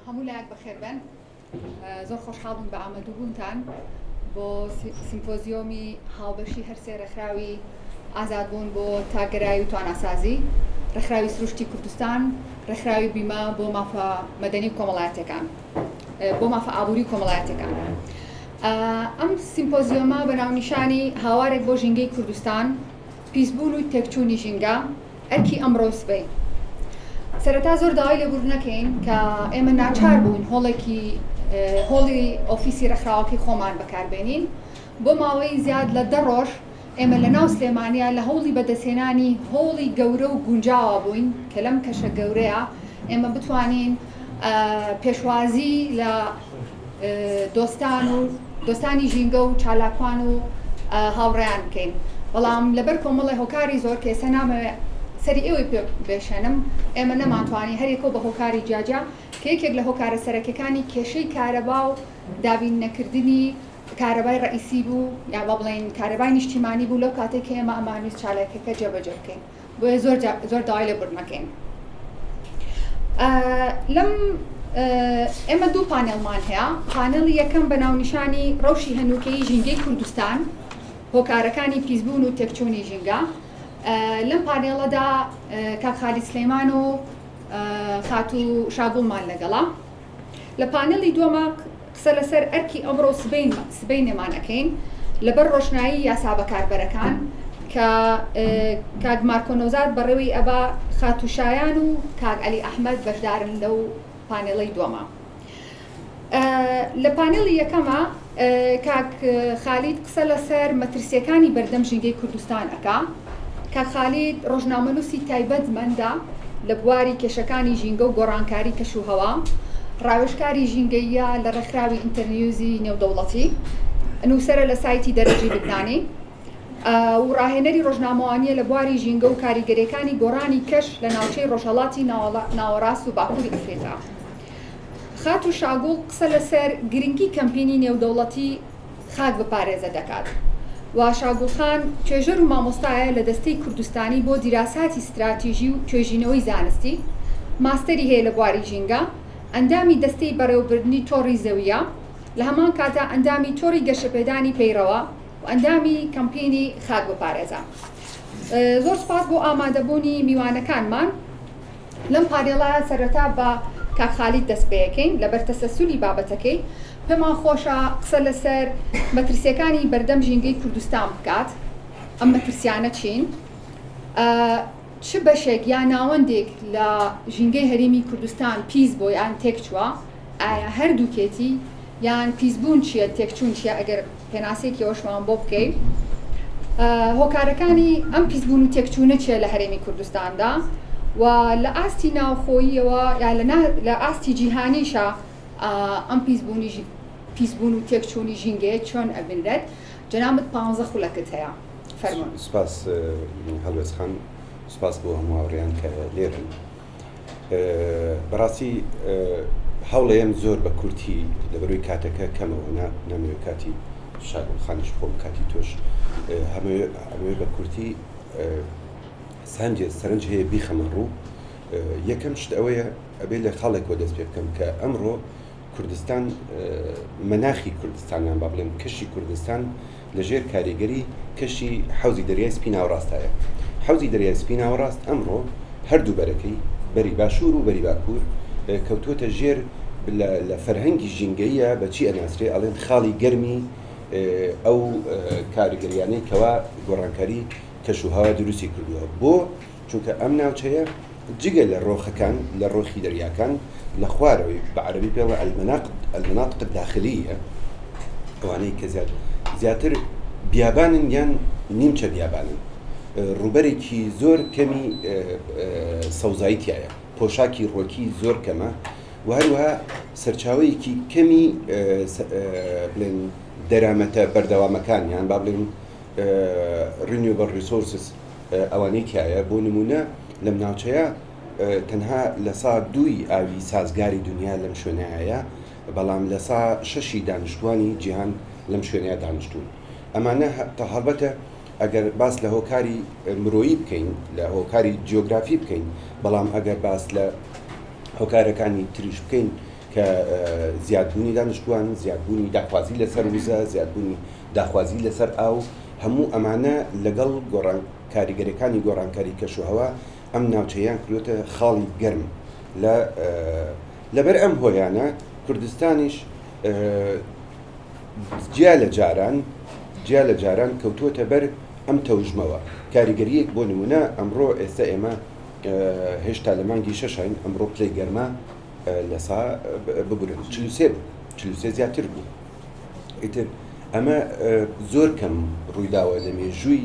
هەموو لایەک بەخێربێن. زۆر خۆشحاڵ بووم بە ئامادووبوونتان بۆ سیمپۆزیۆمی هاوبەشی هەرسێ ڕێکخراوی ئازادبوون بۆ تاکگەرایی و تواناسازی، ڕێکخراوی سروشتی کوردستان، ڕێکخراوی بیمە بۆ مافە مەدەنی و کۆمەڵایەتیەکان، بۆ مافە ئابووری و کۆمەڵایەتیەکان. ئەم سیمپۆزیۆمە بە ناونیشانی هاوارێک بۆ ژینگەی کوردستان، پیسبوون و تێکچوونی ژینگە، ئەرکی ئەمڕۆ و سبەی. سەرەتا زۆر داوای لێبوردن ئەکەین کە ئێمە ناچار بووین هۆڵێکی هۆڵی ئۆفیسی ڕێکخراوەکەی خۆمان بەکاربێنین. بۆ ماوەی زیاد لە دە ڕۆژ ئێمە لە ناو سلێمانیا لە هەوڵی بەدەستهێنانی هۆڵی گەورە و گونجاوا بووین کە لەم کەشە گەورەیە ئێمە بتوانین پێشوازی لە دۆستان و دۆستانی ژینگە و چالاکوان و هاوڕێیان بکەین بەڵام لەبەر کۆمەڵی هۆکاری زۆر کە ئێستا نامەوێ سەری ئێوەی پێ بێشێنم ئێمە نەمانتوانی هەریەکەو بە هۆکاری جیاجیا کە یەکێک لە هۆکارە سەرەکیەکانی کێشەی کارەبا و دابین نەکردنی کارەبای ڕەئیسی بوو یا با بڵێین کارەبای نیشتیمانی بوو لەو کاتێک کە ئێمە ئەمانویست چالاکیەکە جێبەجێ بکەین بۆیە زۆر زۆر داوای لێبوردن ئەکەین. لەم ئێمە دوو پانێڵمان هەیە پانێڵی یەکەم بە ناونیشانی ڕەوشی هەنووکەیی ژینگەی کوردستان هۆکارەکانی پیسبوون و تێکچوونی ژینگە لەم پانێڵەدا کاک خالید سلەیمان و خاتوو شاگوڵمان لەگەڵە لە پانێڵی دووەما قسە لەسەر ئەرکی ئەمڕۆ و سبەینێمان ئەکەین لەبەر ڕۆشنایی یاسا بەکاربەرەکان کە کاک مارکۆ نەوزاد بەڕێوەی ئەبا خاتوو شایان و کاک عەلی ئەحمەد بەشدارن لەو پانێڵەی دووەما. لە پانێڵی یەکەما کاک خالید قسە لەسەر مەترسیەکانی بەردەم ژینگەی کوردستان ئەکا. کاک خالید ڕۆژنامەنووسی تایبەتمەندە لە بواری کێشەکانی ژینگە و گۆڕانکاری کەش و هەوا، ڕاوێژکاری ژینگەییە لە ڕێکخراوی ئینتەرنیوزی نێودەوڵەتی، نووسەرە لە سایتی دەرەجەی لوبنانی و ڕاهێنەری ڕۆژنامەوانییە لە بواری ژینگە و کاریگەرییەکانی گۆڕانی کەش لە ناوچەی ڕۆژهەڵاتی ناوەڕاست و باکووری ئەفریقا. خاتوو شاگوڵ قسە لەسەر گرنگی کەمپینی نێودەوڵەتی خاک بپارێزە دەکات و شاگوڵ خان توێژەر و مامۆستایە لە دەستەی کوردستانی بۆ دیراساتی ستراتیژی و توێژینەوەی زانستی، ماستەری هەیە لە بواری ژینگە، ئەندامی دەستەی بەڕێوەبردنی تۆڕی زەوییە، لە هەمان کاتدا ئەندامی تۆڕی گەشەپێدانی پەیڕەوە و ئەندامی کەمپینی خاک بپارێزە. زۆر سوپاس بۆ ئامادەبوونی میوانەکانمان. لەم پانێڵە سەرەتا بە کاک خالید دەست پێەکەین لەبەر تەسەسولی بابەتەکەی پێمان خۆشە قسە لەسەر مەترسیەکانی بەردەم ژینگەی کوردستان بکات ئەم مەترسیانە چین چ بەشێک یا ناوەندێک لە ژینگەی هەرێمی کوردستان پیس بۆ یان تێکچووە ئایا هەردووکێتی یان پیسبوون چییە تێکچوون چییە ئەگەر پێناسەیەکی ئەوەشمان بۆ بکەی هۆکارەکانی ئەم پیسبوون و تێکچوونە چییە لە هەرێمی کوردستاندا و لە ئاستی ناوخۆییەوە یا لە ئاستی جیهانیشە ئەم پیسبوونی پیسبوون و تێکچوونی ژینگەیە چۆن ئەبینرێت جەنابت پ خولەکت هەیە فەرموون. سپاس هەڵوێست خان سپاس بۆ هەموو هاوڕێیان کە لێرن. بەڕاستی هەوڵەیەم زۆر بە کورتی لەبەروی کاتەکە کەمەوە نامەوێت کاتی شاگوڵ خانیش بخۆم کاتی تۆش هەمەوێ بە کورتی سانجێ سەرنج هەیە بیخەمە ڕوو یەکەم شت ئەوەیە ئەبێ لە خاڵێکەوە دەست پێ بکەم کە ئەمڕۆ کوردستان مەناخی کوردستان یان با بڵێم کەشی کوردستان لە ژێر کاریگەری کەشی حەوزی دەریای سپی ناوەڕاستایە. حەوزی دەریای سپی ناوەڕاست ئەمڕۆ هەردوو بەرەکەی، بەری باشوور و بەری باکوور، کەوتووەتە ژێر لە فەرهەنگی ژینگەییە بە چی ئەناسرێ ئەڵێن خاڵی گەرمی ئەو کاریگەریانەی کەوا گۆڕانکاری کەش و هەوا دروستی کردووە بۆ چونکە ئەم ناوچەیە جگە لە ڕۆخەکان لە ڕۆخی دەریاکان لە خوارەوەی بە عەرەبی پێڵە المناطق الداخلیە ئەوانەی کە زیاد زیاتر بیابانن یان نیمچە بیابانن ڕووبەرێکی زۆر کەمی سەوزایی تایە پۆشاکی ڕۆکی زۆر کەمە و هەروەها سەرچاوەیەکی کەمی بڵێن دەرامەتە بەردەوامەکان یان با بڵێن Renewable Resources ئەوانەی تیایە، بۆ نموونە لەم ناوچەیە تەنها 2% ئاوی سازگاری دونیا لەم شوێنەیە، بەڵام 6% دانیشتووانی جیهان لەم شوێنەیە دانیشتوون. ئەمانە هەڵبەتە ئەگەر باس لە هۆکاری مرۆیی بکەین، لە هۆکاری جیۆگرافی بکەین، بەڵام ئەگەر باس لە هۆکارەکانی تریش بکەین. کە زیادبوونی دانیشتووان، زیادبوونی داخوازی لەسەر وزە، زیادبوونی داخوازی لەسەر ئاو، هەموو ئەمانە لەگەڵ گۆڕان کاریگەریەکانی گۆڕانکاری کەشوهەوا ئەم ناوچەیان کردووەتە خاڵی گەرم لە لەبەر ئەم هۆیانە کوردستانیش جیا لە جاران جیا لە جاران کەوتووەتە بەر ئەم تەوژمەوە کاریگەریەک بۆ نمونە ئەمڕۆ ئێستا ئێمە هێشتا لە مانگی شەشین ئەمڕۆ پلەی گەرما لەسا ببورن 43 بوو 43 زیاتر بوو ئیتر ئەمە زۆر کەم ڕوویداوە لە مێژووی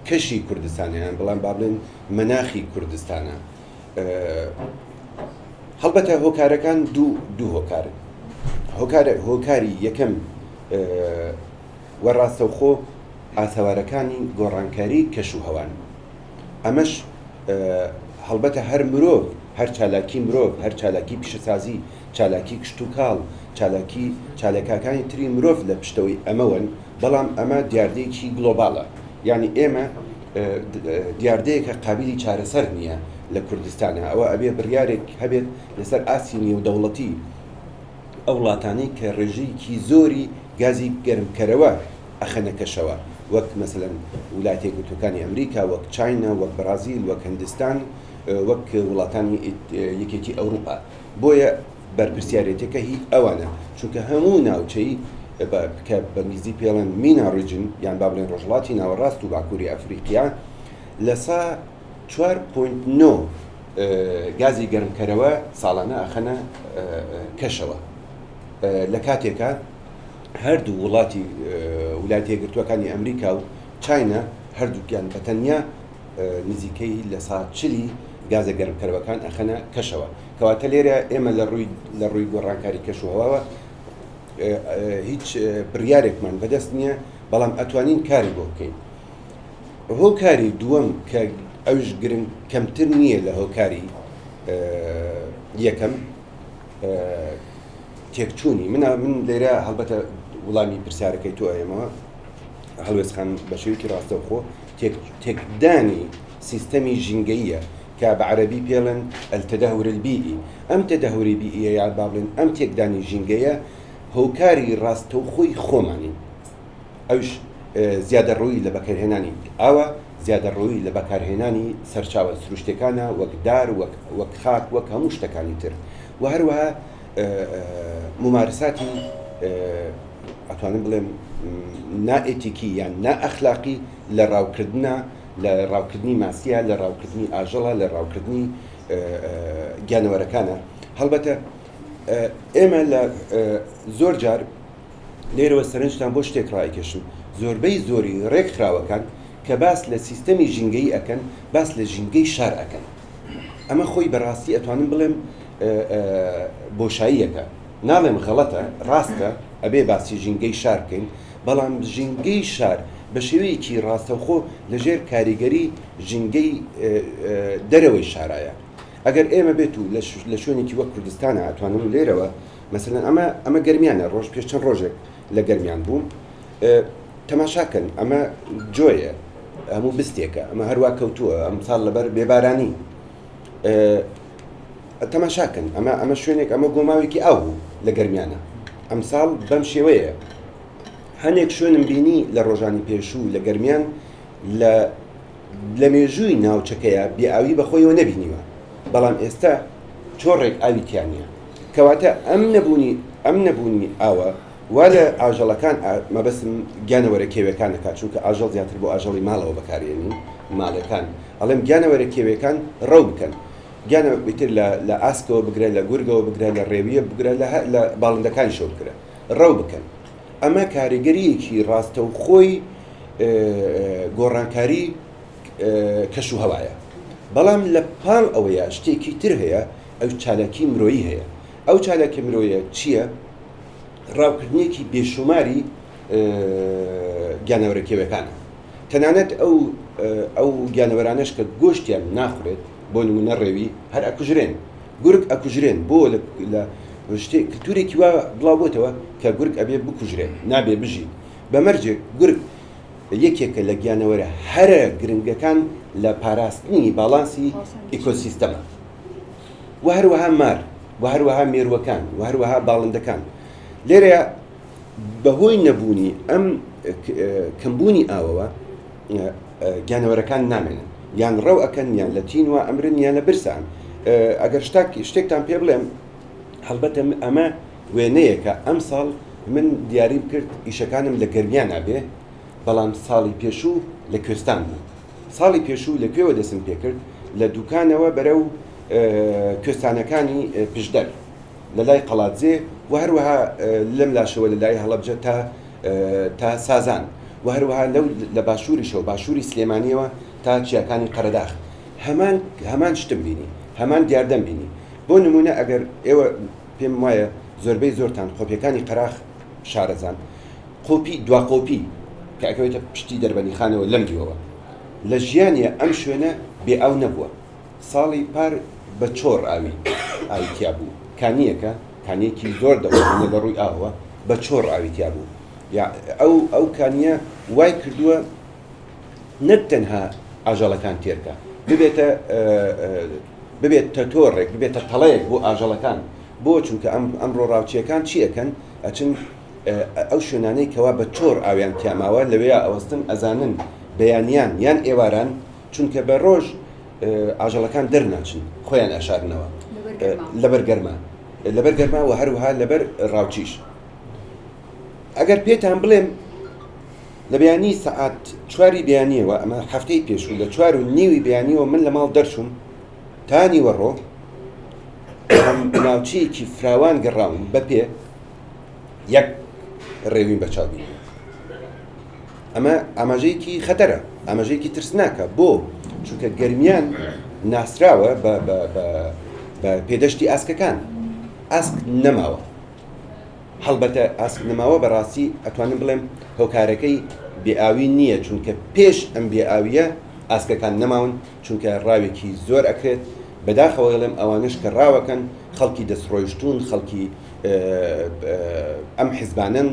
کەشی کوردستانیان بەڵام با بڵێن مەناخی کوردستانە هەڵبەتە هۆکارەکان دوو دوو هۆکارن هۆکار هۆکاری یەکەم و ڕاستەوخۆ ئاسەوارەکانی گۆڕانکاری کەش و هەوان ئەمەش هەڵبەتە هەر مرۆڤ، هەر چالاکی مرۆڤ، هەر چالاکی پیشەسازی، چالاکی کشتوکاڵ، چالاکی چالاکاکانی تری مرۆڤ لە پشتەوەی ئەمەوەن، بەڵام ئەمە دیاردەیەکی گلۆباڵە. یانی ئێمە دیاردەیەکە قابیلی چارەسەر نییە لە کوردستانا. ئەوە ئەبێ بڕیارێک هەبێت لەسەر ئاستی نێودەوڵەتی ئەو وڵاتانەی کە ڕێژەیەکی زۆری گازی گەرمکەرەوە ئەخەنە کەشەوە وەک مەسەلەن ولایەتە یەکگرتووەکانی ئەمریکا، وەک چاینا، وەک بەرازیل، وەک هندستان، وەک وڵاتانی یەکێتی ئەوروپا. بۆیە بەرپرسیارێتیەکە هی ئەوانە، چونکە هەموو ناوچەی کە بە ئینگلیزی پێڵێن MENA region یان با بڵێن ڕۆژهەڵاتی ناوەڕاست و باکووری ئەفریقیا لە سا 4.9 گازی گەرمکەرەوە ساڵانە ئەخەنە کەشەوە لە کاتێکا هەردوو وڵاتی ولایەتە یەکگرتووەکانی ئەمریکا و چاینا هەردووکیان بە تەنیا نزیکەی لە سا چلی گازە گەرمکەرەوەکان ئەخەنە کەشەوە کەواتە لێرە ئێمە لە ڕووی لە ڕووی گۆڕانکاری کەشوهەواوە هیچ بڕیارێکمان بەدەست نییە بەڵام ئەتوانین کاری بۆ بکەین هۆکاری دووەم کە ئەوش گرنگ کەمتر نییە لە هۆکاری یەکەم تێکچوونی منە من لێرە هەڵبەتە وڵامی پرسیارەکەی تۆ ئەیەمەوە هەڵوێست خان بە شێوەیەکی ڕاستەوخۆ تێکدانی سیستەمی ژینگەییە کە بە عەرەبی پێڵێن التدهور البیئی ئەم تدهوری بیئیە یا با بڵێن ئەم تێکدانی ژینگەیە هۆکاری ڕاستەوخۆی خۆمانین ئەوش زیادەڕۆیی لە بەکارهێنانی ئاوە، زیادەڕۆیی لە بەکارهێنانی سەرچاوە سروشتیەکانە وەک دار، وەک وەک خاک، وەک هەموو شتەکانی تر و هەروەها مومارساتی ئەتوانم بڵێم نائێتیکی یان نائەخلاقی لە ڕاوکردنا، لە ڕاوکردنی ماسیە، لە ڕاوکردنی ئاژەڵە، لە ڕاوکردنی گیانەوەرەکانە. هەڵبەتە ئێمە لە زۆر جار لێرەوە سەرنجتان بۆ شتێک ڕایکێشم، زۆربەی زۆری ڕێکخراوەکان کە باس لە سیستەمی ژینگەیی ئەکەن، باس لە ژینگەی شار ئەکەن. ئەمە خۆی بە ڕاستی ئەتوانم بڵێم بۆشاییەکە. ناڵێم غەڵەتە، ڕاستە ئەبێ باسی ژینگەی شار بکەین، بەڵام ژینگەی شار بە شێوەیەکی ڕاستەوخۆ لە ژێر کاریگەری ژینگەی دەرەوەی شارایە. ئەگەر ئێمە بێت و لە شوێنێکی وەک کوردستانا ئەتوانم لێرەوە مەسەلەن ئەمە ئەمە گەرمیانە ڕۆژ پێش چەند ڕۆژێک لە گەرمیان بووم تەماشاکەن ئەمە جۆیە هەموو بستێکە ئەمە هەروە کەوتووە ئەم ساڵ لەبەر بێبارانی تەماشاکەن ئەمە ئەمە شوێنێک ئەمە گۆماوێکی ئاو بوو لە گەرمیانە ئەم ساڵ بەم شێوەیە هەنێک شوێنم بینی لە ڕۆژانی پێشوو لە گەرمیان لە لە مێژووی ناوچەکەیا بێ ئاوی بە خۆیەوە نەبینیوە، بەڵام ئێستا چۆڕێک ئاوی تیا نییە. کەواتە ئەم نەبوونی ئەم نەبوونی ئاوە وا لە ئاژەڵەکان مەبەستم گیانەوەرە کێوێکان ئەکات، چونکە ئاژەڵ زیاتر بۆ ئاژەڵی ماڵەوە بەکارێنین، ماڵەکان ئەڵێم گیانەوەرە کێوێکان ڕەو بکەن. گیانە ئیتر لە لە ئاسکەوە بگرە، لە گورگەوە بگرە، لە ڕێویە بگرە، لە لە باڵندەکانیشەوە بگرە، ڕەو بکەن. ئەمە کاریگەرییەکی ڕاستەوخۆی گۆڕانکاری کەش و هەوایە بەڵام لە پاڵ ئەوەیە شتێکی تر هەیە ئەو چالاکی مرۆیی هەیە ئەو چالاکی مرۆیە چییە؟ ڕاوکردنێکی بێشوماری گیانەوەرە کێوەکانە تەنانەت ئەو ئەو گیانەوەرانەش کە گۆشتیان ناخورێت بۆ نمونە ڕێوی هەر ئەکوژرێن گورگ ئەکوژرێن بۆ لە شتێک کلتورێکی وا بڵاو بۆتەوە کە گورگ ئەبێ بکوژرێت نابێ بژی بە مەرجێک گورگ یەکێکە لە گیانەوەرە هەرە گرنگەکان لە پاراستنی باڵانسی ئیکۆسیستەمە. و هەروەها مار و هەروەها مێرووەکان و هەروەها باڵندەکان. لێرەیا بەهۆی نەبوونی ئەم کەمبوونی ئاوەوە گیانەوەرەکان نامێنن، یان ڕەو ئەکەن یان لە تینوە ئەمرن یان لە برسان. ئەگەر شتاک شتێکتان پێ بڵێم هەڵبەتە ئەمە وێنەیەکە ئەمساڵ من دیاریم کرد ئیشەکانم لە گەرمیانا بێ بەڵام ساڵی پێشوو لە کوێستان بوو. ساڵی پێشوو لە کوێوە دەستم پێکرد؟ لە دوکانەوە بەرەو کوێستانەکانی پشدەر لە لای قەڵادزێ و هەروەها لەم لاشەوە لە لای هەڵەبجە تا تا سازان و هەروەها لەو لە باشووریشەوە باشووری سلێمانیەوە تا چیاکانی قەرەداخ هەمان هەمان شتم بینی هەمان دیاردەم بینی بۆ نمونە ئەگەر ئێوە پێم وایە زۆربەی زۆرتان قۆپیەکانی قەراخ شارەزان قۆپی دوا قۆپی کە ئەکەوێتە پشتی دەربەندیخانەوە لەم دیوەوە لە ژیانیا ئەم شوێنە بێ ئاو نەبووە ساڵی پار بە چۆڕ ئاوی ئاوی تیا بوو کانیەکە کانیەکی زۆر دەوڵەمەندە لە ڕووی ئاوەوە بە چۆڕ ئاوی تیا بوو یا ئەو ئەو کانیە وای کردووە نەک تەنها ئاژەڵەکان تێرکە ببێتە ببێتە تۆڕێک ببێتە تەڵەیەک بۆ ئاژەڵەکان بۆ چونکە ئەم ئەمڕۆ ڕاوچیەکان چی ئەکەن ئەچن ئەو شوێنانەی کەوا بە چۆڕ ئاویان تیاماوە لەوێیا ئەوەستن ئەزانن بەیانیان یان ئێواران چونکە بە ڕۆژ ئاژەڵەکان دەرناچن خۆیان ئەشارنەوە لەبەر گەرما لەبەر گەرما و هەروەها لەبەر ڕاوچیش ئەگەر پێتان بڵێم لە بەیانی سەعات چواری بەیانیەوە ئەمە هەفتەی پێشوو لە چوار و نیوی بەیانیەوە من لە ماڵ دەرچووم تا نیوەڕۆ ناوچەیەکی فراوان گەڕاوم بە پێ یەک ڕێویم بە چاو بینیوە ئەمە ئاماژەیەکی خەتەرە ئاماژەیەکی ترسناکە بۆ چونکە گەرمیان ناسراوە بە پێدەشتی ئاسکەکان ئاسک نەماوە هەڵبەتە ئاسک نەماوە بەڕاستی ئەتوانم بڵێم هۆکارەکەی بێئاوی نییە چونکە پێش ئەم بێئاویە ئاسکەکان نەماون چونکە ڕاوێکی زۆر ئەکرێت بەداخەوە ئەڵێم ئەوانەش کە ڕاوەکەن خەڵکی دەستڕۆیشتوون خەڵکی ئەم حزبانەن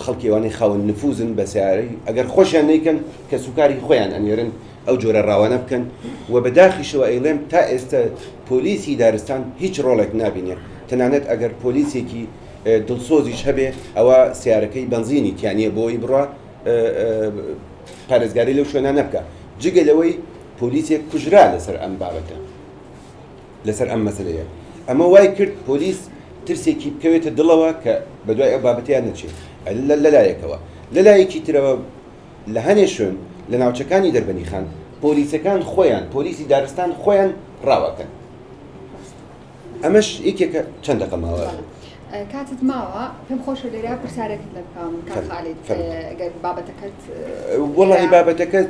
خەڵکی ئەوانەی خاوەن نفوزن بە سیارەی ئەگەر خۆشیان نیکەن کە سوکاری خۆیان ئەنێرن ئەو جۆرە ڕاوانە بکەن و بە داخیشەوە ئەیڵێم تا ئێستا پۆلیسی دارستان هیچ ڕۆڵێک نابینێ تەنانەت ئەگەر پۆلیسێکی دڵسۆزیش هەبێ ئەوە سیارەکەی بەنزینی تیانە بۆی بڕە پارێزگاری لەو شوێنانە بکە جگە لەوەی پۆلیسێک کوژرا لەسەر ئەم بابەتە لەسەر ئەم مەسلەیە ئەمە وای کرد پۆلیس ترسێکی بکەوێتە دڵەوە کە بەدوای ئەو بابەتیان نەچێت لەلایەکەوە لەلایەکی ترەوە لە هەنێ شوێن لە ناوچەکانی دەربەنیخان پۆلیسەکان خۆیان پۆلیسی دارستان خۆیان ڕاوەکەن ئەمەش یەکێکە چەند دەقە ماوە؟ کاتت ماوە پێم خۆشە لێرە پرسیارێکت لێ بکەم کاک خالید گەر بابەتەکەت وەڵی بابەتەکە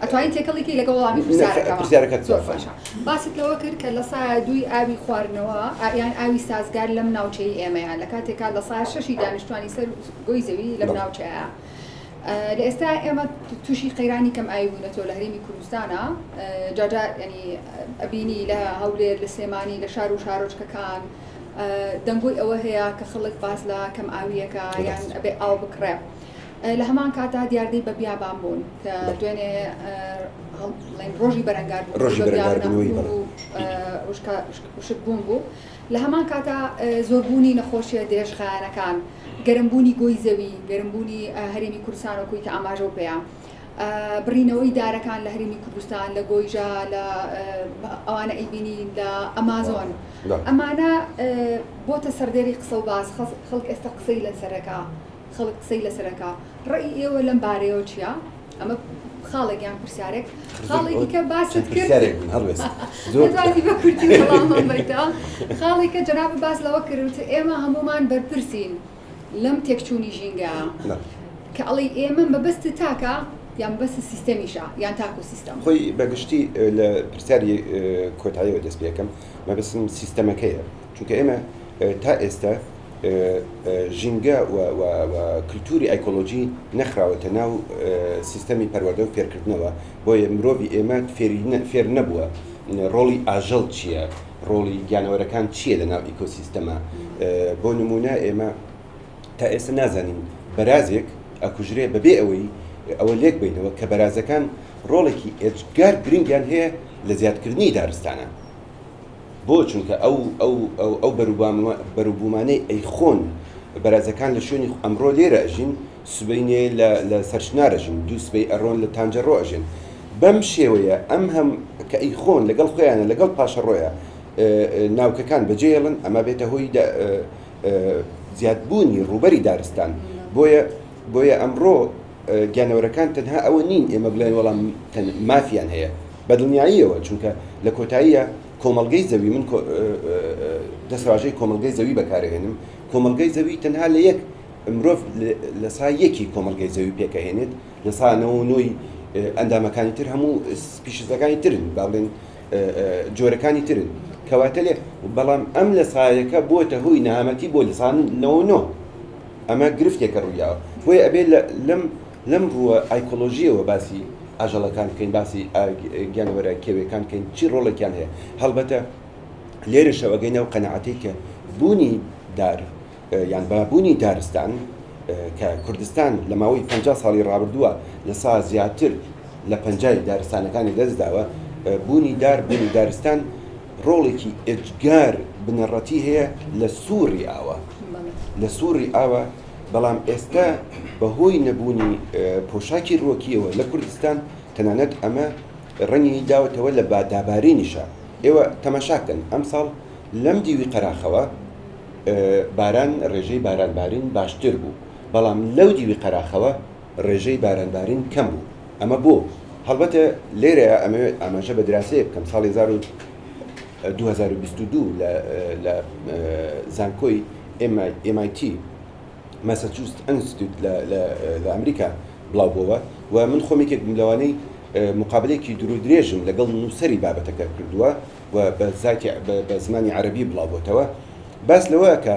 ئەتوانی تێکەڵی کەی لەگەڵ وەڵامی پرسیارەکەمە پرسیارەکەت زۆر باشە باست لەوە کرد کە لە سایە دووی ئاوی خواردنەوە یان ئاوی سازگار لەم ناوچەی ئێمەیە لە کاتێکا لە سایە شەشی دانیشتوانی سەر گۆی زەوی لەم ناوچەیە لە ئێستا ئێمە تووشی قەیرانی کەم ئاوی بوونەتەوە لە هەرێمی کوردستانە جاجا ینی ئەبینی لە هەولێر لە سلێمانی لە شار و شارۆچکەکان دەنگۆی ئەوە هەیە کە خەڵک باس لە کەم ئاویەکە یان ئەبێ ئاو بکڕێ لە هەمان کاتا دیاردەی بە بیابان بوون کە دوێنێ ڕۆژی بەرەنگار ڕۆژی بەرەنگاربوونەوەی وشک بوون بوو لە هەمان کاتا زۆربوونی نەخۆشیە درێژخایەنەکان گەرمبوونی گۆی زەوی، گەرمبوونی هەرێمی کوردستان وەکوی کە ئاماژەو پێیە، بڕینەوەی دارەکان لە هەرێمی کوردستان، لە گۆیژە، لە ئەوانە ئەیبینین لە ئەمازۆن، ئەمانە بۆتە سەردێری قسە و باس، خەڵک ئێستا قسەی لەسەرەکا، خەڵک قسەی لەسەرەکا، ڕەئی ئێوە لەم بارەیەوە چییە؟ ئەمە خاڵێک یان پرسیارێک خاڵێکی کە باست کرد دەتوانی بە کورتی وەڵامم بەیتەوە خاڵێک کە جەنابت باس لەوە کرد وت ئێمە هەموومان بەرپرسین لەم تێکچوونی ژینگە کە ئەڵێی ئێمە مەبەستت تاکە یان مەبەستت سیستەمیشە یان تاک و سیستەم؟ خۆی بەگشتی لە پرسیاری کۆتاییەوە دەست پێکەم مەبەستم سیستەمەکەیە چونکە ئێمە تا ئێستا ژینگە و کلتوری ئایکۆلۆژی نەخراوەتە ناو سیستەمی پەروەردە و فێرکردنەوە، بۆیە مرۆڤی ئێمە فێر نەبووە ڕۆڵی ئاژەڵ چییە، ڕۆڵی گیانەوەرەکان چییە لە ناو ئیکۆسیستەمە. بۆ نموونە ئێمە تا ئێستا نازانین بەرازێک ئەکوژرێ بەبێ ئەوەی ئەوە لێک بینەوە کە بەرازەکان ڕۆڵێکی ئێجگار گرنگیان هەیە لە زیادکردنی دارستانە. بۆ؟ چونکە ئەو ئەو ئەو ئەو بەروبوومانەی ئەیخۆن بەرازەکان لە شوێنی ئەمڕۆ لێرە ئەژین، سبەینێ لە لە سەرچنار ئەژین، دوو سبەی ئەڕۆن لە تانجەڕۆ ئەژێن. بەم شێوەیە ئەم هەم کە ئەیخۆن لەگەڵ خۆیانە لەگەڵ پاشەڕۆیە ناوکەکان بەجێیەڵن، ئەمە بێتە هۆی زیادبوونی ڕووبەری دارستان. بۆیە بۆیە ئەمڕۆ گیانەوەرەکان تەنها ئەوە نین ئێمە بڵێن وەڵام مافیان هەیە بە دڵنیاییەوە چونکە لە کۆتاییە کۆمەڵگەی زەوی من دەستەواژەی کۆمەڵگەی زەوی بەکارهێنم کۆمەڵگەی زەوی تەنها لە یەک مرۆڤ لە سا یەکی کۆمەڵگەی زەوی پێکەهێنێت لە سا نەوە نۆی ئەندامەکانی تر هەموو species ەکانی ترن با بڵێن جۆرەکانی ترن کەواتە لێ بەڵام ئەم لە سایەکە بووەتە هۆی نەهامەتی بۆ لە سا 99 ئەمە گرفتێکە ڕوویاوە بۆیە ئەبێ لەم لەم ڕووە ئایکۆلۆژیەوە باسی ئاژەڵەکان بکەین باسی گیانەوەرە کێوێکان بکەین چی ڕۆڵێکیان هەیە هەڵبەتە لێرەشەوە ئەگەینە ئەو قەناعەتەی کە بوونی دار یان بە بوونی دارستان کە کوردستان لە ماوەی 50 ساڵی ڕابردووە لە سا زیاتر لە پەنجای دارستانەکانی دەستداوە بوونی دار بوونی دارستان ڕۆڵێکی ئێجگار بنەڕەتی هەیە لە سوڕی ئاوە لە سوڕی ئاوە بەڵام ئێستا بەهۆی نەبوونی پۆشاکی ڕوەکیەوە لە کوردستان تەنانەت ئەمە ڕەنگی داوەتەوە لە دابارینیشە ئێوە تەماشاکەن ئەمساڵ لەم دیوی قەراخەوە باران ڕێژەی بارانبارین باشتر بوو بەڵام لەو دیوی قەراخەوە ڕێژەی بارانبارین کەم بوو ئەمە بۆ؟ هەڵبەتە لێرەیا ئەمەوێت ئاماژە بە دراسەیەک بکەم ساڵی 2022 لە زانکۆی MIT Massachusetts Institute لە ئەمریکا بڵاو بۆوە و من خۆم یەکێک بووم لەوانەی مقابلەیەکی دوور و درێژم لەگەڵ نووسەری بابەتەکە کردووە و بە زاتی بە زمانی عەرەبی بڵاو بۆتەوە باس لەوە کە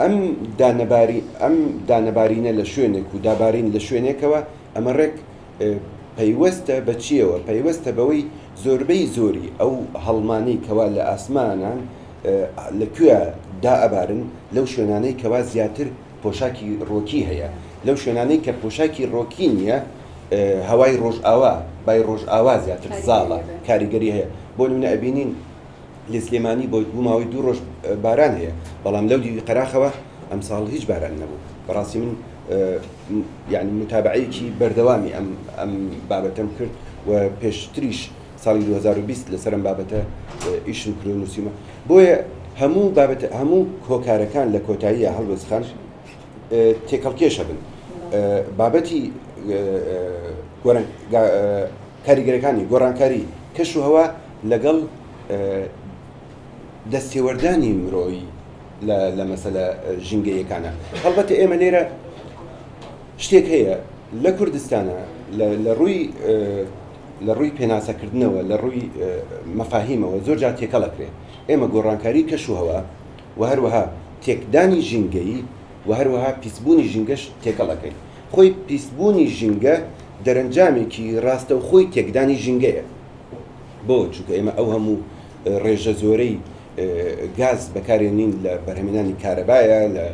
ئەم دانەباری ئەم دانەبارینە لە شوێنێک و دابارین لە شوێنێکەوە ئەمە ڕێک پەیوەستە بە چییەوە؟ پەیوەستە بەوەی زۆربەی زۆری ئەو هەڵمانەی کەوا لە ئاسمانان لە کوێ دائەبارن لەو شوێنانەی کەوا زیاتر پۆشاکی ڕۆکی هەیە لەو شوێنانەی کە پۆشاکی ڕۆکی نییە هەوای ڕۆژئاوا بای ڕۆژئاوا زیاتر زاڵە کاریگەری هەیە بۆ نمونە ئەبینین لە سلێمانی بۆ بۆ ماوەی دوو ڕۆژ باران هەیە بەڵام لەو دیوی قەراخەوە ئەمساڵ هیچ باران نەبوو بەڕاستی من یعنی متابعەیەکی بەردەوامی ئەم ئەم بابەتەم کرد و پێشتریش ساڵی 2020 لەسەر ئەم بابەتە ئیشم کرد و نووسیمە بۆیە هەموو بابەتە هەموو هۆکارەکان لە کۆتاییە هەڵوێست خان تێکەڵکێشە بن بابەتی کاریگەرەکانی گۆڕانکاری کەش و هەوا لەگەڵ دەستێوەردانی مرۆیی لە مەسەلە ژینگەیەکانە هەڵبەتە ئێمە لێرە شتێک هەیە لە کوردستانە لە ڕووی لە ڕووی پێناسەکردنەوە لە ڕووی مەفاهیمەوە زۆر جار تێکەڵەکرێ ئێمە گۆڕانکاری کەش و هەوا و هەروەها تێکدانی ژینگەیی و هەروەها پیسبوونی ژینگەش تێکەڵ ئەکەین خۆی پیسبوونی ژینگە دەرەنجامێکی ڕاستەوخۆی تێکدانی ژینگەیە بۆ؟ چونکە ئێمە ئەو هەموو ڕێژە زۆرەی گاز بەکارێنین لە بەرهەمێنانی کارەبایە لە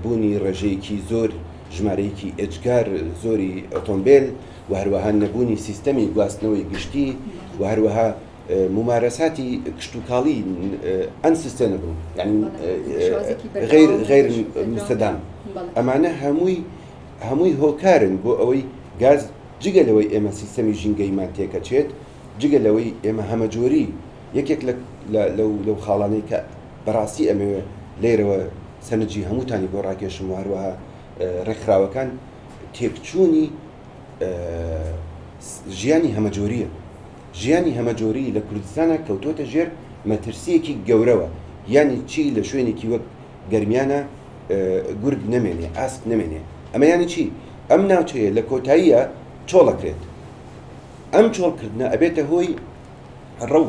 بوونی ڕێژەیەکی زۆر ژمارەیەکی ئێجگار زۆری ئۆتۆمبێل و هەروەها نەبوونی سیستەمی گواستنەوەی گشتی و هەروەها ممارەساتی کشتوکاڵی unsustainable یعنی غیر غیر مستدام ئەمانە هەمووی هەمووی هۆکارن بۆ ئەوەی گاز جگە لەوەی ئێمە سیستەمی ژینگەییمان تێکەچێت، جگە لەوەی ئێمە هەمەجۆری، یەکێک لە لەو لەو خاڵانەی کە بەڕاستی ئەمەوێ لێرەوە سەرنجی هەمووتانی بۆ ڕاکێشم و هەروەها ڕێکخراوەکان تێکچوونی ژیانی هەمەجۆرییە. ژیانی هەمەجۆری لە کوردستانە کەوتۆتە ژێر مەترسییەکی گەورەوە، یانی چی لە شوێنێکی وەک گەرمیانە گورگ نەمێنێ، ئاسک نەمێنێ، ئەمە یانی چی؟ ئەم ناوچەیە لە کۆتاییە چۆڵەکرێت. ئەم چۆڵکردنە ئەبێتە هۆی ڕەو.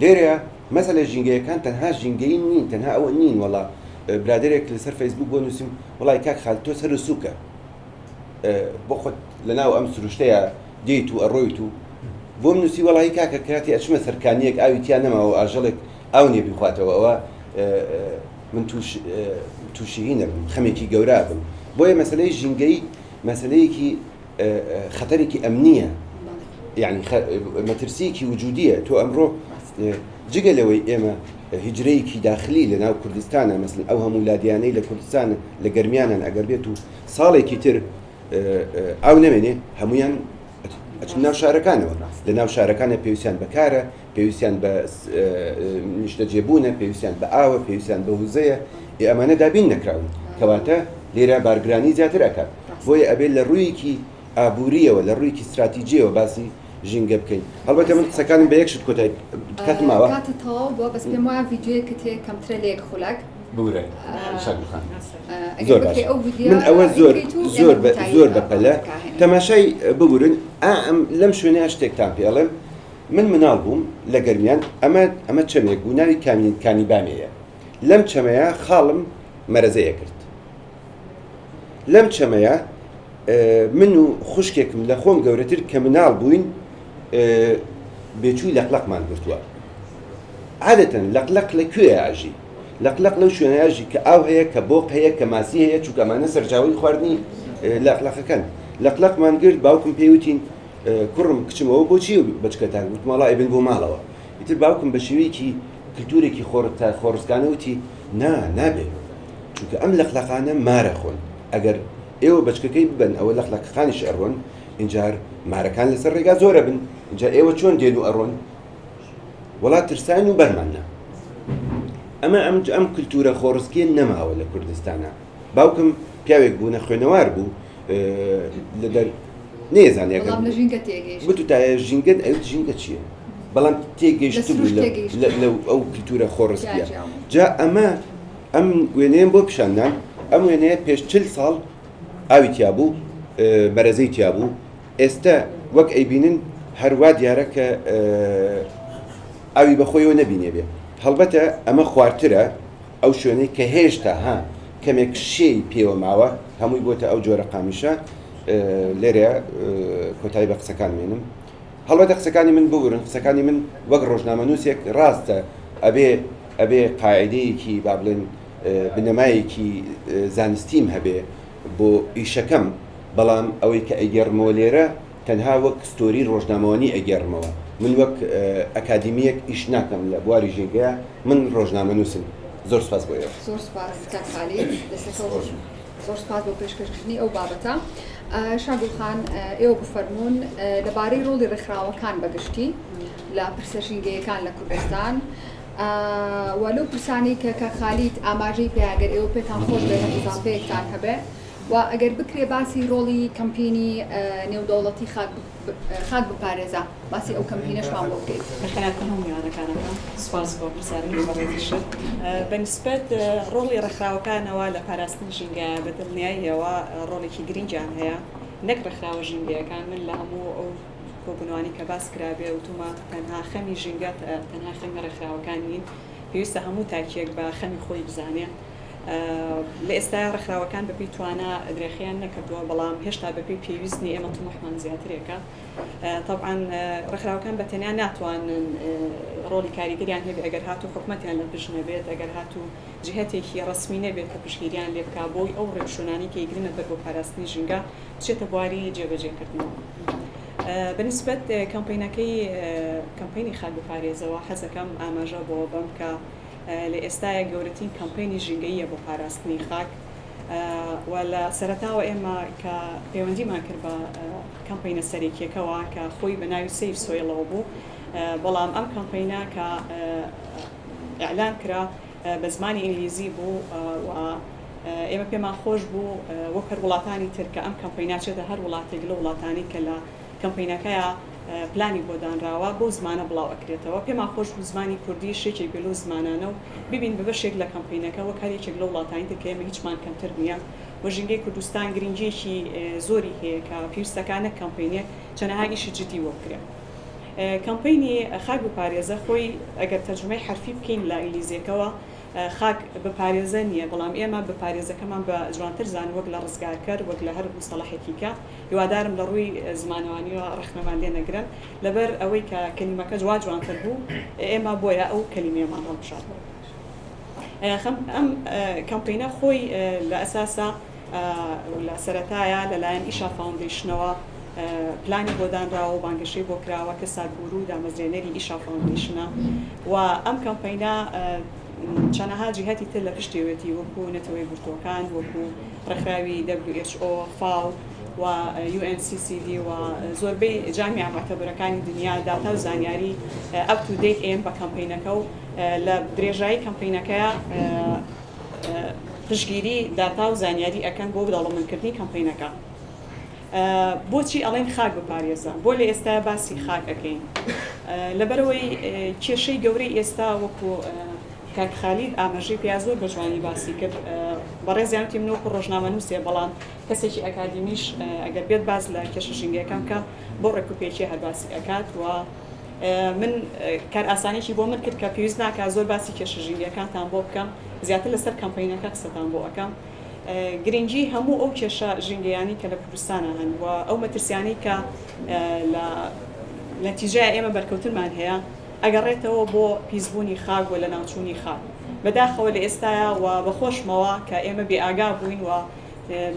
لێرەیا مەسەلە ژینگەیەکان تەنها ژینگەیی نین، تەنها ئەوە نین وەڵا برادەرێک لەسەر فەیسبوک بۆ نووسیم وەڵای کاک خالد تۆ سەر و سووکە بۆ خۆت لەناو ئەم سروشتەیە دێیت و ئەڕۆیت و بۆم نووسی وەڵی کاکە کاتی ئەچمە سەر کانیەک ئاوی تیا نەماوە ئاژەڵێک ئاو نییە بیخواتەوە ئەوە من توش تووشی هی نەبم خەمێکی گەورە بم بۆیە مەسلەی ژینگەی مەسلەیەکی خەتەرێکی ئەمنیە یعنی مەترسیەکی وجودیە تۆ ئەمڕۆ. جگە لەوەی ئێمە هیجرەیەکی داخلی لە ناو کوردستانە مەسن ئەو هەموو لادیانەی لە کوردستان لە گەرمیانن ئەگەر بێت و ساڵێکی تر ئاو نەمێنێ هەمویان ئەچن ناو شارەکانەوە لە ناو شارەکانە پێویستیان بەکارە پێویستیان بە نیشتەجێبوونە پێویستیان بە ئاوە پێویستیان بە وزەیە ئێ ئەمانە دابین نەکراون کەواتە لێرە بارگرانی زیاتر ئەکات بۆیە ئەبێت لە ڕوویەکی ئابووریەوە لە ڕوویەکی ستراتیجیەوە باسی ژینگە بکەین هەڵبەتە من قسەکانم بە یەک شت کۆتای کاتم ماوە کاتت تەواو بووە بەس پێم وایە ڤیدیۆیەکت هەیە کەمترە لە یەک خولەک بورە شاگوڵ خان زۆر باش من ئەوە زۆر زۆر زۆر بەپەلە تەماشای ببورن ئەم لەم شوێنە شتێکتان پێ ئەڵێم من مناڵ بووم لە گەرمیان ئەمە ئەمە چەمێک بوو ناوی کانی کانی بامێیە لەم چەمەیە خاڵم مەرەزەیە کرد لەم چەمەیە من و خوشکێکم لە خۆم گەورەتر کە مناڵ بووین بێچووی لەقلەقمان گرتووە عادەتەن لەقلەق لە کوێ ئاژی لەقلەق لەو شوێنەیە کە ئاو هەیە کە بۆق هەیە کە ماسی هەیە چونکە ئەمانە سەرچاوەی خواردنی لەقلەقەکەن لەقلەقمان گرت باوکم پێیوتین کوڕم کچم ئەوە بۆچی بەچکەتان وتم وەڵا ئەیبن بۆ ماڵەوە ئیتر باوکم بە شێوەیەکی کلتورێکی خۆڕسکانە وتی نا نابێ چونکە ئەم لەقلەقانە مارە خۆن ئەگەر ئێوە بەچکەکەی ببەن ئەوە لەقلەقەکانیش ئەڕۆن ئینجار مارەکان لەسەر ڕێگا زۆرە بن اینجا ئێوە چۆن دێن و ئەڕۆن وەڵا ترساین و بەرمان نا ئەمە ئەم ئەم کللتورە خۆڕسکیە نەماوە لە کوردستانە باوکم پیاوێک بوو نەخوێنەوار بوو لە دەر نێزانێ بەڵام لە ژینگە تێگەیشت بتوتایە ژینگە ئەوت ژینگە چییە بەڵام تێگەیشت بوو لە ئەو کللتورە خۆڕسکیە جا ئەمە ئەم وێنەیەم بۆ پیشاندان ئەم وێنەیە پێش چل ساڵ ئاوی تیا بوو مەرەزەی تیا بوو ئێستە وەک ئەیبینن هەروا دیارە کە ئاوی بەخۆیەوە نەبینێ بێ هەڵبەتە ئەمە خوارترە ئەو شوێنەی کە هێشتا ها کەمێک شێی پێوە ماوە هەمووی بۆتە ئەو جۆرە قامیشە لێرە کۆتایی بە قسەکان مێنم هەڵبەتە قسەکانی من ببورن قسەکانی من وەک ڕۆژنامەنووسێک ڕاستە ئەبێ ئەبێ قاعدەیەکی با بڵێن بنەمایەکی زانستیم هەبێ بۆ ئیشەکەم بەڵام ئەوەی کە ئەیگێڕمەوە لێرە تەنها وەک ستۆری ڕۆژنامەوانی ئەیگێڕمەوە، من وەک ئەکادیمییەک ئیش ناکەم لە بواری ژینگەیا، من ڕۆژنامەنووسم. زۆر سوپاس بۆ ئێوە. زۆر سوپاس کاک خالید، دەستەکەو زۆر سوپاس بۆ پێشکەشکردنی ئەو بابەتە. شاگوڵ خان ئێوە بفەرموون لەبارەی ڕۆڵی ڕێکخراوەکان بە گشتی لە پرسە ژینگەیەکان لە کوردستان و لەو پرسانەی کە کاک خالید ئاماژەی پێ ئەگەر ئێوە پێتان خۆش بێت ئیزافەیەکتان هەبێ و ئەگەر بکرێ باسی ڕۆڵی کەمپینی نێودەوڵەتی خاک خاک بپارێزە باسی ئەو کەمپینەشمان بۆ بکەیت. بەخێرهاتن هەموو میوانەکانەکەم. سوپاس بۆ پرسیارەکەی بەڕێزیشت. بە نیسبەت ڕۆڵی ڕێکخراوەکانەوە لە پاراستنی ژینگە بە دڵنیاییەوە ڕۆڵێکی گرینگیان هەیە نەک ڕێکخراوە ژینگەیەکان من لە هەموو ئەو کۆبوونەوانی کە باس کرابێ وتومە تەنها خەمی ژینگە تەنها خەمی ڕێکخراوەکان نین پێویستە هەموو تاکێک بە خەمی خۆی بزانێ لە ئێستایا ڕێکخراوەکان بەپێی توانا درێخیان نەکردووە، بەڵام هێشتا بەپێی پێویست نییە، ئێمە تموحمان زیاترێکە. تەبعەن ڕێکخراوەکان بە تەنیا ناتوانن ڕۆڵی کاریگەریان هەبێت ئەگەر هاتوو حکومەتیان لە پشت نەبێت، ئەگەر هاتوو جیهەتێکی ڕەسمی نەبێت کە پشتگیریان لێ بکا بۆی ئەو ڕێوشوێنانەی کە ئەیگرنە بەر بۆ پاراستنی ژینگە بچێتە بواری جێبەجێکردنەوە. بە نیسبەت کەمپەینەکەی کەمپەینی خاک بپارێزەوە حەزەکەم ئاماژە بەوە بەم کە لە ئێستایا گەورەترین کەمپەینی ژینگەییە بۆ پاراستنی خاک و لە سەرەتاوە ئێمە کە پەیوەندیمان کرد بە کەمپەینە سەرەکیەکەوە کە خۆی بە ناوی Save Soil ەوە بوو بەڵام ئەم کەمپەینە کە ئیعلان کرا بە زمانی ئینگلیزی بوو و ئێمە پێمان خۆش بوو وەک هەر وڵاتانی تر کە ئەم کەمپەینە چێتە هەر وڵاتێک لە وڵاتانی کە لە کەمپەینەکەیا پلانی بۆ دانراوە بەو زمانە بڵاو ئەکرێتەوە، پێمان خۆش بوو زمانی کوردیش یەکێک بێ لەو زمانانە و ببین بە بەشێک لە کەمپەینەکە وەک هەر یەکێک لەو وڵاتانی تر کە ئێمە هیچمان کەمتر نییە و ژینگەی کوردستان گرنگییەکی زۆری هەیە کە پێویستەکا نەک کەمپەینێک چەنەها ئیشی جدی بۆ بکرێ. کەمپەینی خاک بپارێزە خۆی ئەگەر تەرجومەی حەرفی بکەین لە ئینگلیزیەکەوە خاک بپارێزە نییە، بەڵام ئێمە بپارێزەکەمان بە جوانتر زانی وەک لە ڕزگارکەر وەک لە هەر موستەڵەحێکی کە. هیوادارم لە ڕووی زمانەوانیەوە ڕەخنەمان لێ نەگرن لەبەر ئەوەی کە کەلیمەکە وا جوانتر بوو ئێمە بۆیە ئەو کەلیمەیەمان هەڵبژارد. ئەم کەمپینە خۆی لە ئەساسا لە سەرەتایە لەلایەن ئیشا فاوندەیشنەوە. پلانی بۆ دانراوە و بانگەشەی بۆ کراوە کە سادگورو دامەزرێنەری ئیشا فاوندەیشنە و ئەم کەمپەینە چەنەها جیهەتی تر لە پشتێوێتی وەکو نەتەوە یەکگرتووەکان، وەکو ڕێکخراوی WHO، فاو و UNCCD و زۆربەی جامیعە موعتەبەرەکانی دنیا داتا و زانیاری up to date ئەیەن بە کەمپەینەکە و لە درێژایی کەمپەینەکەیا پشتگیری داتا و زانیاری ئەکەن بۆ دەوڵەمەندکردنی کەمپەینەکە. بۆچی ئەڵێن خاک بپارێزە؟ بۆ لە ئێستایا باسی خاک ئەکەین؟ لەبەرئەوەی کێشەی گەورەی ئێستا وەکو کاک خالید ئاماژەی پیا زۆر بە جوانی باسی کرد بەڕێزیان وتی من وەکو ڕۆژنامەنووسێ بەڵام کەسێکی ئەکادیمیش ئەگەر بێت باس لە کێشە ژینگەکان بکە بۆ ڕێکوپێکی هەر باسی ئەکات و من کارئاسانێکی بۆ من کرد کە پێویست ناکات زۆر باسی کێشە ژینگەکانتان بۆ بکەم زیاتر لەسەر کەمپینەکە قسەتان بۆ ئەکەم گرنگی هەموو ئەو کێشە ژینگەیانەی کە لە کوردستانا هەن و ئەو مەترسیانەی کە لە نەتیجەیا ئێمە بەرکەوتنمان هەیە ئەگەڕێتەوە بۆ پیسبوونی خاک و لەناوچوونی خاک. بەداخەوە لە ئێستایا و بەخۆشمەوە کە ئێمە بێئاگا بووین و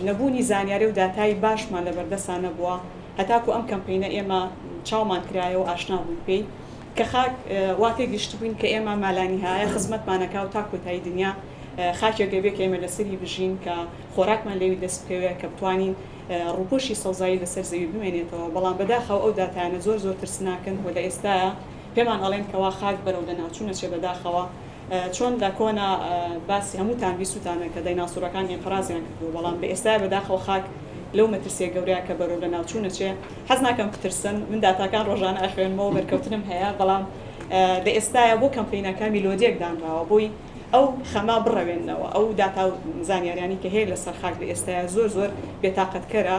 نەبوونی زانیاری و داتای باشمان لەبەردەسا نەبووە هەتاکو ئەم کەمپەینە ئێمە چاومان کرایەوە و ئاشنا بووین پێی کە خاک وا تێگەیشتبووین کە ئێمە مالانیهایە خزمەتمان ئەکا و تا کۆتایی دنیا خاکێک ئەبێ کە ئێمە لەسەری بژین، کە خۆراکمان لێوی دەست بکەوێ، کە بتوانین ڕووپۆشی سەوزایی لەسەر زەوی بمێنێتەوە، بەڵام بەداخەوە ئەو داتایانە زۆر زۆر ترسناکن و لە ئێستایا پێمان ئەڵێن کەوا خاک بەرەو لەناوچوون ئەچێ بەداخەوە چۆن لە کۆنا باسی هەمووتان بیستوتانە کە دەیناسۆرەکان ئینقرازیان کردووە بەڵام لە ئێستایا بەداخەوە خاک لەو مەترسیە گەورەیە کە بەرەو لەناوچوون ئەچێ حەز ناکەم بترسن من داتاکان ڕۆژانە ئەخوێنمەوە بەرکەوتنم هەیە بەڵام لە ئێستایا بۆ کەمپەینەکە میلۆدیەک دانراوە بۆی ئەو خەمە بڕەوێننەوە، ئەو داتا و زانیاریانەی کە هەیە لەسەر خاک لە ئێستایا زۆر زۆر بێتاقەتکەرە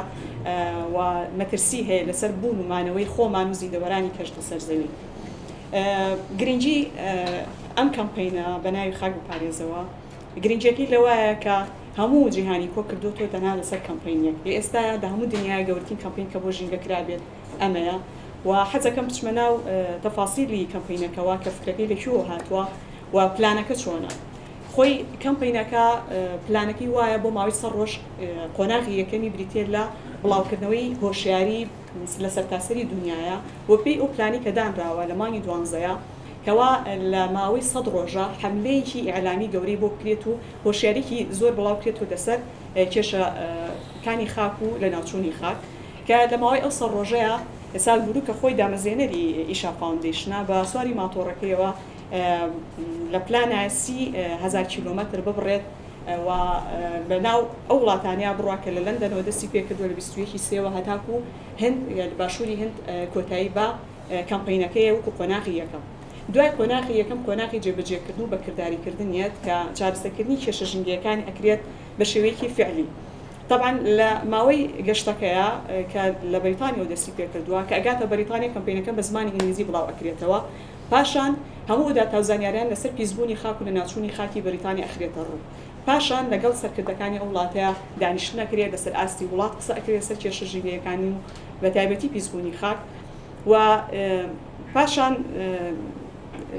و مەترسی هەیە لەسەر بوون و مانەوەی خۆمان و زیندەوەرانی کەش لەسەر زەوی. گرنگی ئەم کەمپەینە بە ناوی خاک بپارێزەوە گرنگیەکەی لەوایە کە هەموو جیهانی کۆ کردۆتەوە تەنها لەسەر کەمپەینێک لە ئێستایا لە هەموو دنیایا گەورەترین کەمپەین کە بۆ ژینگە کرابێت ئەمەیە و حەزەکەم بچمە ناو تەفاسیلی کەمپەینەکەوە کە فکرەکەی لە کوێوە هاتووە و پلانەکە چۆنە؟ خۆی کەمپەینەکە پلانەکەی وایە بۆ ماوەی سە ڕۆژ قۆناغی یەکەمی بریتیە لە بڵاوکردنەوەی هۆشیاری لە سەرتاسەری دنیاە و پێی ئەو پلانی کە دانراوە لە مانگی دوانزەیە کەوا لە ماوەی سەد ڕۆژە حەملەیەکی ئیعلامی گەورەی بۆ بکرێت و هۆشیاریی زۆر بڵاو بکرێت و لەسەر کێشەکانی خاک و لەناوچوونی خاک کە لە ماوەی ئەو سەد ڕۆژەیە سادگورو کە خۆی دامەزرێنەری ئیشا فاوندەیشنە بە سواری ماتۆڕەکەیەوە لە پلانە 30هەزار کیلۆمەتر ببڕێت و لە ناو ئەو وڵاتانیا بڕوا کە لە لەندەنەوە دەستی پێکردووە لە 21 سێوە هەتاکو هند باشووری هند کۆتایی بە کەمپەینەکەیە وەکو قۆناغی یەکەم. دوای قۆناغی یەکەم قۆناغی جێبەجێکردن و بەکرداریکردن یەت کە چارەسەرکردنی کێشە ژینگەیەکان ئەکرێت بە شێوەیەکی فعلی. تەبعەن لە ماوەی گەشتەکەیا کە لە بەریتانیاوە دەستی پێکردووە کە ئەگاتە بەریتانیا کەمپەینەکە بە زمانی ئینگلیزی بڵاو ئەکرێتەوە پاشان هەموو ئەو داتا و زانیاریان لەسەر پیسبوونی خاک و لەناوچوونی خاکی بەریتانیا ئەخرێتە ڕوو پاشان لەگەڵ سەرکردەکانی ئەو وڵاتەیا دانیشتن ئەکرێت لەسەر ئاستی وڵات قسە ئەکرێت لەسەر کێشە ژینگەیەکانی و بەتایبەتی پیسبوونی خاک و پاشان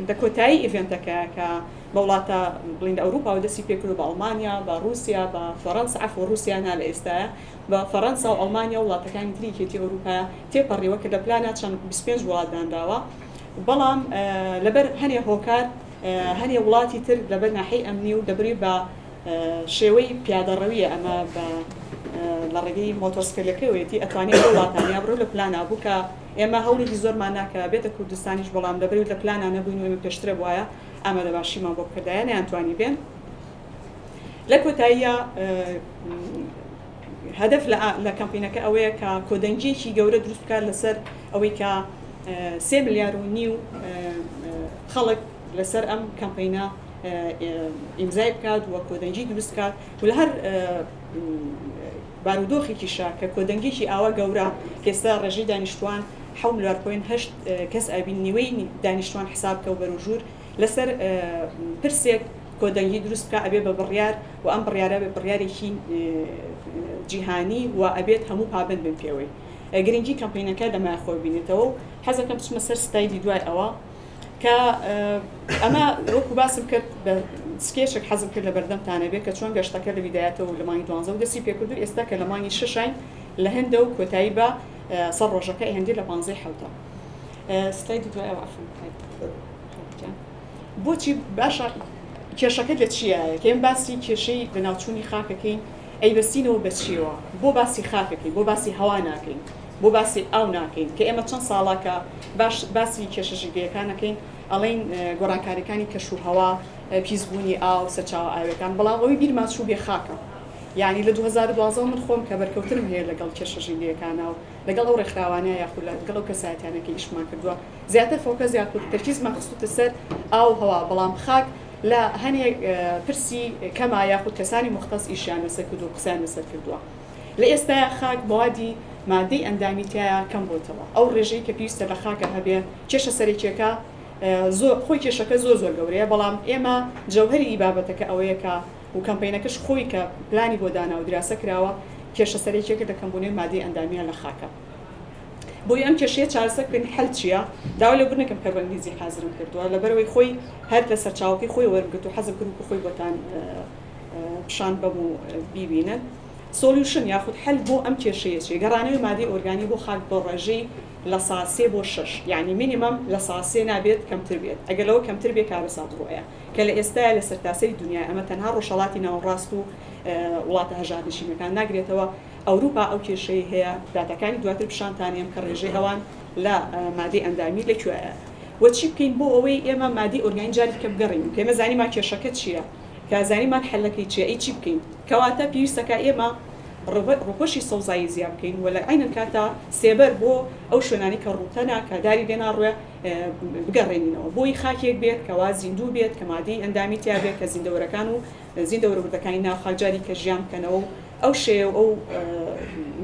لە کۆتایی event ەکە کە بە وڵاتە بڵین لە ئەوروپاوە دەستی پێکرد و بە ئەڵمانیا بە ڕووسیا بە فەڕەنسا عەفوە ڕووسیا نا لە ئێستایا بە فەڕەنسا و ئەڵمانیا و وڵاتەکانی تری یەکێتی ئەوروپا تێپەڕیوە کە لە پلانا چەند 25 وڵات دانراوە بەڵام لەبەر هەنێ هۆکار هەنێ وڵاتی تر لەبەر ناحەی ئەمنی و لەبری بە شێوەی پیادەڕەویە ئەمە بە لە ڕێگەی مۆتۆرسکەلەکەوەیەتی ئەتوانێت بۆ وڵاتانیا بڕۆ لە پلانا بوو کە ئێمە هەوڵێکی زۆرمان نا کە بێتە کوردستانیش بەڵام لەبەر لە پلانا نەبووین و ئێمە پێشترە بوایە ئامادەباشیمان بۆ بکردایە نەیانتوانی بێن لە کۆتاییە هەدەف لە کەمپینەکە ئەوەیە کە کۆدەنگیەکی گەورە دروست بکات لەسەر ئەوەی کە سێ ملیار و نیو خەڵک لەسەر ئەم کەمپینە ئیمزای بکات و کۆدەنگی دروست بکات و لە هەر بارودۆخێکیشا کە کۆدەنگێکی ئاوا گەورە کە ئێستا ڕێژەی دانیشتوان حەو ملیار point هەشت کەس ئەبین نیوەی دانیشتوان حساب کە و بەرەو ژوور لەسەر پرسێک کۆدەنگی دروست بکە ئەبێ بە بڕیار و ئەم بڕیارە بێ بڕیارێکی جیهانی و ئەبێت هەموو پابەند بن پێوەی گرنگی کەمپینەکە لەمە خۆی بینێتەوە و حەزەکەم بچمە سەر ستایلی دوای ئەوە کە ئەمە وەکو باسم کرد بە سکێچێک حەزم کرد لە بەردەمتانە بێ کە چۆن گەشتەکە لە بیدایەتەوە لە مانگی دوانزە و دەستی پێکرد و ئێستا کە لە مانگی شەشاین لە هەندە و کۆتایی بە سەر ڕۆژەکە ئەهێندرێت لە پانزەی حەوتە. سلایدی دوای ئەوە عەفوەن کاک گیان. بۆچی باشە کێشەکە لە چیایە کە ئێمە باسی کێشەی لەناوچوونی خاکەکەین ئەیبەستینەوە بە چیەوە؟ بۆ باسی خاکەکەین؟ بۆ باسی هەوا ناکەین؟ بۆ باسی ئاو ناکەین؟ کە ئێمە چەند ساڵە کە باش باسی کێشە ژینگەیەکان ئەکەین ئەڵێین گۆڕانکاریەکانی کەش و هەوا، پیسبوونی ئاو، سەرچاوە ئاویەکان، بەڵام ئەوەی بیرمان چوو بێ خاکە. یانی لە 2012 من خۆم کە بەرکەوتنم هەیە لەگەڵ کێشە ژینگەیەکانا و لەگەڵ ئەو ڕێکخراوانە یاخود لەگەڵ ئەو کەسایەتیانە کە ئیشمان کردووە زیاتر focus یاخود تەرکیزمان خستووتە سەر ئاو و هەوا، بەڵام خاک لە هەنێ پرسی کەمە یاخود کەسانی موختەس ئیشیان لەسەر کردووە و قسەیان لەسەر کردووە. لە ئێستایا خاک مەوادی مادەی ئەندامی تیایا کەم بۆتەوە. ئەو ڕێژەی کە پێویستە لە خاکا هەبێ کێشە سەرەکیەکە زۆر خۆی کێشەکە زۆر زۆر گەورەیە بەڵام ئێمە جەوهەری بابەتەکە ئەوەیە کە و کەمپەینەکەش خۆی کە پلانی بۆ دانا و دراسە کراوە کێشە سەرەکیەکە لە کەمبوونەوەی مادەی ئەندامیە لە خاکا. بۆیە ئەم کێشەیە چارەسەر بکەین حەل چیە؟ داوای لێبوردن ئەکەم کە بە ئینگلیزی حازرم کردووە لەبەرئەوەی خۆی هەر لە سەرچاوەکەی خۆی وەرم گرت و حەزم کرد وەکو خۆی بۆتان پیشان بەم و بیبینن. solution یاخود حەل بۆ ئەم کێشەیە چیە؟ گەڕانەوەی مادەی ئۆرگانی بۆ خاک بە ڕێژەی 3% بۆ 6 یانی minimum 3% نابێت کەمتر بێت ئەگەر لەوە کەمتر بێت کارەسات ڕووئەیا کە لە ئێستایا لە سەرتاسەری دونیا ئەمە تەنها ڕۆژهەڵاتی ناوەڕاست و وڵاتە هەژارنشینەکان ناگرێتەوە ئەوروپا ئەو کێشەی هەیە، داتاکانی دواتر پیشانتان ئەیەم کە ڕێژەی ئەوان لە مادەی ئەندامی لە کوێیە و چی بکەین بۆ ئەوەی ئێمە مادەی ئۆرگانی جاری کە بگەڕێین کە ئێمە زانیمان کێشەکە چییە کە زانیمان حەلەکەی چییە ئەی چی بکەین کەواتە پێویستەکە ئێمە ڕووپۆشی سەوزایی زیا بکەین و لە عەینەن کاتا سێبەر بۆ ئەو شوێنانەی کە ڕووتەنە کە داری لێ ناڕوێ بگەڕێنینەوە بۆی خاکێک بێت کەوا زیندوو بێت کە مادەی ئەندامی تیا بێت کە زیندەوەرەکان و زیندەوەرە وردەکانی ناو خاک جاری کە ژیان بکەنەوە و ئەو شێ و ئەو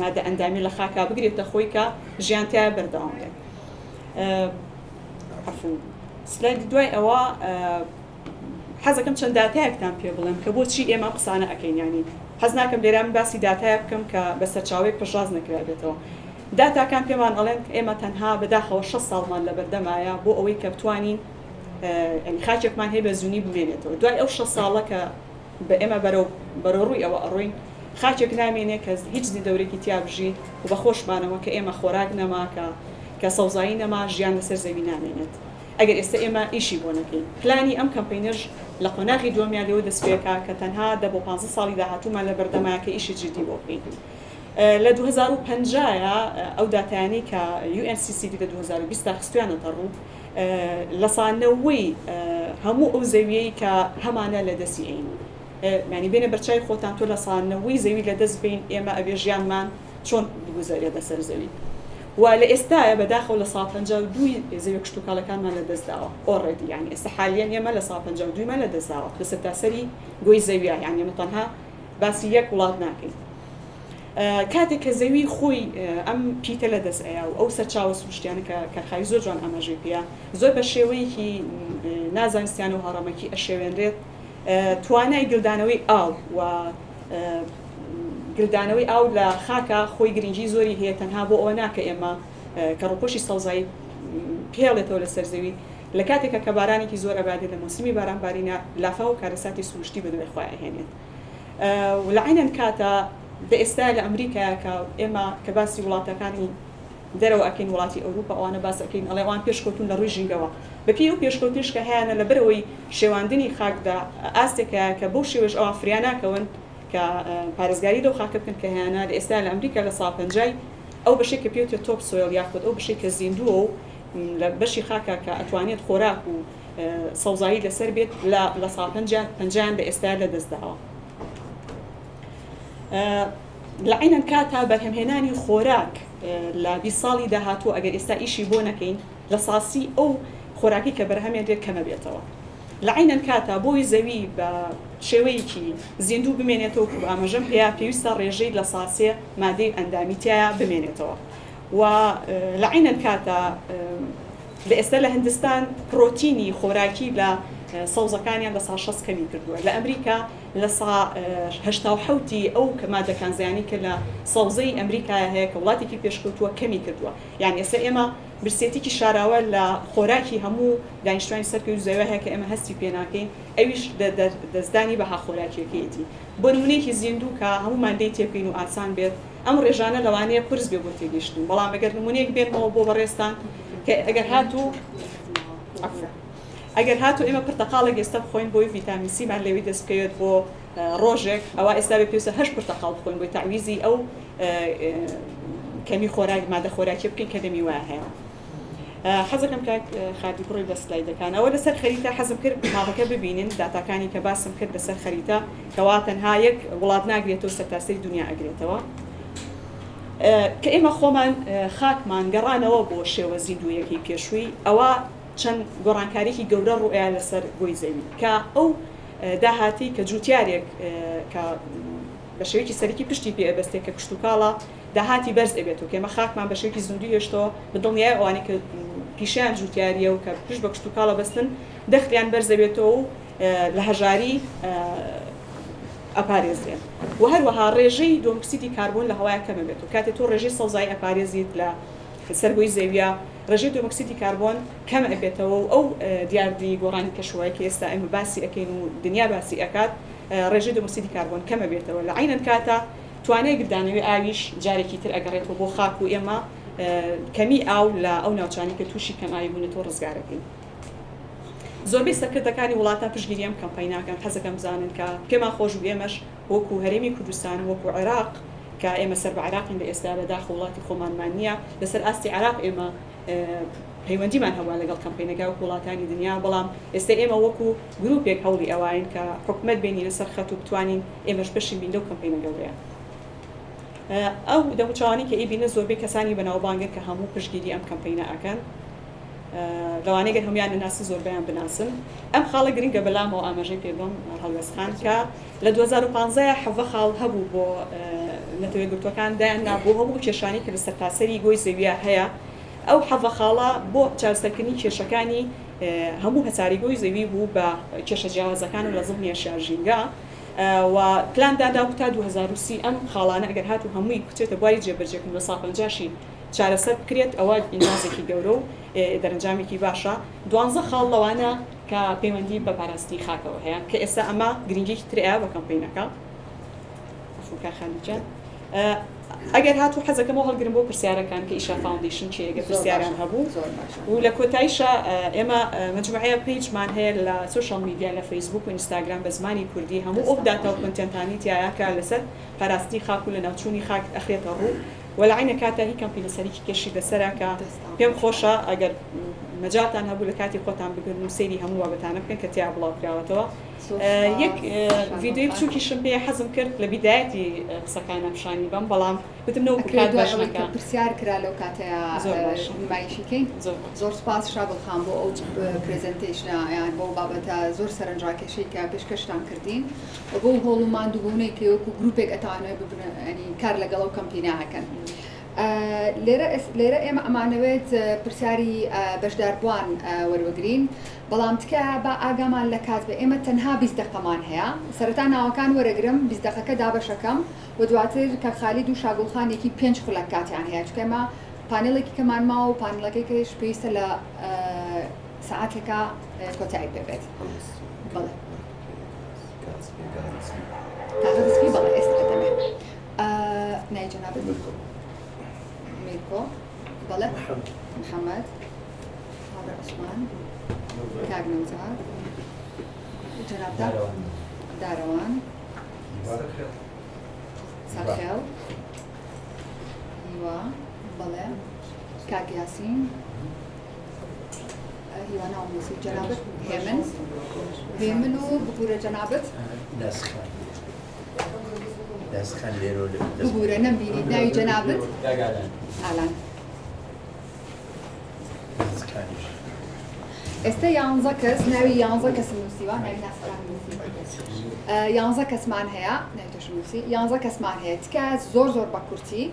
مادە ئەندامی لە خاکا بگرێتە خۆی کە ژیان تیا بەردەوام بێت. عەفو سلایدی دوای ئەوە حەزەکەم چەند داتایەکتان پێ بڵێم کە بۆچی ئێمە ئەم قسانە ئەکەین یانی حەز ناکەم لێرە من باسی داتایە بکەم کە بە سەرچاوەیەک پشتڕاست نەکرابێتەوە داتاکان پێمان ئەڵێن کە ئێمە تەنها بەداخەوە 6 ساڵمان لەبەردەمایە بۆ ئەوەی کە بتوانین یانی خاکێکمان هەیە بە زوونی بمێنێتەوە دوای ئەو 6 ساڵە کە بە ئێمە بەرەو بەرەو ڕووی ئەوە ئەڕۆین خاکێک نامێنێ کە هیچ زیندەورێکی تیا بژی و بە خۆشمانەوە کە ئێمە خۆراک نەما کە کە سەوزایی نەما ژیان لەسەر زەوی نامێنێت ئەگەر ئێستا ئێمە ئیشی بۆ نەکەین پلانی ئەم کەمپەینەش لە قۆناغی دووەمیا لێوە دەست پێکا کە تەنها دە بۆ پانزە ساڵی داهاتوومان لە بەردەمایە کە ئیشی جدی بۆ بکەین لە 2050 ئەو داتایانەی کە UNCCD لە 2020 دا خستویانەتە ڕوو لە سا نەوەی هەموو ئەو زەویەی کە هەمانە لە دەستی ئەین یانی بێنە بەرچاوی خۆتان تۆ لە سا نەوەی زەوی لە دەست بین ئێمە ئەبێ ژیانمان چۆن بگوزەرێت لەسەر زەوی و لە ئێستاە بەداخەوە لە سا 52 زەوی کشتوکاڵەکانمان لە دەست داوە already یانی ئێستا حالیەن ئێمە لە سا 52مان لە دەست داوە لە سەرتاسەری گۆی زەویە یانی ئێمە تەنها باسی یەک وڵات ناکەین. کاتێک کە زەوی خۆی ئەم پیتە لە دەست ئەیا و ئەو سەرچاوە سروشتیانە کە کاک خاوی زۆر جوان ئاماژەی پێیا زۆر بە شێوەیەکی نازانستیانە و هەڕەمەکی ئەشێوێنرێت توانای گلدانەوەی ئاو و گلدانەوەی ئاو لە خاکە خۆی گرنگی زۆری هەیە تەنها بۆ ئەوە ناکە ئێمە کە ڕووپۆشی سەوزایی پێڵێتەوە لەسەر زەوی لە کاتێکە کە بارانێکی زۆر ئەبادێت لە مۆسیمی بارانبارینە لافاو و کارەساتی سروشتی بەدوای خۆی ئەهێنێت. و لە عەینەن کاتا لە ئێستایا لە ئەمریکایا کە ئێمە کە باسی وڵاتەکانی دەرەوە ئەکەین وڵاتی ئەوروپا ئەوانە باس ئەکەین ئەڵێ ئەوان پێشکەوتوون لە ڕووی ژینگەوە بە پێی ئەو پێشکەوتنیش کە هەیانە لەبەرئەوەی شێواندنی خاک لە ئاستێکایە کە بەو شێوەیەش ئەوان فریا ناکەون کە پارێزگاری لەو خاکە بکەن کە هەیانە لە ئێستایا لە ئەمریکا لە سا پەنجای ئەو بەشەی کە پێوترێت top soil یاخود ئەو بەشەی کە زیندووە و لە بەشی خاکە کە ئەتوانێت خۆراک و سەوزایی لەسەر بێت لە 50% پەنجایان لە ئێستا لە دەست داوە. لە عەینەن کاتا بەرهەمهێنانی خۆراک لە 20 ساڵی داهاتوو ئەگەر ئێستا ئیشی بۆ نەکەین لە ساسی ئەو خۆراکی کە بەرهەمێنرێت کەمە بێتەوە. لە عەینەن کاتا بۆی زەوی بە شێوەیەکی زیندوو بمێنێتەوە کە ئاماژەم پێیا پێویستە ڕێژەی لە ساسێ مادەی ئەندامی تیایا بمێنێتەوە و لە عەینەن کاتا لە ئێستا لە هندستان پرۆتینی خۆراکی لە سەوزەکانیان 60% کەمی کردووە. لە ئەمریکا 87% ی ئەو کە مادە کانزایانەی کە لە سەوزەی ئەمریکایا هەیە کە وڵاتێکی پێشکەوتووە کەمی کردووە. یانی ئێستا ئێمە برسێتیکی شاراوە لە خۆراکی هەموو دانیشتوانی سەر گۆی زەویا هەیە کە ئێمە هەستی پێ ناکەین ئەویش لە دەستدانی بەها خۆراکیەکەیەتی. بۆ نمونەیەکی زیندوو کە هەموومان لێی تێبگەین و ئاسان بێت ئەم ڕێژانە لەوانەیە قورس بێ بۆ تێگەیشتن بەڵام ئەگەر نمونەیەک بێنمەوە بۆ بەڕێزتان کە ئەگەر هاتوو ئەگەر هاتوو ئێمە پرتەقاڵێک ئێستا بخۆین بۆی ڤیتامین سیمان لێوی دەست بکەوێت بۆ ڕۆژێک ئەوا ئێستا بێ پێویستە هەشت پرتەقاڵ بخۆین بۆی تەعویزی ئەو کەمی خۆراک مادە خۆراکیە بکەین کە لە میوە هەیە. حەزەکەم کاک خادی بڕۆی بە سلایدەکان ئەوە لەسەر خەریتە حەزم کرد ماڵەکە ببینن داتاکانی کە باسم کرد لەسەر خەریتە کەوا تەنها یەک وڵات ناگرێتەوە سەرتاسەری دنیا ئەگرێتەوە. کە ئێمە خۆمان خاکمان گەڕانەوە بۆ شێوە زیندوویەکەی پێشووی ئەوە چەند گۆڕانکاریی گەورە ڕووئەیا لەسەر گۆی زەوی کە ئەو داهاتەی کە جووتیارێک کە بە شێوەیەکی سەرەکی پشتی پێ ئەبەستێ کە کشتوکاڵە داهاتی بەرز ئەبێتەوە کە ئێمە خاکمان بە شێوەیەکی زیندوو هێشتەوە بە دڵنیایی ئەوانەی کە پیشەیان جووتیارییە و کە پشت بە کشتوکاڵ ئەبەستن دەخلیان بەرز ئەبێتەوە و لە هەژاری ئەپارێزرێن و هەروەها ڕێژەی دۆمکسیدی کاربۆن لە هەوایە کەم ئەبێتەوە کاتێ تۆ ڕێژەی سەوزایی ئەپارێزیت لە سەر گۆی زەویە ڕێژەی دۆمۆکسیدی کاربۆن کەم ئەبێتەوە و ئەو دیاردەی گۆڕانی کەشوهەوای کە ئێستا ئێمە باسی ئەکەین و دنیا باسی ئەکات ڕێژەی دۆمۆکسیدی کاربۆن کەم ئەبێتەوە لە عەینەن کاتا توانای گلدانەوەی ئاویش جارێکی تر ئەگەڕێتەوە بۆ خاک و ئێمە کەمی ئاو لە ئەو ناوچانەی کە تووشی کەم ئاوی بوونەتەوە ڕزگار ئەکەین. زۆربەی سەرکردەکانی وڵاتان پشتگیری ئەم کەمپەینە ئەکەن حەزەکەم بزانن کە پێمان خۆش بوو ئێمەش وەکو هەرێمی کوردستان و وەکو عێراق کە ئێمە سەر بە عێراقین لە ئێستا بەداخەوە وڵاتی خۆمانمان نییە لەسەر ئاستی عێراق ئێمە پەیوەندیمان هەبووە لەگەڵ کەمپەینەکە وەکو وڵاتانی دنیا بەڵام ئێستا ئێمە وەکو گروپێک هەوڵی ئەوین کە حکومەت بێنینە سەر خەت و بتوانین ئێمەش بەشی بین لەو کەمپەینە گەورەیە. ئەو دەموچاوانەی کە ئەیبینن زۆربەی کەسانی بەناوبانگن کە هەموو پشتگیری ئەم کەمپەینە ئەکەن. لەوانەیە گەر هەموویان نەناسن زۆربەیان بناسن. ئەم خاڵە گرنگە بەلامەوە ئاماژەی پێ بەم هەڵوێست خان کە لە 2015 حەڤە خاڵ هەبوو بۆ نەتەوە یەکگرتووەکان دایان نا بۆ هەموو کێشانەی کە لە سەرتاسەری گۆی زەوییا هەیە ئەو حەڤە خاڵە بۆ چارەسەرکردنی کێشەکانی هەموو هەساری گۆی زەوی بوو بە کێشە جیاوازەکان و لە زڵمیەشیا ژینگە و پلان دانرابوو تا 2030 ئەم خاڵانە ئەگەر هاتوو هەمووی بچێتە بواری جێبەجێکردن 50% شی چارەسەر بکرێت ئەوە ئینجازێکی گەورە و دەرەنجامێکی باشە. دوانزە خاڵ لەوانە کە پەیوەندی بە پاراستنی خاکەوە هەیە کە ئێستا ئەمە گرنگیەکی ترە بە کەمپەینەکە. عەفو کاک خالید جان ئەگەر هاتوو حەزەکەم ئەو هەڵگرم بۆ پرسیارەکان کە ئیشا foundation چیە گەر پرسیاران هەبوو و لە کۆتاییشا ئێمە مەجموعەیە page مان هەیە لە social media لە فەیسبوک و ئینستاگرام بە زمانی کوردی هەموو ئەو داتا و content انەی تیایە کە لەسەر پاراستنی خاک و لەناوچوونی خاک ئەخرێتە ڕوو وە لە عەینە کاتا هی کەمپینە سەرەکی کەشی لەسەرە کە پێم خۆشە ئەگەر مەجالتان هەبوو لە کاتی خۆتان بگرن و سەیری هەموو بابەتانە بکەن کە تیا بڵاو کراوەتەوە یەک ڤیدیۆی بچووکیشم پێ حەزم کرد لە بیدایەتی قسەکانە پیشانی بەم بەڵام وتم نەوەکو کات باش نەکا پرسیار کرا لەو کاتەیا نمایشی کەین زۆر سوپاس شاگوڵ خان بۆ ئەو presentation ە یان بۆ بابەتە زۆر سەرنجڕاکێشەی کە پێشکەشتان کردین و بەو هۆڵ و ماندووبوونەی کە وەکو گروپێک ئەتوانێت ببنە ینی کار لەگەڵ ئەو کەمپینە ئەکەن. لێرە لێرە ئێمە ئەمانەوێت پرسیاری بەشداربووان وەربگرین بەڵام تکایە با ئاگامان لە کات بێ ئێمە تەنها 20 دەقەمان هەیە سەرەتا ناوەکان وەرەگرم 20 دەقەکە دابەشەکەم و دواتر کاک خالید و شاگوڵ خان یەکی پێنج خولەک کاتیان هەیە چونکە ئێمە پانێڵێکی کەمان ماوە و پانێڵەکەی کەش پێویستە لە سەعاتێکا کۆتایی پێ بێت. بەڵێ. کاغەزی سپی بەڵێ ئێستا ئەدەمێ. ناوی جەنابت؟ میرکۆ. بەڵێ. محەممەد. هاوڕێ عوسمان. کاک نەوزاد. جەنابتان؟ دارەوان. سەرخێڵ. هیوا. بەڵێ. کاک یاسین. هیوا ناوم نووسی جەنابت هێمن هێمن و ببوورە جەنابت ناسخان ناسخان لێرۆ ببوورە نەمبینی ناوی جەنابت ئالان ئێستا یانزە کەس ناوی یانزە کەسم نووسیوە ناوی ناسخان نووسی یانزە کەسمان هەیە ناوی تۆشم نووسی یانزە کەسمان هەیە تکایە زۆر زۆر بە کورتی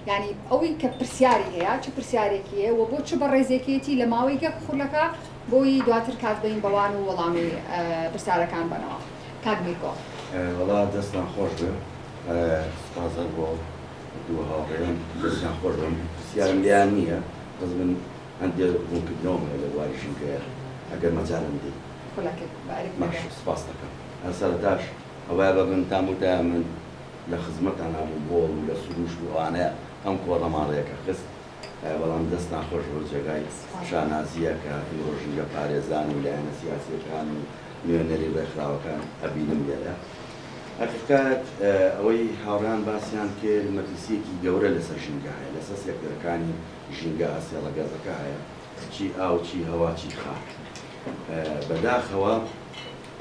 یانی ئەوی کە پرسیاری هەیە چ پرسیارێکی هەیە و بۆ چ بەڕێزێکێتی لە ماوەی یەک خولەکا بۆی دواتر کات بەین بەوان و وەڵامی پرسیارەکان بەنەوە. کاک میرکۆ. وەڵا دەستتان خۆش بێ سوپاس هەر بۆ دوو هاوڕێم دەستیان خۆش بێ من پرسیارم لێیان نییە بەس من هەندێ ڕوونکردنەوەم هەیە لە بواری ژینگەیە ئەگەر مەجالم بدەی. خولەکێک بە ئەرک باش نەبێ. سوپاست دەکەم. هەر سەرەتاش ئەوەیە بە من تام وتایە من لە خزمەتانا بووم بۆڵ و لە سروشت و ئەوانەیە ئەم کۆڕەمان ڕێکە خست بەڵام دەستتان خۆش بێ جێگای شانازییە کە ئیمڕۆ ژینگە پارێزان و لایەنە سیاسییەکان و نوێنەری ڕێکخراوەکان ئەبینم لێرە. حەقیقەت ئەوەی هاوڕێیان باسیان کرد مەترسییەکی گەورە لەسەر ژینگە هەیە، لەسەر سێکتەرەکانی ژینگە هەسێ ڕەگەزەکە هەیە، چی ئاو چی هەوا چی خاک. بەداخەوە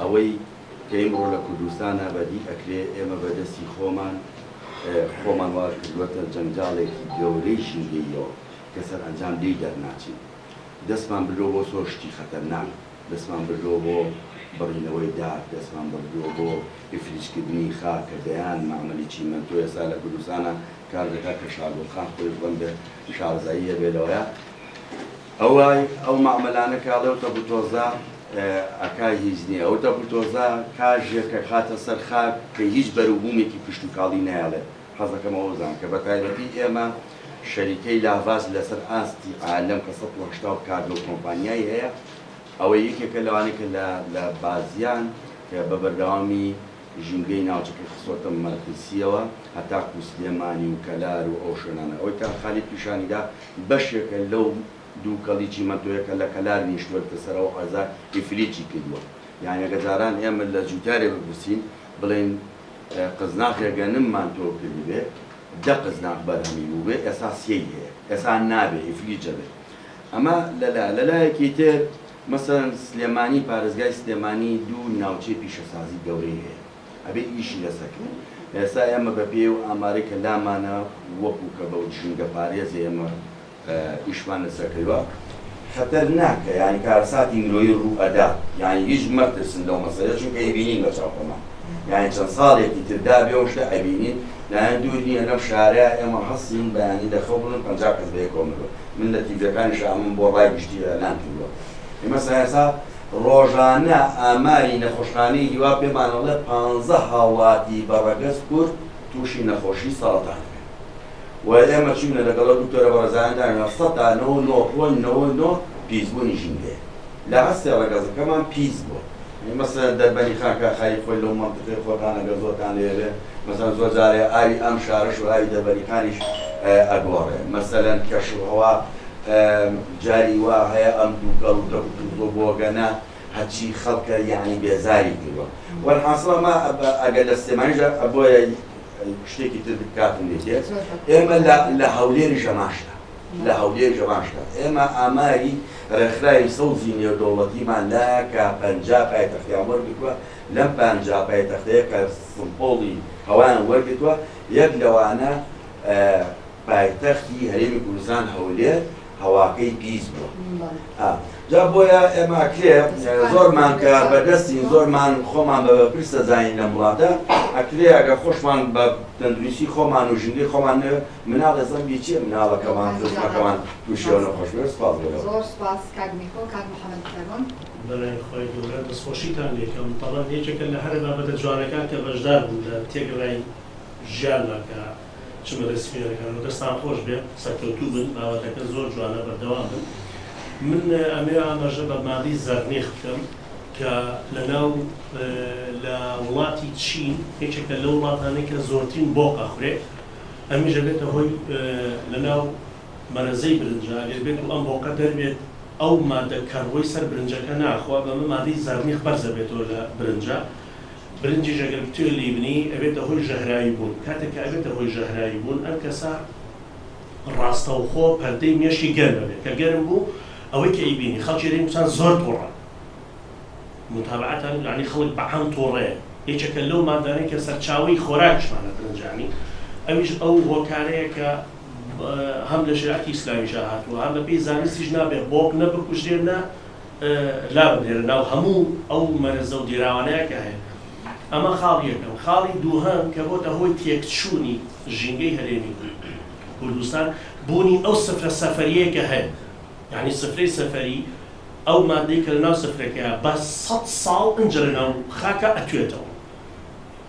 ئەوەی کە ئیمڕۆ لە کوردستانا بەدی ئەکرێ ئێمە بە دەستی خۆمان خۆمان وا کردووەتە جەنجاڵێکی گەورەی ژینگەییەوە کە سەرئەنجام لێی دەرناچین. دەستمان بردووە بۆ زۆر شتی خەتەرناک، دەستمان بردووە بۆ بڕینەوەی دار، دەستمان بردووە بۆ ئیفلیجکردنی خاک کە دەیان مەعمەلی چیمەنتۆ ئێستا لە کوردستانا کار دەکات کە شاگوڵ خان خۆی ڕەنگە شارەزایی هەبێ لەوەیا. ئەوای ئەو مەعمەلانە کە ئەڵێ ئەو تەپوتۆزە ئەکا هیچ نیە ئەو تەپوتۆزە کاژێک ئەخاتە سەر خاک کە هیچ بەروبوومێکی کشتوکاڵی نایەڵێ حەزەکەم ئەوە بزانن کە بەتایبەتی ئێمە شەریکەی لاڤاس لەسەر ئاستی عالەم کە 180 کارگە و کۆمپانیای هەیە ئەوە یەکێکە لەوانەی کە لە لە بازیان کە بە بەردەوامی ژینگەی ناوچەکەی خستۆتە مەترسییەوە هەتاکوو سلێمانی و کەلار و ئەو شوێنانە. ئەوەی کاک خالید پیشانی دا بەشێکە لەو دووکەڵی چیمەنتۆیە کە لە کەلار نیشتووەتە سەر ئەو عەرزە ئیفلیجی کردووە. یانی ئەگەر جاران ئێمە لە جووتیارێ بپرسین بڵێین قزناخێ گەنممان تۆ کردبێ دە قزناخ بەرهەمی بووبێ ئێستا سێی هەیە. ئێستا نابێ ئیفلیج ئەبێ. ئەمە لە لا. لە لایەکی تر مەسەلەن سلێمانی پارێزگای سلێمانی دوو ناوچەی پیشەسازی گەورەی هەیە ئەبێ ئیشی لەسەر کرێ ئێستا ئێمە بە پێی ئەو ئامارەی کە لامانە وەکو کە بە ژینگە پارێزی ئێمە ئیشمان لەسەر کردوە خەتەرناکە یانی کارەساتی مرۆیی ڕوو ئەدا یانی هیچ مەترسن لەو مەسەلە چونکە ئەیبینین بە چاو خۆمان یانی چەند ساڵێکی تر دابێ ئەو شتە ئەبینین لایەن دوور نییە لەم شارە ئێمە هەستین بەیانی لە خەو بڵێن 50 کەس بەیەکەوە مردووە من لە تیڤیەکانیشا ئەمەم بۆ ڕای گشتی ئیعلان کردووە ئێمە سایەسا ڕۆژانە ئاماری نەخۆشخانەی هیوا پێمان ئەڵێ پانزە هاوڵاتی بە ڕەگەز کورد تووشی نەخۆشی سەڕەتان ئەبێ و ئێمە چووینە لەگەڵ ئەو دکتۆرە بەڕێزانە دانیشتین سەتا نەوە و نۆ point نەوە و نۆ پیسبوونی ژینگەیە لە هەستێ ڕەگەزەکەمان پیس بووە مەسەلەن دەربەنی خان کاک خالید خۆی لەو مەنتیقەی خۆتانە گەر زۆرتان لێ بێ مەسەلەن زۆر جارێ ئاوی ئەم شارەش و ئاوی دەربەنی خانیش ئەگۆڕێ مەسەلەن کەش و هەوا جاری وا هەیە ئەم دووکەڵ و تەپ و توز و بۆگەنە هەرچی خەڵکە یەعنی بێزاری کردوە وەلحاسڵ ئەمە ئەگەر لە سلێمانیش بۆیە شتێکی تر کاتم لێ دێت ئێمە لە هەولێریش هەمان شتە لە هەولێریش هەمان شتە ئێمە ئاماری ڕێکخراوی سەوزی نێودەوڵەتیمان لایە کە 50 پایتەختیان وەرگرتووە لەم 50 پایتەختەیە کە سمپۆڵی هەوایان وەرگرتووە یەک لەوانە پایتەختی هەرێمی کوردستان هەولێر هەواکەی پیس بووە جا بۆیە ئێمە ئەکرێ زۆرمان کە بەدەستین زۆرمان خۆمان بە بەرپرس دەزانین لەم وڵاتە ئەکرێ ئەگەر خۆشمان بە تەندروستی خۆمان و ژینگەی خۆمان نەوێ مناڵێ زەنبی چیە مناڵەکەمان خزمەکەمان تووشی ئەو نەخۆش بێت سوپاس بۆ ئێوە. زۆر سوپاس کاک میکۆ. کاک محەمەد فەرموون. بەلای خوای گەورە دەستخۆشیتان لێکەم تەبەن یەکێکە لە هەرە بابەتە جوانەکان کە بەشدار بووم لە تێکڕای ژیانما کە چ بەدەستی بینەرەکانەوە دەستان خۆش بێ سەرکەوتوو بن بابەتەکە زۆر جوانە بەردەوام بن من ئەمەوێ ئاماژە بە مادەی زەرنیخ بکەم کە لەناو لە وڵاتی چین یەکێکە لەو وڵاتانەی کە زۆرترین بۆق ئەخورێ ئەمیش ئەبێتە هۆی لەناو مەرەزەی برنجە ئەگەر بێت و ئەم بۆقە دەربێت ئەو مادە کەڕوەی سەر برنجەکە ناخوا بەمە مادەی زەرنیخ بەرزەبێتەوە لە برنجە برنجیش ئەگەر بتوێ لێی بنێی ئەبێتە هۆی ژەهراوی بوون، کاتێک کە ئەبێتە هۆی ژەهراوی بوون ئەم کەسە ڕاستەوخۆ پەردەی مێشکی گەرم ئەبێت، کە گەرم بوو ئەوەی کە ئەیبینی خەڵکی هەرێمی کوردستان زۆر توڕەن متابعەتان یانی خەڵک بە عام توڕەیە یەکێکە لەو مادانەی کە سەرچاوەی خۆراکیشمانە برنجانی ئەویش ئەو هۆکارەیە کە هەم لە شەریعەتی ئیسلامیشا هاتووە هەم بەپێی زانستیش نابێ بۆق نە بکوژرێ نە لاببرێنە ناو هەموو ئەو مەرزە و دێراوانەیە کە هەیە. ئەمە خاڵی یەکەم. خاڵی دووهەم کە بۆتە هۆی تێکچوونی ژینگەی هەرێمی کوردستان، بوونی ئەو سفرە سەفەرییەیە کە هەیە. یانی سفرەی سەفەری. ئەو مادەی کە لەناو سفرەکەیە بە سەد ساڵ ئنجە لەناو خاکا ئەتوێتەوە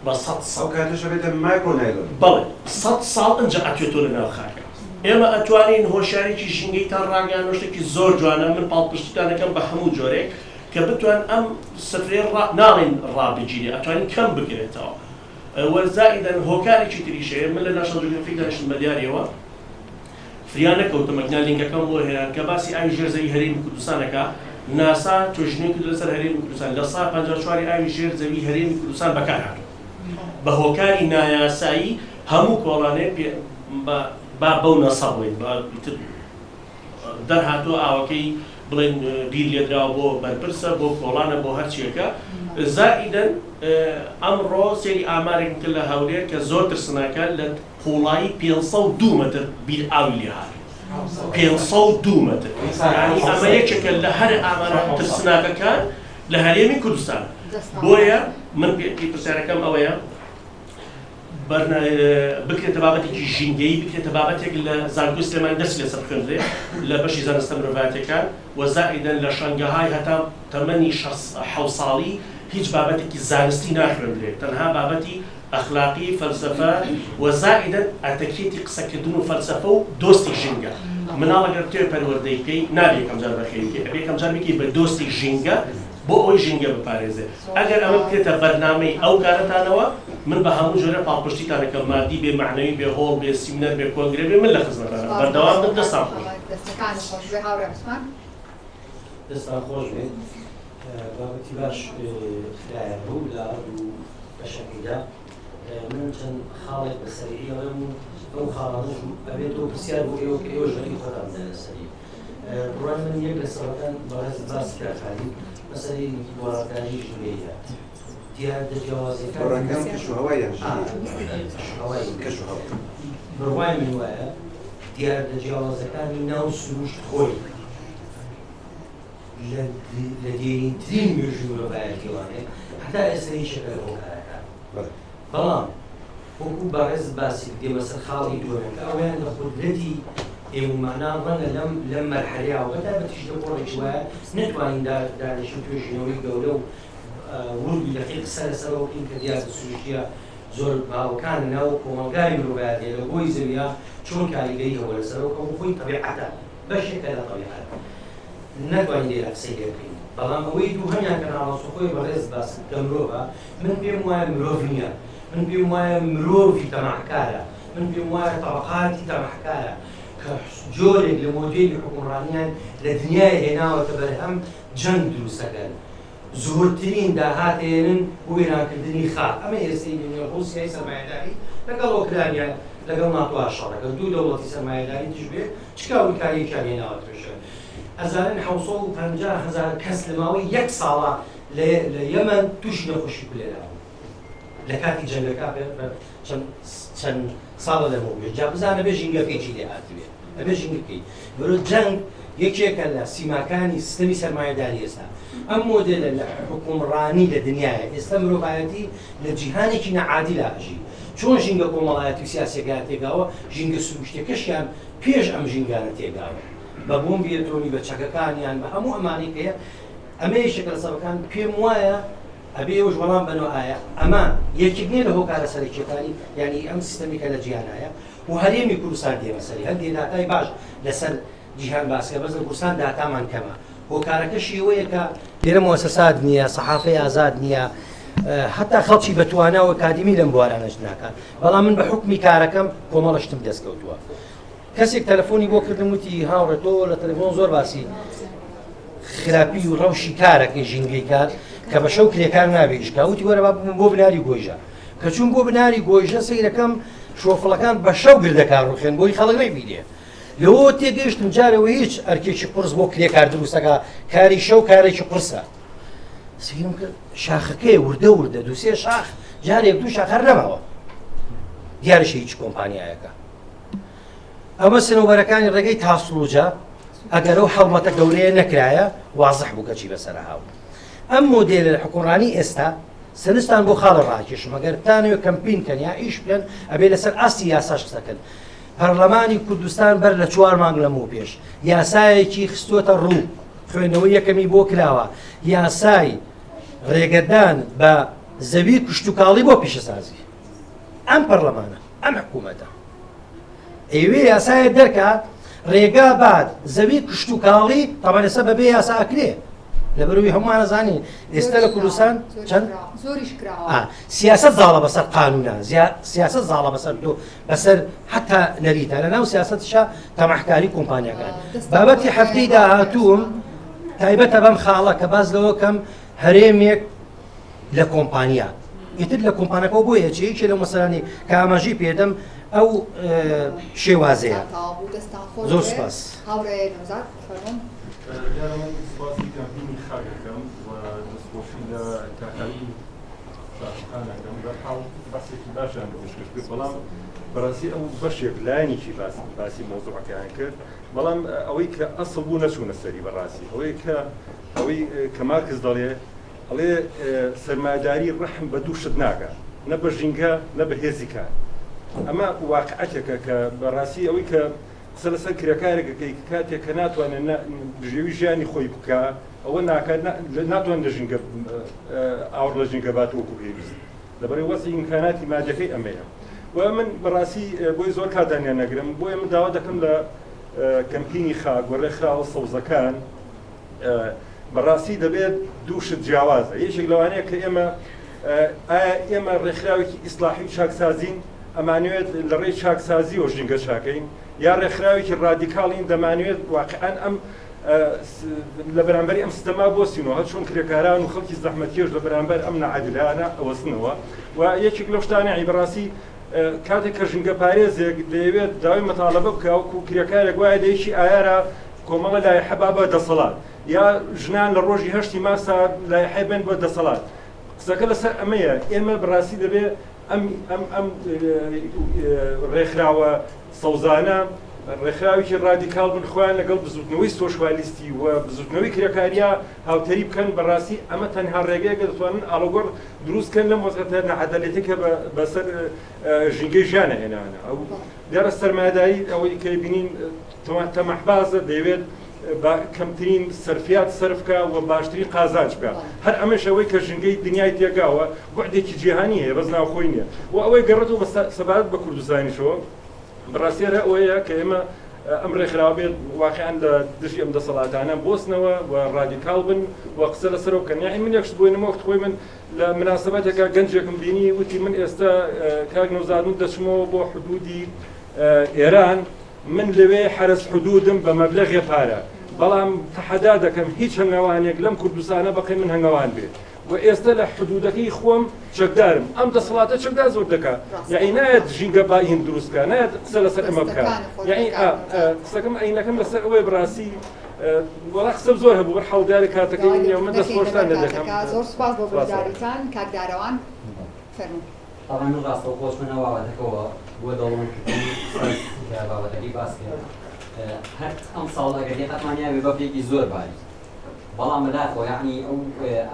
بە سەد ئەو ساڵ. کاتەش ئەبێتە مایکرۆ نایلۆن. بەڵێ سەد ساڵ ئنجا ئەتوێتەوە لەناو خاکا. ئێمە ئەتوانین هۆشیاریی ژینگەیتان ڕاگەیاندوە شتێکی زۆر جوانە من پاڵپشتیتان ئەکەم بە هەموو جۆرێک کە بتوان ئەم سفرەیە ڕا ناڵێین ڕابگیرێ ئەتوانین کەم بکرێتەوە و زائیدەن هۆکارێکی تریش هەیە من لە ناشناڵ جوگرافیک دانیشتم بە دیاریەوە فریا نەکەوتم ئەگینا لینکەکەم بۆ هێنان کە باسی ئاوی ژێر زەوی هەرێمی کوردستان ئەکا ناسا توێژینەوەی کردوە لەسەر هەرێمی کوردستان 54% ی ئاوی ژێر زەوی هەرێمی کوردستان بەکار هاتوە بە هۆکاری نایاسایی هەموو کۆڵانێ پێ با با بەو نەسە بڵێین با ئیتر دەرهاتووە ئاوەکەی بڵێن بیر لێدراوە بۆ بەرپرسە بۆ کۆڵانە بۆ هەرچیەکە زائیدەن ئەمڕۆ سەیری ئامارێکم کرد لە هەولێر کە زۆر ترسناکە لە قوڵایی 502 مەتر بیر ئاوی لێ هاتووە 502 مەتر یانی ئەمە یەکێکە لە هەرە ئامارە ترسناکەکان لە هەرێمی کوردستان بۆیە من پرسیارەکەم ئەوەیە بکرێتە بابەتێکی ژینگەیی، بکرێتە بابەتێک لە زانکۆی سلێمانی دەرسی لەسەر بخوێندرێ لە بەشی زانستە مرۆڤایەتیەکان و زائیدەن لە شەنگەهای هەتا تەمەنی شەس حەوت ساڵی هیچ بابەتێکی زانستی ناخوێندرێ تەنها بابەتی ئەخلاقی فەلسەفە و زائیدەن ئەتەکێتی قسەکردن و فەلسەفە و دۆستی ژینگە مناڵ ئەگەر بتەوێ پەروەردەی بکەی نابێ یەکەم جار بەخێوی بکەی ئەبێ یەکەم جار بیکەی بە دۆستی ژینگە بۆ ئەوەی ژینگە بپارێزێ ئەگەر ئەمە بکرێتە بەرنامەی ئەو کارەتانەوە من بە هەموو جۆرێ پاڵپشتیتان ئەکەم مادی بێ مەعنەوی بێ هۆڵ بێ سیمنەر بێ کۆنگرە بێ من لە خزمەتانم بەردەوام بن دەستان خۆش بێ. دەستەکانت خۆش بێ هاوڕێ عوسمان. دەستان خۆش بێت بابەتی باش خرایە ڕوو لە هەردوو بەشەکەیدا من چەند خاڵێک بە سەریعی ئەڵێم و ئەو خاڵانەش ئەبێتەوە پرسیار بۆ ئێوە کە ئێوەش ڕەئی خۆتان بدەن لەسەری. بڕوای من یەک لە سەبەکان بەڕێز باسی کرد خالید مەسەلەی گۆڕانکاری ژینگەییە دیاردە جیاوازیەکان گۆڕانکاری کەشوهەوا یان ژینگەیی؟ کەشوهەوای کەشوهەوا بڕوای من وایە دیاردە جیاوازەکانی ناو سروشت خۆی لە دێرینترین مێژووی مرۆڤایەتیەوانێ هەتا ئێستا یەکێکە لە هۆکارەکان بەڵام وەکو بەڕێزت باسی کرد دێمە سەر خاڵی دووەمیان کە ئەوەیان لە قودرەتی ئێمەمانا ڕەنگە لەم لەم مەرحەلەیا و بەتایبەتیش لە کۆڕێکی وایە نەتوانین دانیشین توێژینەوەی گەورە و ورد و دەقیق قسە لەسەرەوە بکەین کە دیاردە سروشتییە زۆر باوەکان لە ناو کۆمەڵگای مرۆڤایەتیە لە گۆی زەویا چۆن کاریگەری هەبووە لەسەرەوە کە خۆی تەبیعەتە بەشێکە لە تەبیعەت نەتوانین لێرە قسەی لێ بکەین بەڵام ئەوەی دووهەمیان کە ناڕاستەوخۆی بەڕێزت باست کرد کە مرۆڤە من پێم وایە مرۆڤ نییە من پێم وایە مرۆڤی تەماحکارە، من پێم وایە تەبەقاتی تەماحکارە کە جۆرێک لە مۆدێلی حوکمڕانیان لە دنیای هێناوەتە بەرهەم جەنگ دروستەکەن زۆرترین داهات ئەیەنن بۆ وێرانکردنی خاک ئەمە ئێستەی لە ڕوسیای سەرمایەداری لەگەڵ ئۆکرانیا لەگەڵ ناتۆ شەڕەکەن دوو دەوڵەتی سەرمایەداری دژ بێ چ کاولکاریەکیان هێناوەتە پێشەوە ئەزانن 750 هەزار کەس لە ماوەی یەک ساڵا لە یەمەن تووشی نەخۆشی کولێرا بوون لە کاتی جەنگەکە چەند چەند ساڵە لەمەوبێ جا بزانە بێ ژینگەکەی چی لێ هاتبێ ئەبێ ژینگەکەی بەرۆ جەنگ یەکێکە لە سیماکانی سیستەمی سەرمایەداری ئێستا ئەم مۆدێلە لە حکومڕانی لە دنیاە ئێستا مرۆڤایەتی لە جیهانێکی نەعادیلا ئەژی چۆن ژینگە کۆمەڵایەتی و سیاسیەکەیان تێگاوە ژینگە سروشتەکەشیان پێش ئەم ژینگانە تێگاوە بە بۆمبی ئەتۆمی بە چەکەکانیان بە هەموو ئەمانەی کە ئەمە یەکێکە لە سەبەکان پێم وایە ئەبێ ئێوەش وەڵام بەنەوە ئایا ئەمە یەکێک نیە لە هۆکارە سەرەکیەکانی یانی ئەم سیستەمی کە لە جیهانایە و هەرێمی کوردستان دێمە سەری هەندێ داتای باش لەسەر جیهان باسکە بەس لە کوردستان داتامان کەمە هۆکارەکەشی ئەوەیە کە لێرە موسسات نییە سەحافەی ئازاد نییە حتا خەڵکی بەتوانا و ئەکادیمی لەم بوارانەش ناکات بەڵام من بە حکمی کارەکەم کۆمەڵە شتم دەستکەوتووە کەسێک تەلەفۆنی بۆ کردم وتی هاوڕێ تۆ لە تەلەفۆن زۆر باسی خراپی و ڕەوشی کارەکەی ژینگەی کار کە بە شەو کرێکار نابێ ئیشکا وتی وەرە با ببم بۆ بناری گۆیژە کە چوون بۆ بناری گۆیژە سەیرەکەم شۆفڵەکان بە شەو گردەکان ڕوخێن بۆی خەڵک نەیبینێ لەوە تێگەیشتم جارەوە هیچ ئەرکێکی قورس بۆ کرێکار دروستەکە کاری شەو کارێکی قورسە سەیرم کرد شاخەکەی وردە وردە دووسێ شاخ جارێک دوو شاخ هەر نەماوە دیارشە هیچ کۆمپانیایەکە ئەمە سنەوبەرەکانی ڕێگەی تاسڵوجە ئەگەر ئەو هەڵمەتە گەورەیە نەکرایە وازح بوو کە چی بەسەر هاوت. ئەم مۆدێلە لە حوکمڕانی ئێستا سەرنجتان بۆ خاڵە ڕاکێشم ئەگەر بتانەوێ کەمپین کەن یا ئیش بکەن ئەبێ لەسەر ئاستی یاساش قسە کەن. پەرلەمانی کوردستان بەر لە چوار مانگ لەمەو پێش یاسایەکی خستووەتە ڕوو. خوێندنەوەی یەکەمی بۆ کراوە، یاسای ڕێگەدان بە زەوی کشتوکاڵی بۆ پیشەسازی. ئەم پەرلەمانە، ئەم حکوومەتە ئەیەوێ یاسایەک دەرکا ڕێگا بات زەوی کشتوکاڵی، تەبعەن ئێستا بەبێ یاسا ئەکرێ، لەبەرئەوەی هەمووان ئەزانین ئێستا لە کوردستان چەند زۆریش کراوە. سیاسەت زاڵە بەسەر قانونا، سیاسەت زاڵە بەسەر دۆ بەسەر حەتا نەریتە لە ناو سیاسەتیشا تەماحکاری کۆمپانیاکان. بابەتی هەفتەی داهاتووم تایبەتە بەم خاڵە کە باس لەوە کەم هەرێمێک لە کۆمپانیا ئیتر لە کۆمپانەکەەوە بۆ یەچێ یەکێ لەو مەسەلانەی کە ئاماژەی پێدەم ئەو شێوازەیە. زۆر سپاس. هاوڕێ نەوزاد فەرموون. دیارە من سپاسی کەمپینی خاک ئەکەم و دەستخۆشی لە کاکایی شاهخان ئەکەم. بەرحاڵ بەحسێکی باشیان پێشکەش کرد، بەڵام بەڕاستی ئەو بەشێک لایەنێکی باس باسی مەوزوعەکەیان کرد، بەڵام ئەوەی کە ئەسڵ بوو نەچوونە سەری. بەڕاستی ئەوەی کە ئەوەی کە مارکس دەڵێ ئەڵێ سەرمایەداری ڕەحم بە دوو شت ناکا، نە بە ژینگە نە بە هێزی کار. ئەمە واقعەتێکە کە بەڕاستی ئەوەی کە قسە لەسەر کرێکارێک ئەکەی کە کاتێک کە ناتوانێت بژێوی ژیانی خۆی بکا ئەوە ناکات، ناتوانێت لە ژینگە ئاوڕ لە ژینگە بات وەکو پێویست لەبەرەی وەزعی ئیمکاناتی مادیەکەی ئەمەیە. و من بەڕاستی بۆی زۆر کاتدانیان نەگرم، بۆیە من داوا دەکەم لە کەمپینی خاک و ڕێکخراوە سەوزەکان بەڕاستی دەبێت دوو شت جیاوازە، یەکێک لەوانەیە کە ئێمە ئایا ئێمە ڕێکخراوێکی ئیسلاحی و چاکسازین ئەمانوێت لە ڕێی چاکسازیەوە ژینگە چاکەین، یا ڕێکخراوێکی ڕادیکاڵین دەمانوێت واقعا ئەم لە بەرامبەری ئەم ستەما بۆسینەوە، هەر چۆن کرێکاران و خەڵکی زەحمەتکێش لە بەرامبەر ئەم نەعادلانە ئەوەستنەوە. و یەکێک لەو شتانەی بەڕاستی کاتێک کە ژینگە پارێزێک دەیەوێت داوای مەتاڵەبە بکا وەکو کرێکارێک وایە لە یەکی ئایارا کۆمەڵە لایحە با بە دەسەڵات، یا ژنان لە ڕۆژی هەشتی مارسا لایحەی بن بە دەسەڵات. قسەکە لەسەر ئەمەیە ئێمە بەڕاستی دەبێ ئەم ئەم ئەم ڕێکخراوە سەوزانە ڕێکخراوێکی ڕادیکاڵ بن، خۆیان لەگەڵ بزوتنەوەی سۆشوالیستی و بزوتنەوەی کرێکارییا هاوتەریب بکەن. بەڕاستی ئەمە تەنها ڕێگەیەکە دەتوانن ئاڵوگۆڕ دروست کەن لەم وەزعەتە نەعادالەتیە کە بەسەر ژینگەی ژیانە هێنانە. ئەو دیارە سەرمایەداری ئەوەی کە بینین تەماحبازە، دەیەوێت بە کەمترین سەرفیات سەرف بکا و باشترین قازانج بکا. هەر ئەمەش ئەوەی کە ژینگەی دنیای تێگاوە بوعدێکی جیهانی هەیە بەس ناوخۆی نییە. و ئەوەی گەڕێتەوە بە سەبارەت بە کوردستانیشەوە بەڕاستی هەر ئەوەیە کە ئێمە ئەم ڕێکخراوە بێت واقعا لە دژی ئەم دەسەڵاتانە بۆسنەوە و ڕادیکاڵ بن و قسە لەسەرەوە بکەن. یاعنی من یەک شت بۆی نەمە وەخت خۆی من لە مناسبەتێکا گەنجێکم بینی وتی من ئێستا کاک نەوزاد من دەچمەوە بۆ حدودی ئێران من لەوێ حەرەس حدودم بە مەبلەغێ پارە بەڵام تەحەدا دەکەم هیچ هەنگاوانێک لەم کوردستانە بەقەی من هەنگاوان بێ و ئێستا لە حدودەکەی خۆم چەکدارم ئەم دەسەڵاتە چەکدار زۆر دەکا یعنی نایەت ژینگە با هین دروست بکا نایەت قسە لەسەر ئەمە بکا یعنی قسەکەم ئەینەکەم لەسەر ئەوەیە بەڕاستی وەڵا قسەم زۆر هەبوو بەر حاڵ دیارە کاتەکەی نییە من دەست خۆشتان لێ دەکەم. زۆر سوپاس بۆ بەشداریتان کاک دارەوان فەرموو. تەبعەن من ڕاستەوخۆ چمە ناو بابەتەکەوە بۆ دەوڵەمەندکردنی قسەی کە بابەتەکەی باس کرد هەر ئەمساڵ ئەگەر دقەتمان یاوێ بەفرێکی زۆر باری بەڵام بەداخەوە یەعنی ئەو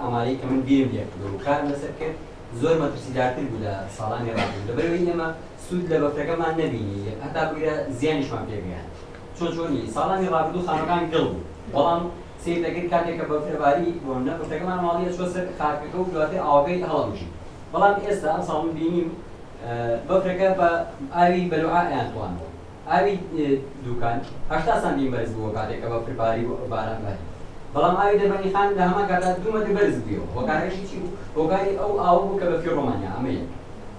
ئامارەی کە من بیرم لێ کردەوە و کارم لەسەر کرد زۆر مەترسیدارتر بوو لە ساڵانی ڕابردوو لەبەرئەوەی ئێمە سوود لە بەفرەکەمان نەبینی هەتا بگرە زیانیشمان پێگەیاند چۆن چۆنی ساڵانی ڕابردوو خانوەکان گڵ بوو بەڵام سەیر دەکرد کاتێک کە بەفرە باری بۆ نە بەفرەکەمان ماڵی ئەچوە سەر خاکەکە و دواتر ئاوەکەی هەڵەمژی بەڵام ئێستا ئەمساڵ من بینیم بەفرەکە بە ئاوی بەلوعە ئەیانتوانەوە ئاوی دوکان 80 سانتیم بەرز بووە کاتێک کە بەفر باری و باران باری بەڵام ئاوی دەربەندیخان لە هەمان کاتا دوو مەتر بەرز بوویەوە هۆکارەکەشی چی بوو هۆکاری ئەو ئاوە بوو کە بە فیڕۆمانیا ئەمە یەک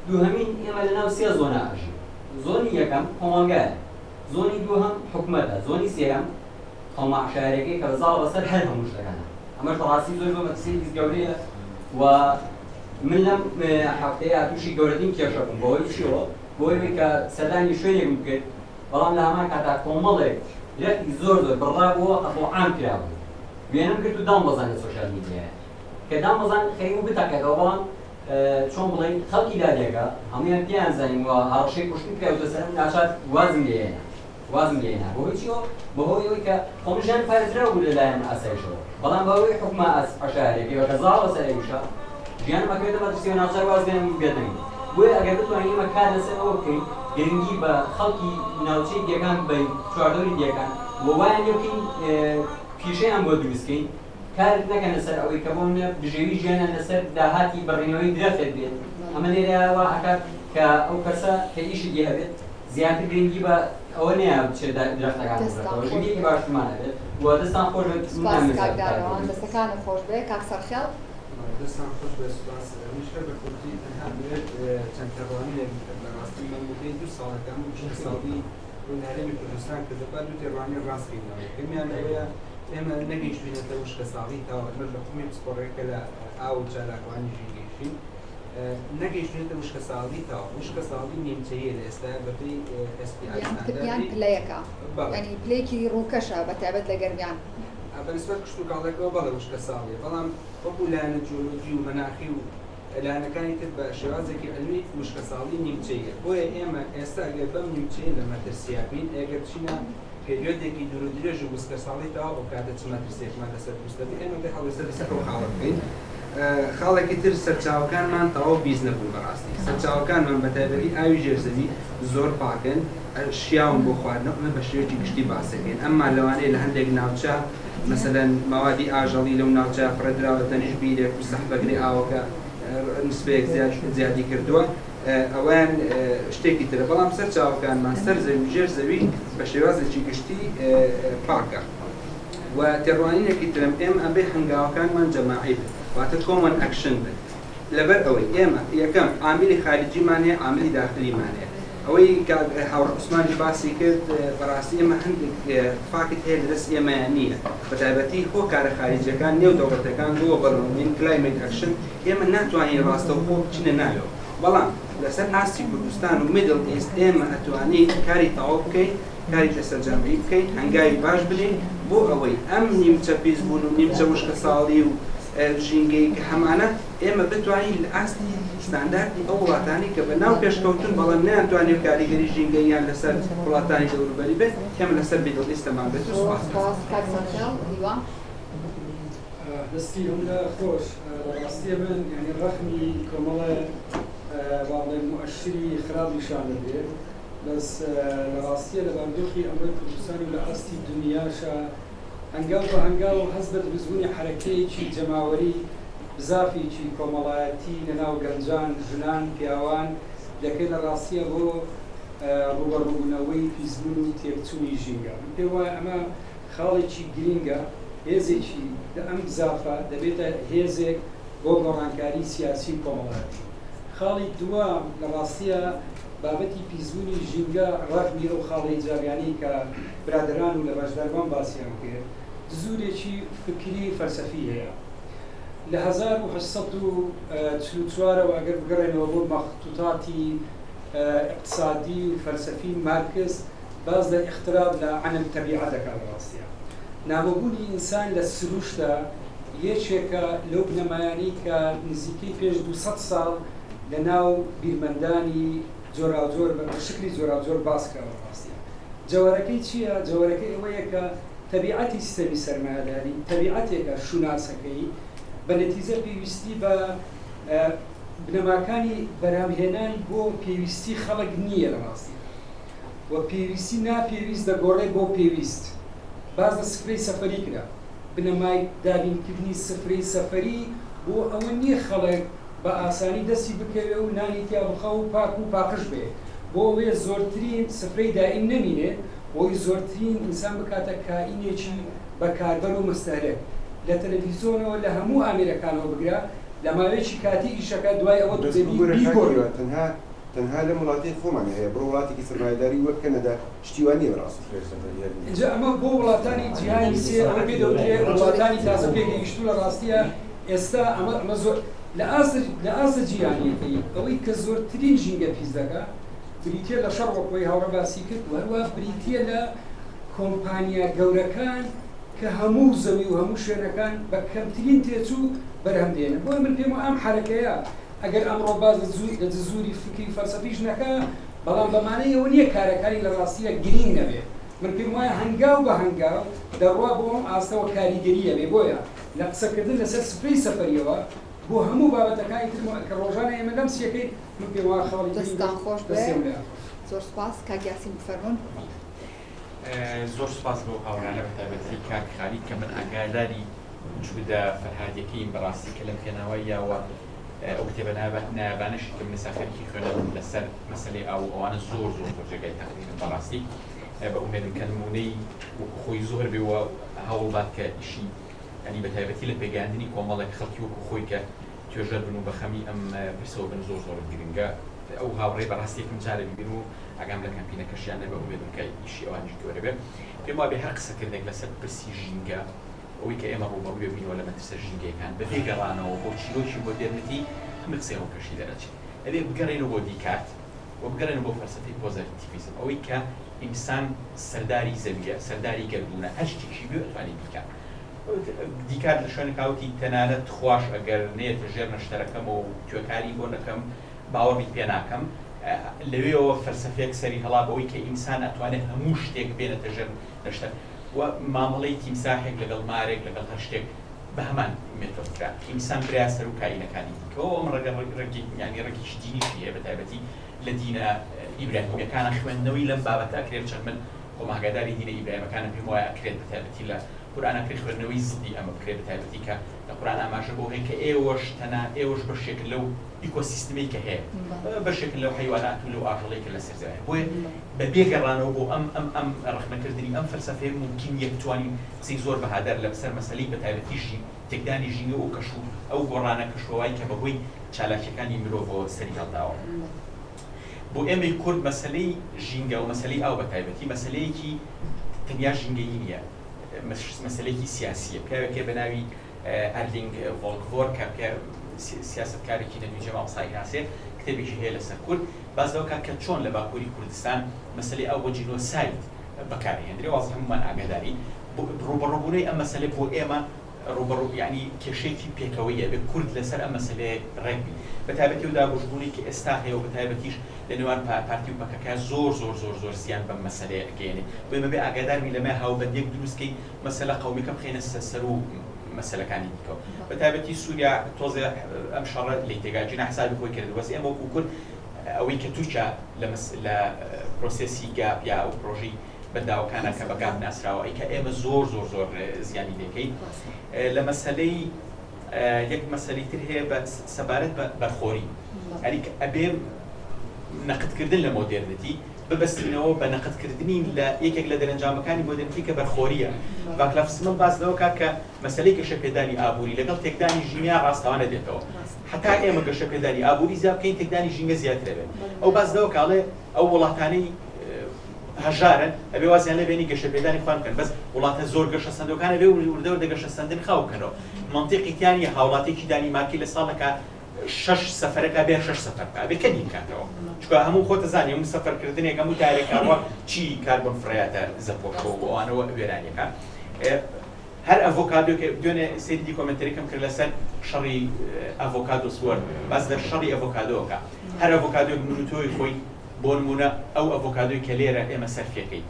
دووهەمین ئێمە لەناو سێ زۆنا ئەژین زۆنی یەکەم کۆمەڵگایە زۆنی دووهەم حکومەتە، زۆنی سێهەم قەومە عەشایەرەکەی کە زاڵە بەسەر هەر هەموو شتەکانا. ئەمەش بەڕاستی زۆر زۆر مەترسییەکی گەورەیە و من لەم هەفتەیە تووشی گەورەترین کێشە بووم بەهۆی چیەوە؟ بەهۆی ئەوەی کە سەردانی شوێنێکم کرد بەڵام لە هەمان کاتا کۆمەڵێک درەختی زۆر زۆر بڕرابووەوە قەتڵ عام کرابوو وێنەم گرت و دامبەزاند لە سۆشیال میدیایە کە دامبەزاند خەریک بوو بتەقێتەوە بەڵام چۆن بڵێین خەڵکی لادێکە هەموویان پێیان زانیم و هەڕەشەی کوشتن کراوتە سەرم ناچار وازم لێ هێنا وازم لێ هێنا بەهۆی چیەوە بەهۆی ئەوەی کە خۆم ژیان پارێزراو بوو لەلایەن ئاسایشەوە بەڵام بەهۆی حوکمە عەشایەرەکەیەوە کە زاڵە سەر ئەویشا ژیانم ئەکەوێتە مەترسیەوە ناچار واز بێنم و بێدەنگ بم بۆیە ئەگەر بتوانین ئێمە کار لەسەر ئەوە بکەین گرنگی بە خەڵکی ناوچەی دێکان بەین چواردەوری دێکان و وایان لێ بکەین. پیشەیان بۆ دروست کەین، کار نەکەنە سەر ئەوەی کە بۆ منە بژێوی ژیانیان لەسەر داهاتی بڕینەوەی درەختێک بێت، ئەمە لێرە وا ئەکات کە ئەو کەسە کە ئیشێکی هەبێت زیاتر گرنگی بە ئەوە نەیە بچێت درەختەکان دەستتان ببڕێتەوە، خۆش ژینگەیەکی بێت. باشترمان هەبێت و دەستان خۆش بێت من سوپاس نامەوێت کاک زیاتر کات دارەوان بگرم. دەستەکانت خۆش بێ کاک سەرخێڵ. دەستان خۆش بێت سوپاس. منیش هەر بە کورتی تەنها ئەمەوێت چەند تێڕوانینێک بکەم. بەڕاستی من وتەی دوو ساڵە کە ئەم وشکەساڵی ڕووی لە هەرێمی کوردستان کردووە با دوو تێڕوانین ڕاست بکەینەوە. یەکەمیان ئەوەیە ئێمە نەگەیشتوینەتە وشکەساڵی تەواو، ئێمە بە حوکمی پسپۆڕێکە لە ئاو و چالاکوانی ژینگەیشین نەگەیشتوینەتە وشکەساڵی تەواو. وشکەساڵی نیمچەییە لە ئێستا بەپێی SPI یان ستانداردی پلەیەکە بەڵێ. یانی پلەیەکی ڕووکەشە بە تایبەت لە گەرمیان. بە نسبەت کشتوکاڵێکەوە بەڵێ وشکەساڵیە، بەڵام وەکو لایەنە جیۆلۆجی و مەناخی و لایەنەکانی تر بە شێوازێکی عیلمی وشکەساڵی نیمچەییە، بۆیە ئێمە ئێستا گەر بەم نیمچەیە لە مەترسیا بین، ئەگەر بچینە پێریۆدێکی دوور و درێژ و وسکەساڵی تەواو ئەوکاتە چ مەترسیەکمان لەسەر دروست دەبێت، ئێمە بێ هەڵوێستە لەسەر ئەو خاڵە بکەین. خاڵێکی تر سەرچاوەکانمان تەواو پیس نەبوون بەڕاستی سەرچاوەکانمان بەتایبەتی ئاوی ژێرزەوی زۆر پاکن شیاون بۆ خواردنەوە ئەمە بە شێوەیەکی گشتی باس دەکەین ئەمما لەوانەیە لە هەندێک ناوچە مەسەلەن مەوادی ئاژەڵی لەو ناوچە فڕێدراوە تەنیشت بیرێک و سەحبەگرێ ئاوەکە نسبەیەک زیادی کردووە ئەوەیان شتێکی ترە بەڵام سەرچاوەکانمان سەر زەوی و ژێر زەوی بە شێوازێکی گشتی پاکە و تێڕوانینێکی ترم ئێمە ئەبێ هەنگاوەکانمان جەماعی بن واتە common action بن لەبەر ئەوەی ئێمە یەکەم عاملی خارجیمان هەیە عاملی داخلیمان هەیە ئەوەی کاک هاوڕێ عوسمانیش باسی کرد بەڕاستی ئێمە هەندێک fact هەیە لە دەست ئێمەیان نییە بە تایبەتی هۆکارە خارجیەکان نێو دەوڵەتەکان global warming climate action ئێمە ناتوانین ڕاستەوخۆ بچینە ناوەوە بەڵام لەسەر ئاستی کوردستان و Middle East ئێمە ئەتوانین کاری تەواو بکەین کاری دەستەجەمعی بکەین هەنگاوی باش بنێین بۆ ئەوەی ئەم نیمچە پیسبوون و نیمچە وشکەساڵی و ژینگەیی کە هەمانە ئێمە بتوانین لە ئاستی ستانداردی ئەو وڵاتانەی کە بە ناو پێشکەوتوون بەڵام نەیانتوانیوە کاریگەری ژینگەییان لەسەر وڵاتانی دەوروبەری بێت ئێمە لەسەر Middle East مان بێت و زۆر سوپاس. سوپاس کاک سەرخێڵ هیوا. دەستی هەموو خۆش لە ڕاستیە من یانی ڕەخمی کۆمەڵێ با بڵێم موئەشری خراپ نیشان دەدرێ بەس لە ڕاستیە لە بارودۆخی ئەمڕۆی کوردستان و لە ئاستی دونیاشا هەنگاو بە هەنگاو هەست بە دروستبوونی حەرەکەیەکی جەماوەری بزافێکی کۆمەڵایەتی لە ناو گەنجان، ژنان، پیاوان دەکرێت لە ڕاستیە بۆ ڕووبەڕووبوونەوەی پیسبوون و تێکچوونی ژینگە. من پێم وایە ئەمە خاڵێکی گرینگە، هێزێکی ئەم بزافە دەبێتە هێزێک بۆ گۆڕانکاری سیاسی و کۆمەڵایەتی. خاڵی دووەم لە ڕاستیە بابەتی پیسبوونی ژینگە ڕەغمی ئەو خاڵە ئیجابیانەی کە برادەران و لە بەشداربوان باسیان کرد جزورێکی فکری فەلسەفی هەیە. لە 1844 ەوە ئەگەر بگەڕێنەوە بۆ مەختوتاتی ئیقتسادی و فەلسەفی مارکس باس لە اغتراب لە عن الطبیعە دەکات لە ڕاستیا نامۆبوونی ئینسان لە سروشتە یەکێکە لەو بنەمایانەی کە نزیکەی پێش 200 ساڵ لە ناو بیرمەندانی جۆراوجۆر بە شکلی جۆراوجۆر باس کراوە لە ڕاستیا جەوەرەکەی چییە؟ جەوەرەکەی ئەوەیە کە تەبیعەتی سیستەمی سەرمایەداری تەبیعەتێکە شوناسەکەی بە نەتیجە پێویستی بە بنەماکانی بەرهەمهێنان بۆ پێویستی خەڵک نییە لە ڕاستیدا و پێویستی ناپێویست دەگۆڕێ بۆ پێویست. باس لە سفرەی سەفەری کرا، بنەمای دابینکردنی سفرەی سەفەری بۆ ئەوە نییە خەڵک بە ئاسانی دەستی بکەوێ و نانی تیا بخا و پاک و پاقژ بێ، بۆ ئەوەیە زۆرترین سفرەی دائیم نەمینێ، بۆی زۆرترین ئینسان بکاتە کائینێکی بەکاربەر و مستهلک، لە تەلەفیزۆنەوە لە هەموو ئامێرەکانەوە بگرە، لە ماوەیەکی کاتی ئیشەکە دوای ئەوە بەس دەبی ببورە کاک بیگۆڕی. هیوا تەنها تەنها لەم وڵاتەی خۆمانە هەیە بڕۆ وڵاتێکی سەرمایەداری وەک کەنەدا شتی وا نیە بەڕاستی. ئینجا ئەمە بۆ وڵاتانی جیهانی سێ ئەوەی پێ دەوترێ وڵاتانی تازە پێگەیشتوو لە ڕاستیە ئێستا ئەمە ئەمە زۆر لە ئاست لە ئاستە جیهانیەکەی ئەوەی کە زۆرترین ژینگە پیس دەکا بریتیە لە شەڕ وەک ئەوەی هاوڕێ باسی کرد و هەروەها بریتیە لە کۆمپانیا گەورەکان کە هەموو زەوی و هەموو شوێنەکان بە کەمترین تێچوو بەرهەم دێنن بۆیە من پێم وایە ئەم حەرەکەیە ئەگەر ئەمڕۆ باس لە جزوری فکری فەلسەفیش نەکا بەڵام بە مانای ئەوە نییە کارەکانی لە ڕاستییا گرینگ نەبێ من پێم وایە هەنگاو بە هەنگاو دەڕوا بۆ ئەم ئاستەوە کاریگەری هەبێ بۆیە لە قسەکردن لەسەر سفرەی سەفەریەوە بۆ هەموو بابەتەکانی تر کە ڕۆژانە ئێمە لەمسیەکەین من پێم وایە خاڵی گرینگە دەستتان خۆش بێ دەستیان لێ خۆش. زۆر سوپاس کاک یاسین بفەرموون. زۆر سوپاس بۆ هاوڕێیانە بە تایبەتی کاک خالید کە من ئاگاداری جودا فەرهادیەکەیم بەڕاستی کە لەم پێناوە یاوە ئەو کتێبە نایابانەشی کە من ئێستا خەریکی خوێندنم لەسەر مەسەلەی ئاو و ئەوانە زۆر زۆر زۆر جێگای تەقدیرن بەڕاستی بە ئومێدم کە نموونەی وەکو خۆی زۆر بێ و هەوڵبات کە ئیشی ینی بە تایبەتی لە پێگەیاندنی کۆمەڵێک خەڵکی وەکو خۆی کە توێژەر بن و بە خەمی ئەم پرسەوە بن زۆر زۆر گرنگە ئەو هاوڕێی بەڕاستی یەکەم جارە ببینم و ئاگام لە کەمپینەکەشیان نەبێ ئومێدم کە ئیشی ئەوانیش گەورە بێ پێم وابێ هەر قسەکردنێک لەسەر پرسی ژینگە ئەوەی کە ئێمە ڕووبەڕووی بینەوە لە مەترسە ژینگەیەکان بەبێ گەڕانەوە بۆ چیرۆکی مۆدێرنتی هەمووی قسەی ڕووکەشی دەرەچێ ئەبێ بگەڕێینەوە بۆ دیکارت و بگەڕێنەوە بۆ فەلسەفەی پۆزەتیڤیزم ئەوەی کە ئینسان سەرداری زەویە سەرداری گەردوونە هەر شتێکی بوێ ئەتوانێ بیکا دیکارت لە شوێنێکا وتی تەنانەت خواش ئەگەر نەیەتە ژێر نەشتەرەکەمەوە و توێکاری بۆ نەکەم باوەڕی پێ ناکەم. لەوێوە فەلسەفەیەک سەری هەڵا بەوەی کە ئینسان ئەتوانێت هەموو شتێک بێنێتە ژێر نەشتەر و مامەڵەی تیمساحێک لەگەڵ مارێک لەگەڵ هەر شتێک بە هەمان مێتۆد کرا. ئینسان برایە سەروو کائینەکانی دیکەوە ئەم ڕەگە ڕەگی یانی ڕەگێکی دینیشی هەیە بە تایبەتی لە دینە ئیبراهیمیەکانە خوێندنەوەی لەم بابەتە ئەکرێت چەند من خۆم ئاگاداری دینە ئیبراهیمەکانم پێم وایە ئەکرێت بە تایبەتی لە قورئان ئەکرێت خوێندنەوەی زدی ئەمە بکرێت بە تایبەتی کە لە قورئان ئاماژە بەوە هەیە کە ئێوەش تەنا ئێوەش بەشێکن لەو ئیکۆسیستمەی کە هەیە بەشێکن لەو حەیوانات و لەو ئاژەڵەی کە لەسەر زەوی هەیە بۆیە بە بێ گەڕانەوە بۆ ئەم ئەم ئەم ڕەخنەکردنی ئەم فەلسەفەیە مومکین نییە بتوانین قسەی زۆر بەهادار لەسەر مەسەلەی بە تایبەتی ژی تێکدانی ژینگە و کەش و ئەو گۆڕانە کەشوهەوای کە بەهۆی چالاکییەکانی مرۆڤەوە سەری هەڵداوە. بۆ ئێمەی کورد مەسەلەی ژینگە و مەسەلەی ئاو بە تایبەتی مەسەلەیەکی تەنیا ژینگەیی نییە، مەسەلەیەکی سیاسییە. پیاوێک هەیە بە ناوی ئەرلینگ ڤۆڵکڤۆر کە سیاسەتکارێکی نەرویجیە مامۆستا ئیناسێ کتێبێکی هەیە لەسەر کورد باس لەوە کات کە چۆن لە باکووری کوردستان مەسەلەی ئاو بۆ جینۆساید بەکارئەهێندرێ وازح هەموومان ئاگادارین ڕووبەڕووبوونەی ئەم مەسەلەی بۆ ئێمە ڕووبەڕوو یانی کێشەیەکی پێکەوەییە ئەبێ کورد لەسەر ئەم مەسەلەیە ڕێک بین بە تایبەتی ئەو دابەشبوونەی کە ئێستا هەیە و بە تایبەتیش لە نێوان پارتی و پەکەکە زۆر زۆر زۆر زۆر زیان بەم مەسەلەیە ئەگەیەنێ بۆیە ئێمە بێ ئاگادار بین لەمە هاوبەندیەک دروست کەین مەسەلە قەومیەکە بخەینە سەروو مەسەلەکانی دیکەوە بە تایبەتی سووریا تۆزێ ئەم شەڕە لێی تێگا جینا حسابی خۆی کرد بەس ئێمە وەکوو کورد ئەوەی کە تورکیا لە لە پرۆسێسی گاپ یا ئەو پرۆژەی بەنداوەکانە کە بە گاپ ناسراوە ئەی کە ئێمە زۆر زۆر زۆر زیانی لێکەین لە مەسەلەی یەک مەسەلەی تر هەیە بە سەبارەت بە بەرخۆری ئەری ئەبێ نەقدکردن لە مۆدێرنەتی ببەستینەوە بە نەقدکردنی لە یەکێک لە دەرەنجامەکانی مۆدێرنتی کە بەرخۆرییە. ڤاکلاڤ سمڵ باس لەوە کا کە مەسەلەی گەشەپێدانی ئابووری لەگەڵ تێکدانی ژینگە ڕاستەوانە دێتەوە. هەتا ئێمە گەشەپێدانی ئابووری زیاد بکەین تێکدانی ژینگە زیاتر ئەبێت. ئەو باس لەوە کا ئەڵێ ئەو وڵاتانەی هەژارن ئەبێ وازیان لێ بێنی گەشەپێدانی خۆیان بکەن بەس وڵاتە زۆر گەشەسەندووەکان ئەبێ وردە وردە گەشەسەندن خاو بکەنەوە. مەنتیقی تیا نییە هاوڵاتییەکی دانیمارکی لە ساڵێکا شەش سەفەرەکا بێ شەش سەفەر بکا ئەبێ کەمی بکاتەوە چونکە هەموو خۆت ئەزانی هەموو سەفەر کردنێک هەموو تایرێک ئەڕوا چی کاربۆن فڕێیاتە زەپۆشەوە و ئەوانەوە وێرانیەکە هەر ئەڤۆکادۆ کە دوێنێ سەیری دیکۆمێنتەریکەم کرد لەسەر شەڕی ئەڤۆکادۆ سوەر باس لە شەڕی ئەڤۆکادۆکە هەر ئەڤۆکادۆک من و تۆی خۆی بۆ نمونە ئەو ئەڤۆکادۆی کە لێرە ئێمە سەرفیەکەی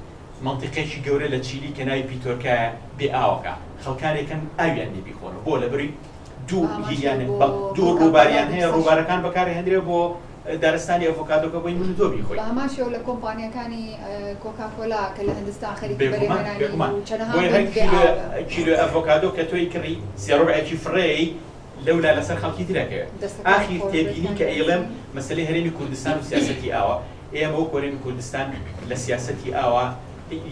مەنتیقێکی گەورە لە چیلی کە ناوی پیتۆرکایە بێ ئاوەکە خەڵکانێکن ئاویان نیە بیخۆنەوە بۆ لەبەروی دوو هیان دوو ڕووباریان هەیە ڕووبارەکان بەکارهێنرێ بۆ دارستانی ئەڤۆکادۆکە بۆی من و تۆ بیخۆین. بە هەمان شێوە لە کۆمپانیاکانی کۆکاکۆلا کە لە هندستان خەریکی بەرهەمهێنانی بێگومان و چەنەها بۆیە هەر بەند بێ کیلۆ ئاوە. کیلۆ ئەڤۆکادۆ کە تۆی کڕی سێ ڕوبعێکی فڕێی لەولا لەسەر خەڵکی تر ئەکەوێ. دەستەکانت ئاخیر خۆش بێت تێبینی کاک کە ئەیڵێم یاسین. مەسەلەی هەرێمی کوردستان و سیاسەتی ئاوە ئێمە وەکو هەرێمی کوردستان لە سیاسەتی ئاوا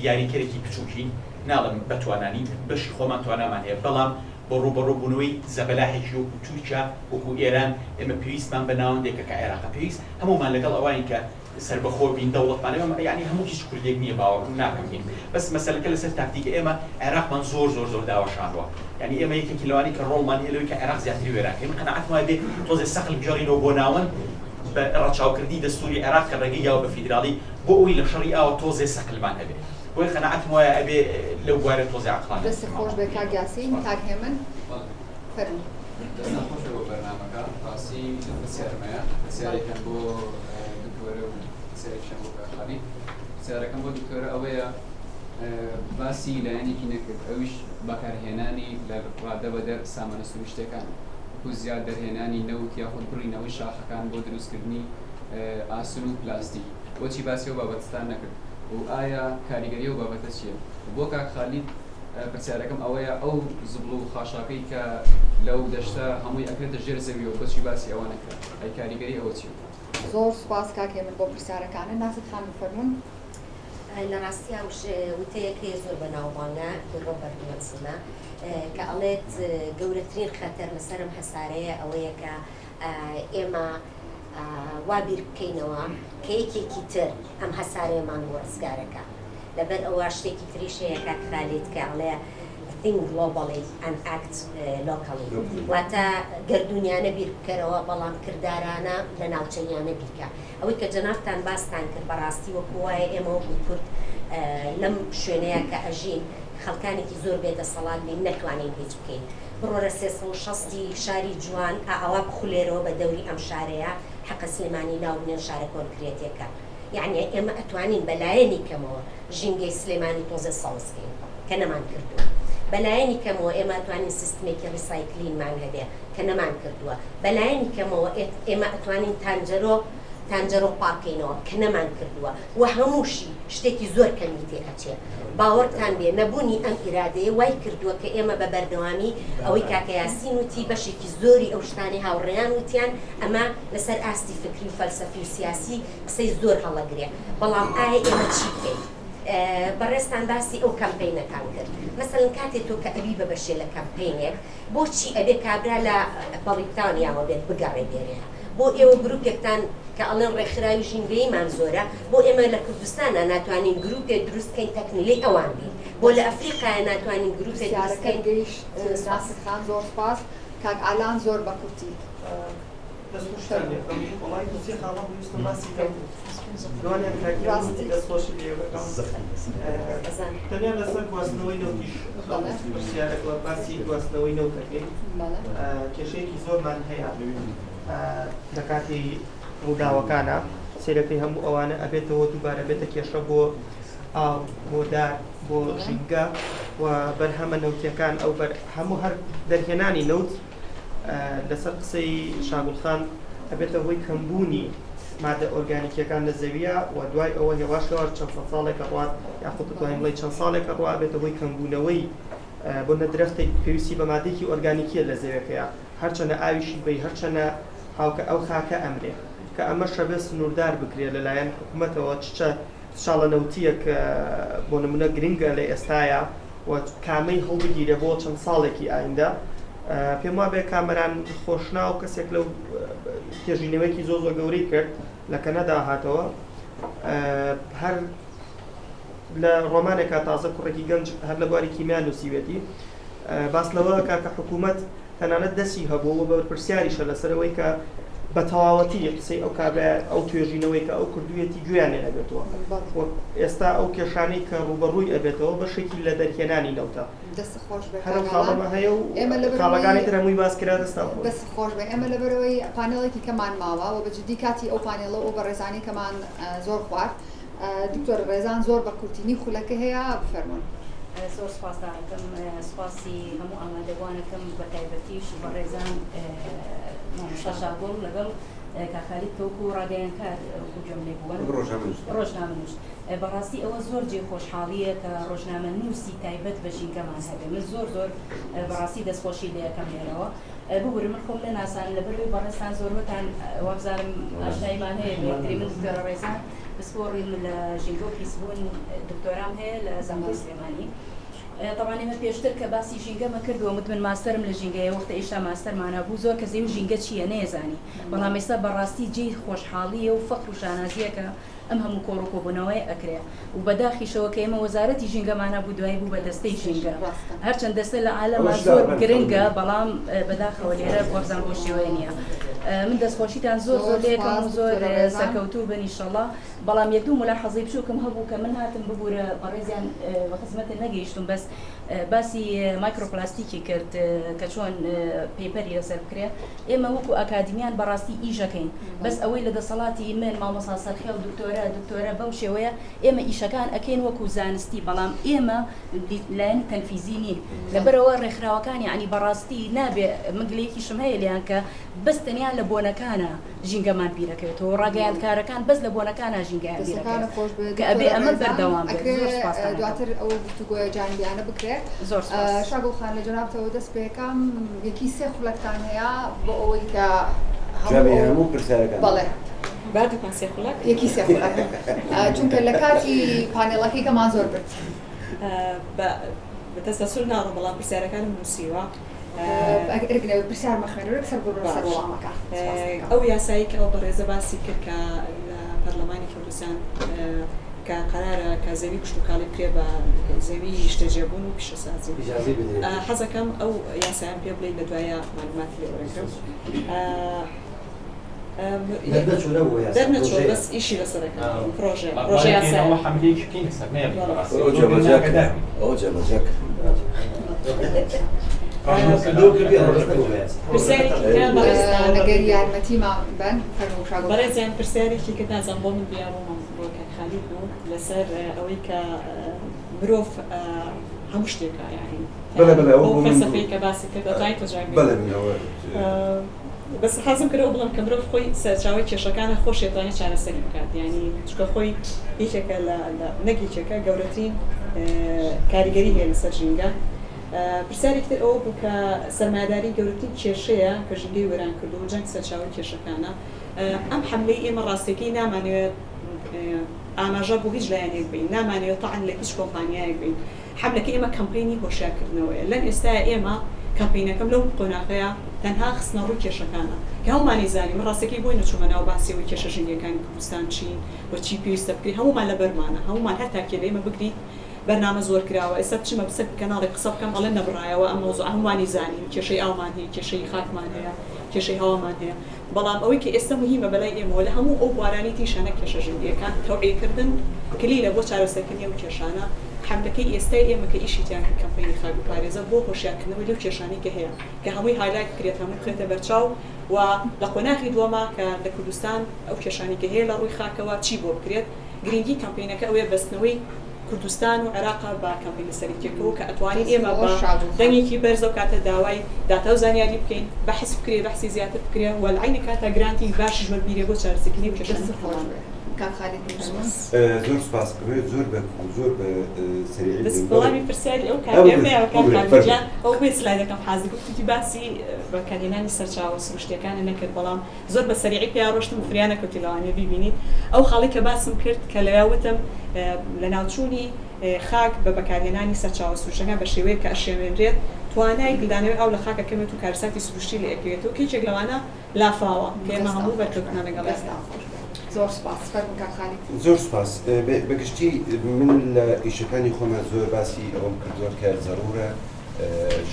یاریکەرێکی بچووکین ناڵێم بەتوانا نین بەشی خۆمان توانامان هەیە بەڵام بۆ ڕووبەڕووبوونەوەی زەبەلاحێکی وەکو تورکیا، وەکو ئێران، ئێمە پێویستمان بە ناوەندێکە کە عێراقە. پێویست هەموومان لەگەڵ ئەوەین کە سەربەخۆ بین، دەوڵەتمان هەبێ، یەعنی هەموو هیچ کوردێک نییە باوەڕ ناکەم هین. بەس مەسەلەکە لەسەر تاکتیکە. ئێمە عێراقمان زۆر زۆر زۆر داوەشاندوە. یەعنی ئێمە یەکێکین لەوانەی کە ڕۆڵمان هەیە لەوەی کە عێراق زیاتر وێران کەین. من قەناعەتم وایە بێ تۆزێ سەقل بگێڕینەوە بۆ ناوەند بە ڕەچاوکردنی دەستووری عێراق کە ڕێگەی یاوە بە فیدراڵی بۆ ئەوەی لە شەڕی ئاوە تۆزێ سەقلمان هەبێ. بۆیە قەناعەتم وایە ئەبێ لەو بوارە تۆزێ عەقڵانی دەستت خۆش بێ کاک یاسین. کاک هێمن فەرموو. دەستان خۆش بێ بۆ بەرنامەکە. ڕاستی دوو پرسیارم هەیە، پرسیارێکیان بۆ دکتۆرە و پرسیارێکیشیان بۆ کاک خالید. پرسیارەکەم بۆ دکتۆرە ئەوەیە باسی لایەنێکی نەکرد ئەویش بەکارهێنانی لە ڕادە بەدەر سامانە سروشتیەکان وەکو زیاد دەرهێنانی نەوت یاخود بڕینەوەی شاخەکان بۆ دروستکردنی ئاسن و پلاستیک. بۆچی باسی ئەو بابەتەتان نەکرد؟ و ئایا کاریگەری ئەو بابەتە چییە؟ و بۆ کاک خالید پرسیارەکەم ئەوەیە ئەو زبڵ و خاشاکەی کە لەو دەشتە هەمووی ئەکرێتە ژێر زەویەوە بۆچی باسی ئەوە نەکرا؟ ئەی کاریگەری ئەوە چییە؟ زۆر سوپاس کاک هێمن بۆ پرسیارەکانت. ناسک خانم فەرموون. لە ڕاستیا وتەیەک هەیە زۆر بەناوبانگە هی ڕۆبەرت وێڵسنە کە ئەڵێت گەورەترین خەتەر لەسەر ئەم هەسارەیە ئەوەیە کە ئێمە وا بیر بکەینەوە کە یەکێکی تر ئەم هەسارەیەمان بۆ ڕزگارەکا. لەبەر ئەوە شتێکی تریش هەیە کاک خالید کە ئەڵێ Think globally and act locally واتە گەردوونیانە بیر بکەرەوە بەڵام کردارانە لە ناوچەییانە بیکە. ئەوەی کە جەنابتان باستان کرد بەڕاستی وەکو وایە ئێمە وەکو کورد لەم شوێنەیە کە ئەژین خەڵکانێکی زۆر بێ دەسەڵات بین نەتوانین هیچ بکەین. بڕۆرە 360 ی شاری جوان ئائەوا بخولێرەوە بە دەوری ئەم شارەیا حەقە سلێمانی ناو بنێن شارە کۆنکرێتێکە یەعنی ئێمە ئەتوانین بە لایەنی کەمەوە ژینگەی سلێمانی تۆزێ سەوز کەین کە نەمان کردووە بە لایەنی کەمەوە ئێمە ئەتوانین سیستمێکی recycling مان هەبێ کە نەمان کردووە بە لایەنی کەمەوە ئێمە ئەتوانین تانجەرۆ تانجەرۆ پاک کەینەوە کە نەمان کردووە و هەمووشی شتێکی زۆر کەمی تێ ئەچێ. باوەڕتان بێ نەبوونی ئەم ئیرادەیە وای کردووە کە ئێمە بە بەردەوامی ئەوەی کاکە یاسین وتی بەشێکی زۆری ئەو شتانەی هاوڕێیان وتیان ئەمە لەسەر ئاستی فکری و فەلسەفی و سیاسی قسەی زۆر هەڵەگرێ بەڵام ئایا ئێمە چی بکەین؟ بەڕێزتان باسی ئەو کەمپەینەتان کرد مەسەلەن کاتێ تۆ کە ئەبی بە بەشێ لە کەمپەینێک بۆچی ئەبێ کابرا لە بەڕیتانیاوە بێت بگەڕێ لێرەیە؟ بۆ ئێوە گروپێکتان کە ئەڵێن ڕێکخراوی ژینگەییمان زۆرە، بۆ ئێمە لە کوردستانا ناتوانین گروپێ دروست کەین تەکمیلەی ئەوان بین؟ بۆ لە ئەفریقایا ناتوانین گروپێ دروست پرسیارەکەت کەین؟ گەیشت سپاس. ناسک خان زۆر سپاس. کاک ئالان زۆر بە کورتی. دەست خۆشتان لێ بکەم. وەڵای دوو سێ خاڵم بوو ویستم باسی کەم. دوانیان کاک هێمن ڕاستی. دەست خۆشی لێ بکەم. تەنیا لەسەر گواستنەوەی نەوتیش بەڵێ. پرسیارێک باسی گواستنەوەی نەوت دەکەین. بەڵێ. کێشەیەکی زۆرمان هەیە. لە کاتی ڕووداوەکانە سەیرەکەی هەموو ئەوانە ئەبێتەوە دووبارە بێتە کێشە بۆ ئاو بۆ دار بۆ ژینگە و بەرهەمە نەوتیەکان ئەو بەر هەموو هەر دەرهێنانی نەوت لەسەر قسەی شاگوڵخان ئەبێتە هۆی کەمبوونی مادە ئۆرگانیکیەکان لە زەویە و دوای ئەوە هێواش هێواش چەند سەد ساڵێکە ڕوات یاخود دەتوانین بڵێین چەند ساڵێکە ڕوا ئەبێتە هۆی کەمبوونەوەی بۆ نە درەختێک پێویستی بە مادەیەکی ئۆرگانیکیە لە زەویەکەیە هەرچەنە ئاویشی بەی هەرچەنە هاوکە ئەو خاکە ئەمرێ کە ئەمەش ئەبێ سنووردار بکرێ لەلایەن حکومەتەوە چ چ چاڵە نەوتیەک بۆ نمونە گرنگە لە ئێستایا و کامەی هەڵبگیرێ بۆ چەند ساڵێکی ئایندە پێم وابێ کامەران خۆشناو کەسێک لەو تێژینەوەیەکی زۆر زۆر گەورەی کرد لە کەنەدا هاتەوە هەر لە ڕۆمانێکا تازە کوڕێکی گەنج هەر لە بواری کیمیا نووسیوێتی باس لەوە کا کە حکوومەت تەنانەت دەستی هەبوو و بەرپرسیاریشە لەسەر ئەوەی کە بە تەواوەتی قسەی ئەو کابرا ئەو توێژینەوەی کە ئەو کردوویەتی گوێیان لێ نەگرتووە و ئێستا ئەو کێشانەی کە ڕووبەڕووی ئەبێتەوە بەشێکی لە دەرهێنانی نەوتە. دەست خۆش بێ هەر ئەو کاک ئالان. خاڵەمە هەیە و ئێمە لەبەرئەوەی خاڵەکانی تر هەمووی باس کرا دەستان خۆش. دەست خۆش بێ ئێمە لەبەرئەوەی پانێڵێکی کەمان ماوە و بە جدی کاتی ئەو پانێڵە و ئەو بەڕێزانەی کەمان زۆر خوارد دکتۆر ڕێزان زۆر بە کورتی نیو خولەکە هەیە بفەرموون. زۆر سوپاستان ئەکەم سوپاسی هەموو ئامادەبووان ئەکەم بەتایبەتیش بەڕێزان مامۆستا شاگوڵ لەگەڵ کاک خالید کە وەکو ڕاگەیەنکار وەکو گوێم لێ بوون ڕۆژنامەنووس بەڕاستی ئەوە زۆر جێ خۆشحاڵییە کە ڕۆژنامەنووسی تایبەت بە ژینگەمان هەبێ من زۆر زۆر بەڕاستی دەستخۆشی لێ ئەکەم لێرەوە ببورن من خۆم نەناسانم لەبەرئەوەی بەڕێزتان زۆربەتان وابزانم ئاشناییمان هەیە بە یەکتری من دکتۆرە ڕێزان پسپۆڕیم لە ژینگە و پیسبوون دکتۆرام هەیە لە زانکۆی سلێمانی تەبعەن ئێمە پێشتر کە باسی ژینگەمە کردووە مت من ماستەرم لە ژینگەیە وەختە ئێشتا ماستەرمانە بوو زۆر کەس دەیوت ژینگە چییە نەیەزانی بەڵام ئێستا بەڕاستی جێی خۆشحاڵییە و فەخر و شانازییە کە ئەم هەموو کۆڕ و کۆبوونەوەیە ئەکرێ و بەداخیشەوە کە ئێمە وەزارەتی ژینگەمان هەبوو دوایی بوو بە دەستەی ژینگە هەرچەند دەستە لە عالەما زۆر گرنگە بەڵام بەداخەوە لێرە وابزانم بەو شێوەیە نییە من دەستخۆشیتان زۆر زۆر لێکەم و زۆر سەرکەوتوو بن ئیشەڵا بەڵام یەک دوو مولاحەزەی بچووکم هەبوو کە من هاتم ببوورە بەڕێزیان بە خزمەتت نەگەیشتم بەس باسی مایکرۆپلاستیکی کرد کە چۆن paper ی لەسەر بکرێ ئێمە وەکو ئاکادمیان بەڕاستی ئیشەکەین بەس ئەوەی لە دەسەڵاتی من مامۆسا سەرخێڵ دکتۆرە دکتۆرە بەو شێوەیە ئێمە ئیشەکان ئەکەین وەکو زانستی بەڵام ئێمە لایەنی تەنفیزی نین لەبەرئەوە ڕێکخراوەکان یەعنی بەڕاستی نابێ من گلەیەکیشم هەیە لێیان کە بەس تەنیا لە بۆنەکانە ژینگەمان بیرەکەوێتەوە ڕاگەیاندکارەکان بەس لە بۆنەکانە ژینگەیان دەستەکانت بیرەکەوێت خۆش بێت کە ئەبێ دکتۆرە ئەمە ڕێزان بەردەوام بێت ئەکرێ زۆر سوپاستان ئەکەم. دواتر ئەو گفتوگۆیە جانبیانە بکرێ. زۆر سوپاس. شاگوڵ خان لە جەنابتەوە دەست پێکەم یەکی سێ خولەکتان هەیە بۆ ئەوەی کە هەموو جوابی ئەو هەموو پرسیارەکان بەڵێ با دوکان سێ خولەک یەکی سێ خولەک چونکە لە کاتی پانێڵەکەی کەمان زۆر برد. بە بە تەسەلسول ناڕۆم بەڵام پرسیارەکانم نووسیوە. ئەگەر پرسیار مەخوێنەوە یەکسەر بڕۆ سەر وەڵامەکە. ئەو یاسایی کە ئەو بەڕێزە باسی کرد کە لە پەرلەمانی کوردستان کە قەرارە کە زەوی کشتوکاڵی بکرێ بە زەوی نیشتەجێبوون و پیشەسازی ئیجازەی بدرێت. حەزەکەم ئەو یاسایان پێ بڵێی لە دوایە مەعلوماتی لێ وەرەگرم. دەرنەچوو نەبوو یاسا، دەرنەچووە پرۆژەیە. بەس ئیشی لەسەر ئەکەن پرۆژەیە با پرۆژە بڵاوی یاسایە. بکەینەوە حەملەیەکی بکەین لەسەر نەیەڵین بەڕاستی ئەوە زۆر جێبەجێ ئاگادار کرا بین. ئەوە جێبەجێ کرا. پرسیارێکی کە بەڕێزتان ئەگەر یارمەتیمان بەن فەرموو شاگوڵ. بەڕێزیان پرسیارێکی کرد نازانم بۆ من بوو یا بۆ مام بۆ کاک خالید بوو لەسەر ئەوەی کە مرۆڤ هەموو شتێکە یانی بەڵێ بەڵێ ئەوە ئەو بۆ من فەلسەفەی بوو. کە باسی کرد ئەتوانی تۆ جواب بەڵێ بەیتەوە. من ئەوە بەس حەزم کرد ئەوە بڵێم کە مرۆڤ خۆی سەرچاوەی کێشەکانە خۆشی ئەتوانێت چارەسەری بکات یانی چونکە خۆی یەکێکە لە نەک یەکێکە گەورەترین کاریگەری هەیە لەسەر ژینگە. پرسیارێکی تر ئەوە بوو کە سەرمایەداری گەورەترین کێشەیە کە ژینگەی وێران کردووە و جەنگ سەرچاوەی کێشەکانە. ئەم حەملەی ئێمە ڕاستیەکەی نامانەوێت ئاماژە بۆ هیچ لایەنێک بەین، نامانەوێت تەعن لە هیچ کۆمپانیایەک بەین. حەملەکەی ئێمە کەمپەینی هۆشیارکردنەوەیە. لەم ئێستایا ئێمە کەمپەینەکەم لەو قۆناغەیا تەنها خستنەڕووی کێشەکانە کە هەموومانی زانین. من ڕاستیەکەی بۆی نەچوومە ناو باسی ئەوەی کێشە ژینگەیەکانی کوردستان چین و چی پێویستە بکرێت. هەموومان لەبەرمانە، هەموومان هەر تاکێ لە ئێمە بگریت بەرنامە زۆر کراوە ئێستا بچمە سەر کەناڵێک قسە بکەم ئەڵێن نەبڕایەوە ئەم مەوزوعە هەمووانی زانین کێشەی ئاومان هەیە کێشەی خاکمان هەیە کێشەی هەوامان هەیە بەڵام ئەوەی کە ئێستا موهیمە بەلای ئێمەوە لە هەموو ئەو بوارانەی تریشا نەک کێشە ژینگەیەکان تەوعیەکردن کلیلە بۆ چارەسەرکردنی ئەو کێشانە حەملەکەی ئێستای ئێمە کە ئیشی تیا کرد کەمپەینی خاک بپارێزە بۆ هۆشیارکردنەوەی لەو کێشانەی کە هەیە کە هەمووی highlight بکرێت هەمووی بخرێتە بەرچاو و لە قۆناغی دووەما کە لە کوردستان ئەو کێشانەی کە هەیە لە ڕووی خاکەوە چی بۆ بکرێت گرنگی کەمپەینەکە ئەوەیە بەستنەوەی کوردستان و عێراقە بە کەمپەینە سەرەکیەکەوە کە ئەتوانین ئێمە بە دەنگێکی بەرز ئەو کاتە داوای داتا و زانیاری بکەین، بەحس بکرێ، بەحسی زیاتر بکرێ و لە عەینی کاتا گرانتی باشیش وەربگیرێ بۆ چارەسەرکردنی ئەو کێشانەی دەستت خۆش هەمان. بێ کاک خالید بفەرموون. زۆر سوپاس ئەمەوێت زۆر بە زۆر بە سەریعی بەس بڵێم بەڵێ وەڵامی پرسیاری ئەو ئا ببورە کاکەیە کاک ببورە خالید فەرموو. گیان ئەو بێ سلایدەکەم حازر بوو گوتی باسی بەکارهێنانی سەرچاوە سروشتیەکانت نەکرد بەڵام زۆر بە سەریعی پیا ڕۆشتم فریا نەکەوتی لەوانەیە بیبینیت ئەو خاڵەی کە باسم کرد کە لەویا وتم لەناوچوونی خاک بە بەکارهێنانی سەرچاوە سروشتەکان بە شێوەیەک کە ئەشێوێنرێت توانای گلدانەوەی ئاو لە خاک ئەکەمێت و کارەساتی سروشتی لێ ئەکەوێتەوە کە یەکێک لەوانە لافاوە کە ئێمە دەستان هەموو خۆش بێ بەرکەوتمان لەگەڵیا هەیە. دەستان خۆش بێ زۆر سوپاس فەرموو کاک خالید. زۆر سوپاس بە گشتی من لە ئیشەکانی خۆما زۆر باسی ئەوەم کردووە کە زەرورە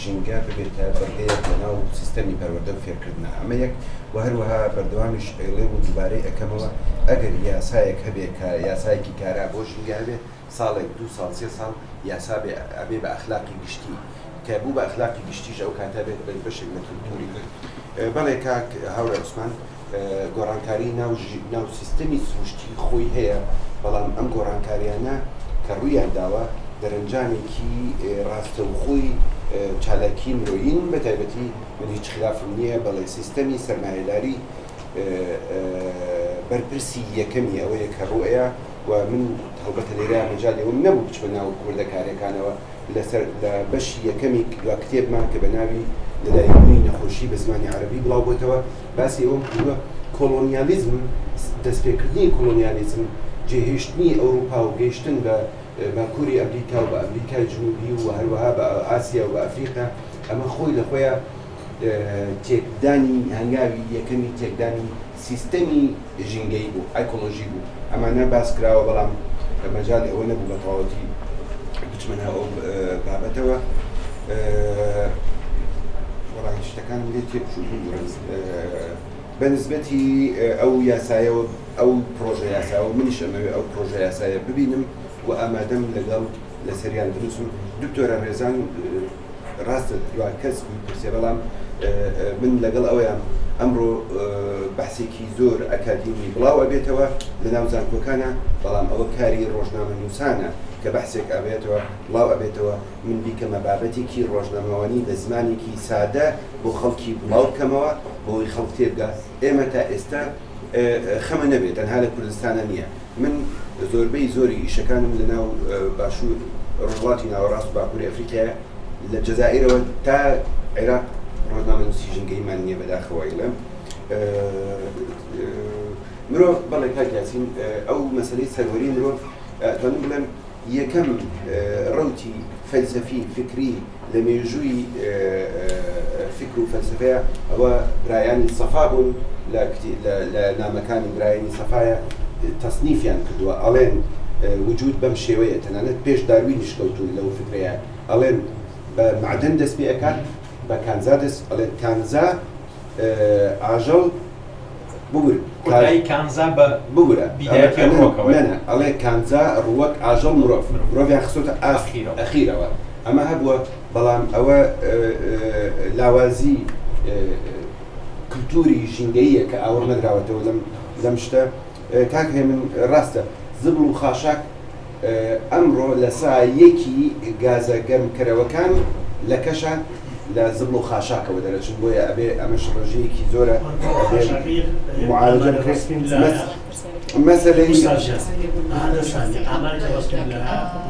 ژینگە ببێتە بڕگەیەک لەناو سیستەمی پەروەردە و فێرکردنا، ئەمە یەک، وە هەروەها بەردەوامیش ئەیڵێم و دووبارەی ئەکەمەوە ئەگەر یاسایەک هەبێ کە یاسایەکی کارا بۆ ژینگە هەبێ ساڵێک دوو ساڵ سێ ساڵ یاسا بێ ئەبێ بە ئەخلاقی گشتی کە بوو بە ئەخلاقی گشتیش ئەو کاتە بێت بە بەشێک لە کلتوری کورد. بەڵێ کاک هاوڕێ عوسمان گۆڕانکاری ناو ناو سیستەمی سروشتی خۆی هەیە، بەڵام ئەم گۆڕانکاریانە کە ڕوویان داوە دەرەنجامێکی ڕاستەوخۆی چالاکی مرۆیین، بە تایبەتی من هیچ خلافم نییە، بەڵێ سیستەمی سەرمایەداری بەرپرسی یەکەمی ئەوەیە کە ڕووئەیا و من هەڵبەتە لێرە مەجالی ئەوەم نەبوو بچمە ناو وردەکاریەکانەوە، لەسەر لە بەشی یەکەمی دوا کتێبمان کە بە ناوی لەدایکبوونی نەخۆشی بە زمانی عەرەبی بڵاو بۆتەوە باسی ئەوەم کردووە کۆڵۆنیالیزم دەستپێکردنی کۆڵۆنیالیزم جێهێشتنی ئەوروپا و گەیشتن بە باکووری ئەمریکا و بە ئەمریکای جنوبی و هەروەها بە ئاسیا و بە ئەفریقا ئەمە خۆی لە خۆیا تێکدانی هەنگاوی یەکەمی تێکدانی سیستەمی ژینگەیی بوو، ئایکۆلۆژی بوو، ئەمانە باس کراوە، بەڵام مەجالی ئەوە نەبوو بە تەواوەتی بچمە ناو ئەو بابەتەوە. وەڵا شتەکانم لێ تێکچوو ببورن. بە نسبەتی ئەو یاسایەوە ئەو پرۆژە یاساوە منیش ئەمەوێ ئەو پرۆژە یاسایە ببینم و ئامادەم لەگەڵ لەسەریان بنووسم. دکتۆرە ڕێزان ڕاستە دوا کەس بووی پرسێ بەڵام من لەگەڵ ئەوەیام ئەمڕۆ بەحسێکی زۆر ئەکادیمی بڵاو ئەبێتەوە لە ناو زانکۆکانە بەڵام ئەوە کاری ڕۆژنامەنووسانە کە بەحسێک ئەبێتەوە بڵاو ئەبێتەوە من بیکەمە بابەتێکی ڕۆژنامەوانی بە زمانێکی سادە بۆ خەڵکی بڵاو بکەمەوە بۆی خەڵک تێبگا ئێمە تا ئێستا خەمە نەبێت تەنها لە کوردستانە نییە من زۆربەی زۆری ئیشەکانم لە ناو باشوور ڕۆژهەڵاتی ناوەڕاست و باکووری ئەفریقایە لە جەزائیرەوە تا عێراق ڕۆژنامەنووسی ژینگەییمان نییە بەداخەوە ئەیڵێم مرۆڤ بەڵێ کاک یاسین ئەو مەسەلەی سەروەری مرۆڤ ئەتوانم بڵێم یەکەم ڕەوتی فەلسەفی فکری لە مێژووی فکر و فەلسەفەیە ئەوە برایانی سەفا بوون لە نامەکانی برایانی سەفایە تەسنیفیان کردووە ئەڵێن وجود بەم شێوەیە تەنانەت پێش داروینیش کەوتوون لەو فکرەیە ئەڵێن بە معدن دەست پێ ئەکات بە کانزا دەست ئەڵێن کانزا ئاژەڵ ببورە کۆتایی کانزا بە ببورە بیدایەتی ڕووەکەوە نا نا ئەڵێ کانزا ڕووەک ئاژەڵ مرۆڤ مرۆڤیان خستۆتە ئاست ئەخیرەوە ئەمە هەبووە بەڵام ئەوە لاوازی کلتوری ژینگەییە کە ئاوڕ نەدراوەتەوە لەم لەم شتە کاک هێمن ڕاستە زبڵ و خاشاک ئەمڕۆ لە سا یەکی گازە گەرمکەرەوەکان لە کەشە لە زبڵ و خاشاکەوە دەرەچن بۆیە ئەبێ ئەمەش ڕێژەیەکی زۆرە ئەبێ معالجە بکرێت مەسەلەی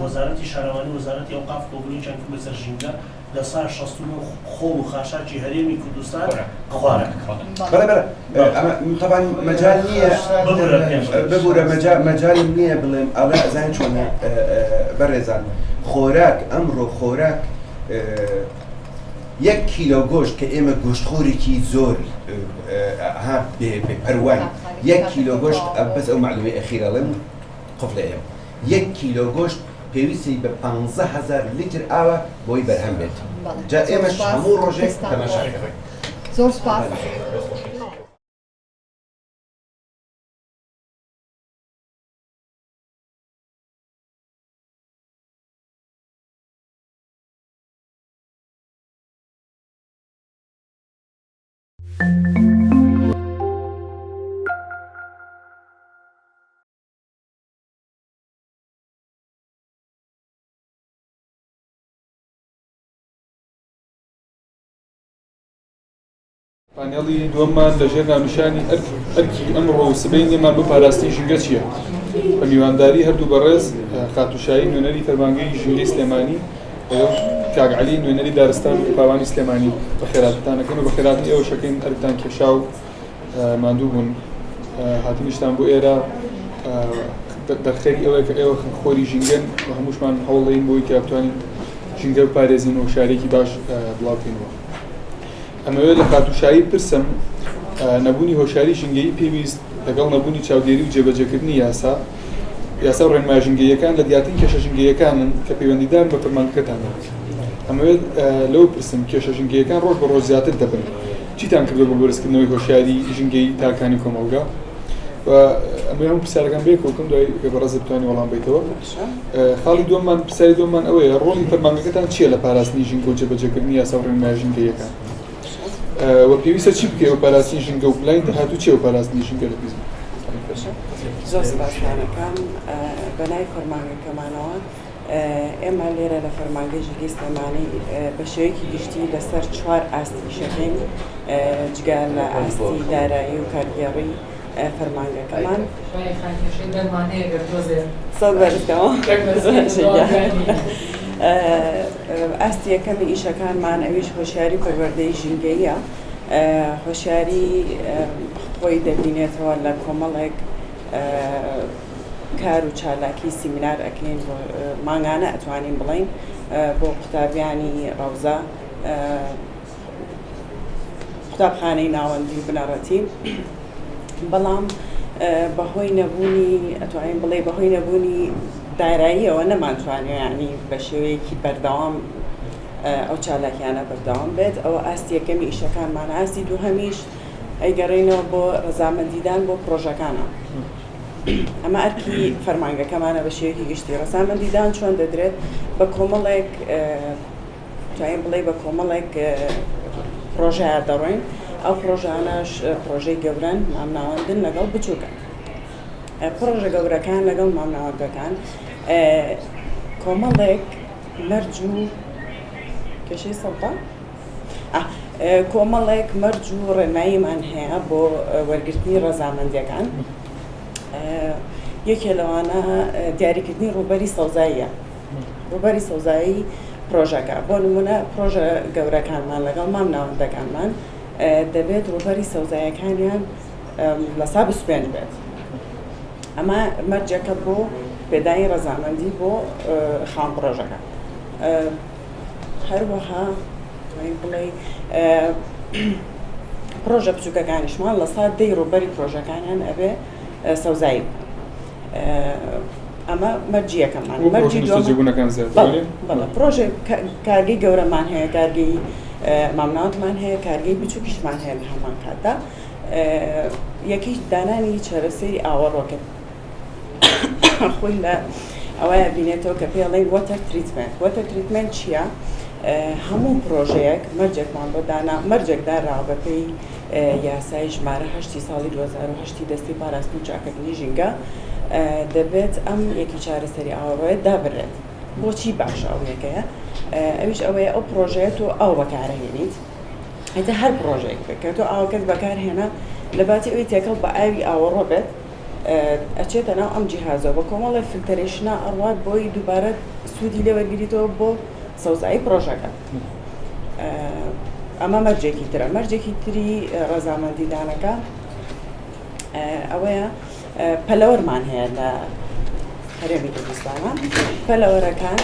وەزارەتی شارەوانی وەزارەتی ئەوقاف کۆبوونەوەیان کرد لەسەر ژینگە لە سا 69 خۆڵ و خاشاکی هەرێمی کوردستان خوارە. بەڵێ بەڵێ ئەمە تەبعەن مەجال نییە ببورە مەجالم نییە بڵێم ئەڵێ ئەزانین چۆنە بەڕێزان خۆراک ئەمڕۆ خۆراک یەک کیلۆ گۆشت کە ئێمە گۆشتخۆرێکی زۆر ها بێ پەرواین یەک کیلۆ گۆشت بەس ئەو معلومەی ئەخیرەڵێم قفلەیە یەک کیلۆ گۆشت پێویستی بە 15,000 لیتر ئاوە بۆی بەرهەم بێت جا ئێمەش هەموو ڕۆژێک تەماشا زۆر سوپاس. پانێڵی دووەممان لە ژێر ناونیشانی ئەرکی ئەمڕۆ و سبەینێمان بۆ پاراستنی ژینگە چییە؟ بە میوانداری هەردوو بەڕێز خاتوو شایی نوێنەری فەرمانگەی ژینگەی سلێمانی لەگەڵ کاک عەلی نوێنەری دارستان و پاوانی سلێمانی بەخێراتتان ئەکەین و بەخێراتنی ئێوەش ئەکەین ئەرکتان کێشا و ماندوو بوون هاتنیشتان بۆ ئێرە دەرخەری ئەوەیە کە ئێوە خۆری ژینگەن و هەمووشمان هەوڵدەین بۆی کە بتوانین ژینگە بپارێزین و شارێکی باش بڵاو بکەینەوە. ئەمەوێت لە خاتوو شایی بپرسم نەبوونی هۆشیاری ژینگەیی پێویست لەگەڵ نەبوونی چاودێری و جێبەجێکردنی یاسا یاسا و ڕێنمایە ژینگەییەکان لە دیارترین کێشە ژینگەییەکانن کە پەیوەندیدارن بە فەرمانگەکەتانەوە. ئەمەوێت لەوە بپرسم کێشە ژینگەییەکان ڕۆژ بە ڕۆژ زیاتر دەبن چیتان کردووە بۆ بەرزکردنەوەی هۆشیاری ژینگەیی تاکانی کۆمەڵگا؟ و ئەمەوێ هەموو پرسیارەکان بەیەکەوە بکەم دوای کە بەڕێزت بتوانی وەڵام بەیتەوە. خاڵی دووەممان پرسیاری دووەممان ئەوەیە ڕۆڵی فەرمانگەکەتان چییە لە پاراستنی ژینگە و جێبەجێکردنی یاسا و ڕێنمایە ژینگەییەکان؟ و پێویستە چی بکەی بۆ پاراستنی ژینگە و پلانی داهاتوو چییە بۆ پاراستنی ژینگە لە پیسبوون؟ زۆر سپاستان ئەکەم بەناوی فەرمانگەکەمانەوە ئێمە لێرە لە فەرمانگەی ژینگەی سلێمانی بە شێوەیەکی گشتی لەسەر چوار ئاست ئیشەکەین جگە لە ئاستی دارایی و کارگێڕی فەرمانگەکەمان ئاستی یەکەمی ئیشەکانمان ئەویش هۆشیاری پەروەردەی ژینگەیە هۆشیاری خۆی دەبینێتەوە لە کۆمەڵێک کار و چالاکی سیمینار ئەکەین بۆ مانگانە ئەتوانین بڵین بۆ قوتابیانی ڕەوزە قوتابخانەی ناوەندی و بنەڕەتی بەڵام بەهۆی نەبوونی ئەتوانین بڵێ بەهۆی نەبوونی داراییەوە نەمانتوانیوە یعنی بە شێوەیەکی بەردەوام ئەو چالاکیانە بەردەوام بێت ئەوە ئاستی یەکەمی ئیشەکانمان ئاستی دووهەمیش ئەیگەڕێینەوە بۆ ڕەزامەندیدان بۆ پرۆژەکانە ئەمە ئەرکی فەرمانگەکەمانە بە شێوەیەکی گشتی ڕەزامەندیدان چۆن دەدرێت بە کۆمەڵێک توانین بڵێ بە کۆمەڵێک پرۆژەیە دەڕۆین ئەو پرۆژانەش پرۆژەی گەورەن مامناوەندن لەگەڵ بچووکە پرۆژە گەورەکان لەگەڵ مامناوەندەکان. کۆمەڵێک مەرج و کێشەی سەوتە؟ کۆمەڵێک مەرج و ڕێنماییمان هەیە بۆ وەرگرتنی ڕەزامەندیەکان یەکێ لەوانە دیاریکردنی ڕووبەری سەوزاییە ڕووبەری سەوزایی پرۆژەکە بۆ نمونە پرۆژە گەورەکانمان لەگەڵ مام ناوەندەکانمان دەبێت ڕووبەری سەوزایەکانیان لە سا 25 بێت ئەمە مەرجێکە بۆ پێدانی ڕەزامەندی بۆ خاوەن پرۆژەکە. هەروەها بڵێ پرۆژە بچووکەکانیشمان لە سا دەی ڕووبەری پرۆژەکانیان ئەبێ سەوزایی بکەن. ئەمە مەرجی یەکەممان. مەرجی دووەم بەڵێ پرۆژە کارگەی گەورەمان هەیە، کارگەی مامناوەندمان هەیە، کارگەی بچووکیشمان هەیە لە هەمان کاتدا. یەکەی دانانی چارەسەری ئاوەڕۆکە خۆی لە ئەوەیە بینێتەوە کە پێڵێن water treatment. Water treatment چییە؟ هەموو پرۆژەیەک مەرجێکمان بۆ دانا مەرجێک داراوە بەپێی یاسای ژمارە هەشتی ساڵی 2008 دەستەی پاراستن و چاککردنی ژینگە دەبێت ئەم یەکی چارەسەری ئاوەڕۆیە دابنرێت. بۆچی باشە ئەو یەکەیە؟ ئەویش ئەوەیە ئەو پرۆژەیە تۆ ئاو بەکارهێنیت ئیتر هەر پڕۆژەیەک بێت کە تۆ ئاوەکەت بەکارهێنا لەباتی ئەوەی تێکەڵ بە ئاوی ئاوەڕۆ بێت ئەچێتە ناو ئەم جیهازەوە بە کۆمەڵێ filtration ا ئەڕوات بۆی دووبارە سوودی لێ وەرگریتەوە بۆ سەوزایی پڕۆژەکە. ئەمە مەرجێکی ترە. مەرجێکی تری ڕەزامەندیدانەکە ئەوەیە پەلەوەرمان هەیە لە هەرێمی کوردستانە. پەلەوەرەکان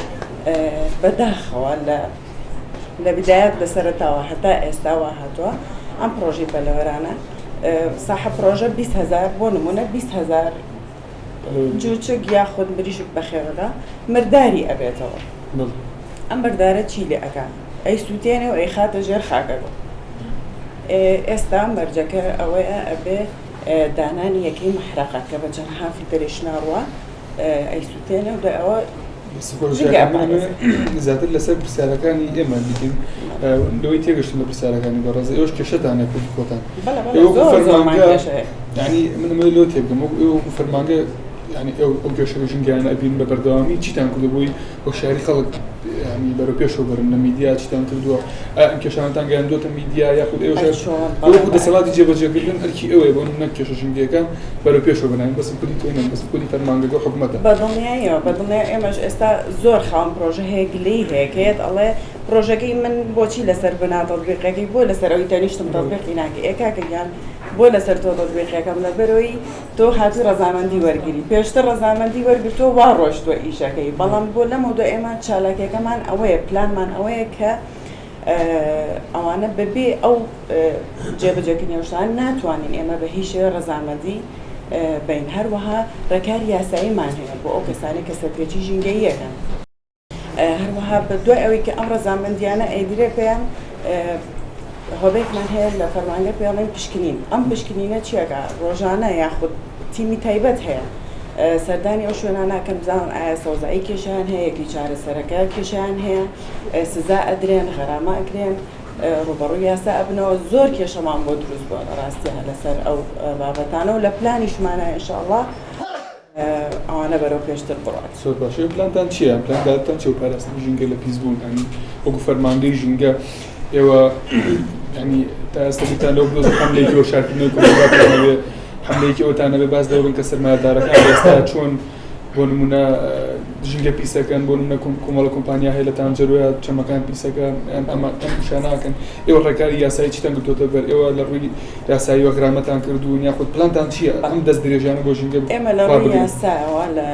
بەداخەوە لە لە بدایەت لە سەرەتاوە هەتا ئێستا وا هاتووە ئەم پڕۆژەی پەلەوەرانە ساحە پڕۆژە 20 هەزار بۆ نمونە 20 هەزار جوچک یاخود مریشک بەخێوەکە مرداری ئەبێتەوە ئەم مردارە چی لێ ئەکا ئەی سووتێنێ و ئەیخاتە ژێر خاکەکە ئێستا مەرجەکە ئەوەیە ئەبێ دانانی یەکەی مەحرەقە کە بە چەندها filtration ا ڕوا ئەیسووتێنێ و دوای ئەوە زیاتر لەسەر پرسیارەکانی ئێمە دیتین لەوەی تێگەشتم لە پرسیارەکانی بەڕێز ئێوەش کێشەتان هەیە کوردی خۆتان یعنی من ئەمەوێت لەوە تێبگەم وەکو ئێوە وەکو فەرمانگە یعنی ئەو ئەو کێشە ژینگەیانە ئەبین بە بەردەوامی چیتان کردو بۆی هۆشیاری خەڵک یعنی بەرەو پێشەوە بەرن لە میدیا چیتان کردووە ئایا ئەم کێشانەتان گەیاندووەتە میدیا یاخود ئێوەش وەکو دەسەڵاتی جێبەجێکردن ئەرکی ئێوەیە بۆ نمونە کێشە ژینگەیەکان بەرەو پێشەوە بەرن بەس خودی تۆ نیە بەس خودی فەرمانگەکە و حکومەتە. بە دڵنیاییەوە بە دڵنیای ئێمەش ئێستا زۆر خاوەن پرۆژە هەیە گلەیی هەیە کە یەت ئەڵێ پرۆژەکەی من بۆچی لەسەر بنا تەتبیقەکەی بۆ لەسەر ئەوی تەنیشتم تەتبیقی ناکەی ئێ کاکە گیان بۆ لەسەر تۆ تەتبیقەکەم لەبەرئەوەی تۆ هاتووی ڕەزامەندی وەرگری پێشتر ڕەزامەندی وەرگرتووە وا ڕۆشتووە ئیشەکەی بەڵام بۆ لەمەودوا ئێمە چالاکیەکەمان ئەوەیە پلانمان ئەوەیە کە ئەوانە بەبێ ئەو جێبەجێکردنی ئەو شتانە ناتوانین ئێمە بە هیچ شێوەیەک ڕەزامەندی بین هەروەها ڕێکاری یاساییمان هەیە بۆ ئەو کەسانەی کە سەرپێچی ژینگەییەکەن. هەروەها بە دوای ئەوەی کە ئەم ڕەزامەندیانە ئەیدرێ پێیان هۆبەیەکمان هەیە لە فەرمانگە پێڵێن پشکنین ئەم پشکنینە چیەکە ڕۆژانە یاخود تیمی تایبەت هەیە سەردانی ئەو شوێنانە کەن بزانن ئایا سەوزایی کێشیان هەیە یەکی چارەسەرەکە کێشیان هەیە سزا ئەدرێن غەرامە ئەکرێن ڕوبەڕوو یاسا ئەبنەوە زۆر کێشەمان بۆ دروست بووە لە ڕاستیان لەسەر ئەو بابەتانە و لە پلانیشمانە ئینشاءڵڵا ئەوانە بەرەو پێشتر بڕوات. زۆر باشە ئێوە پلانتان چییە؟ پلاندارتان چیە بۆ پاراستنی ژینگە لە پیسبوون؟ یانی وەکو فەرمانگەی ژینگە ئێوە یانی تا ئێستا بیرتان لەوە بووە حەملەیەکی هۆشیارکردنەوەی کۆمەڵگاتان هەبێ حەملەیەکی ئەوتان هەبێ باس لەوە بکەن کە سەرمایەدارەکان لە ئێستا چۆن بۆ نمونە ژینگە پیسەکەن بۆ نمونە کۆمەڵە کۆمپانیا هەیە لە تانجەرۆیە چەمەکان پیسەکە ئەمە ئەم ئیشانە ئەکەن ئێوە ڕێکاری یاسایی چیتان گرتووەتە بەر ئێوە لە ڕووی یاساییەوە غرامەتان کردوون یاخود پلانتان چییە ئەم دەست درێژیانە بۆ ژینگە ئێمە لە ڕووی یاسایەوە لە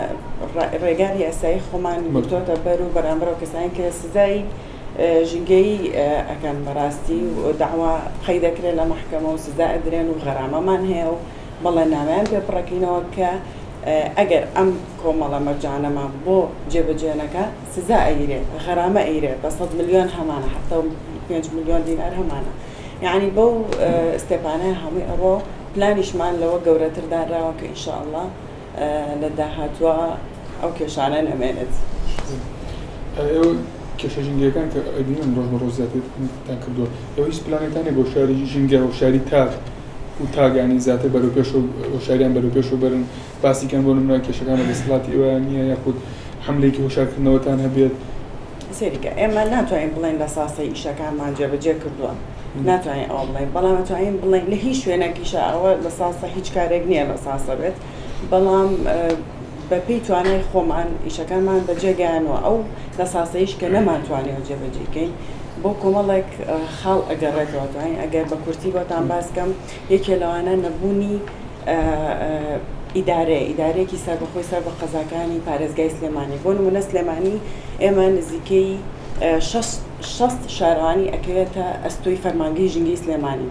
ڕێگاری یاسایی خۆمان گرتووەتە بەر و بەرامبەر ئەو کەسانەی کە سزای ژینگەیی ئەکەن بەڕاستی و دەعوا قەید ئەکرێن لە مەحکەمە و سزا ئەدرێن و غەرامەمان هەیە و بەڵێننامەیان پێ پڕەکەینەوە کە ئەگەر ئەم کۆمەڵە مەرجانەمان بۆ جێبەجێ نەکا سزا ئەیرێ غەرامە ئەیرێ بە 100 ملیۆن هەمانە 75 ملیۆن دینار هەمانە یەعنی بەو ستێپانە هەمووی ئەڕۆ پلانیشمان لەوە گەورەتر دانراوە کە ان شاء اللە لە داهاتووە ئەو کێشانە نەمێنێت. ئێوە کێشە ژینگەیەکان کە ئەبینن ڕۆژ بە ڕۆژ زیاترتان کردووە ئێوە هیچ پلانێکتان نیە بۆ شاری ژینگە هۆشیاری تاک و تاک یانی زیاتر بەرەو پێش و هۆشیاریان بەرەو پێشەوە بەرن باسی کەن بۆ نمونە کێشەکان لە دەسەڵاتی ئێوە نییە یاخود حەملەیەکی هۆشارکردنەوەتان هەبێت؟ سەیری کە ئێمە ناتوانین بڵێین لە ساسەی ئیشەکانمان جێبەجێ کردووە، ناتوانین ئەوە بڵێین، بەڵام ئەتوانین بڵێین لە هیچ شوێنێکیشا ئەوە لە ساسە هیچ کارێک نییە لە ساسە بێت، بەڵام بەپێی توانای خۆمان ئیشەکانمان بەجێ گەیانوە، ئەو لە ساسەیش کە نەمانتوانیوە جێبەجێی کەین بۆ کۆمەڵێک خاڵ ئەگەڕێتەوە، توانین ئەگەر بە کورتی بۆتان باس کەم یەکێ لەوانە نەبوونی ئیدارەیە، ئیدارەیەکی سەربەخۆی سەر بە قەزاکانی پارێزگای سلێمانی، بۆ نموونە سلێمانی ئێمە نزیکەی 60 شارەوانی ئەکەوێتە ئەستۆی فەرمانگەی ژینگەی سلێمانی،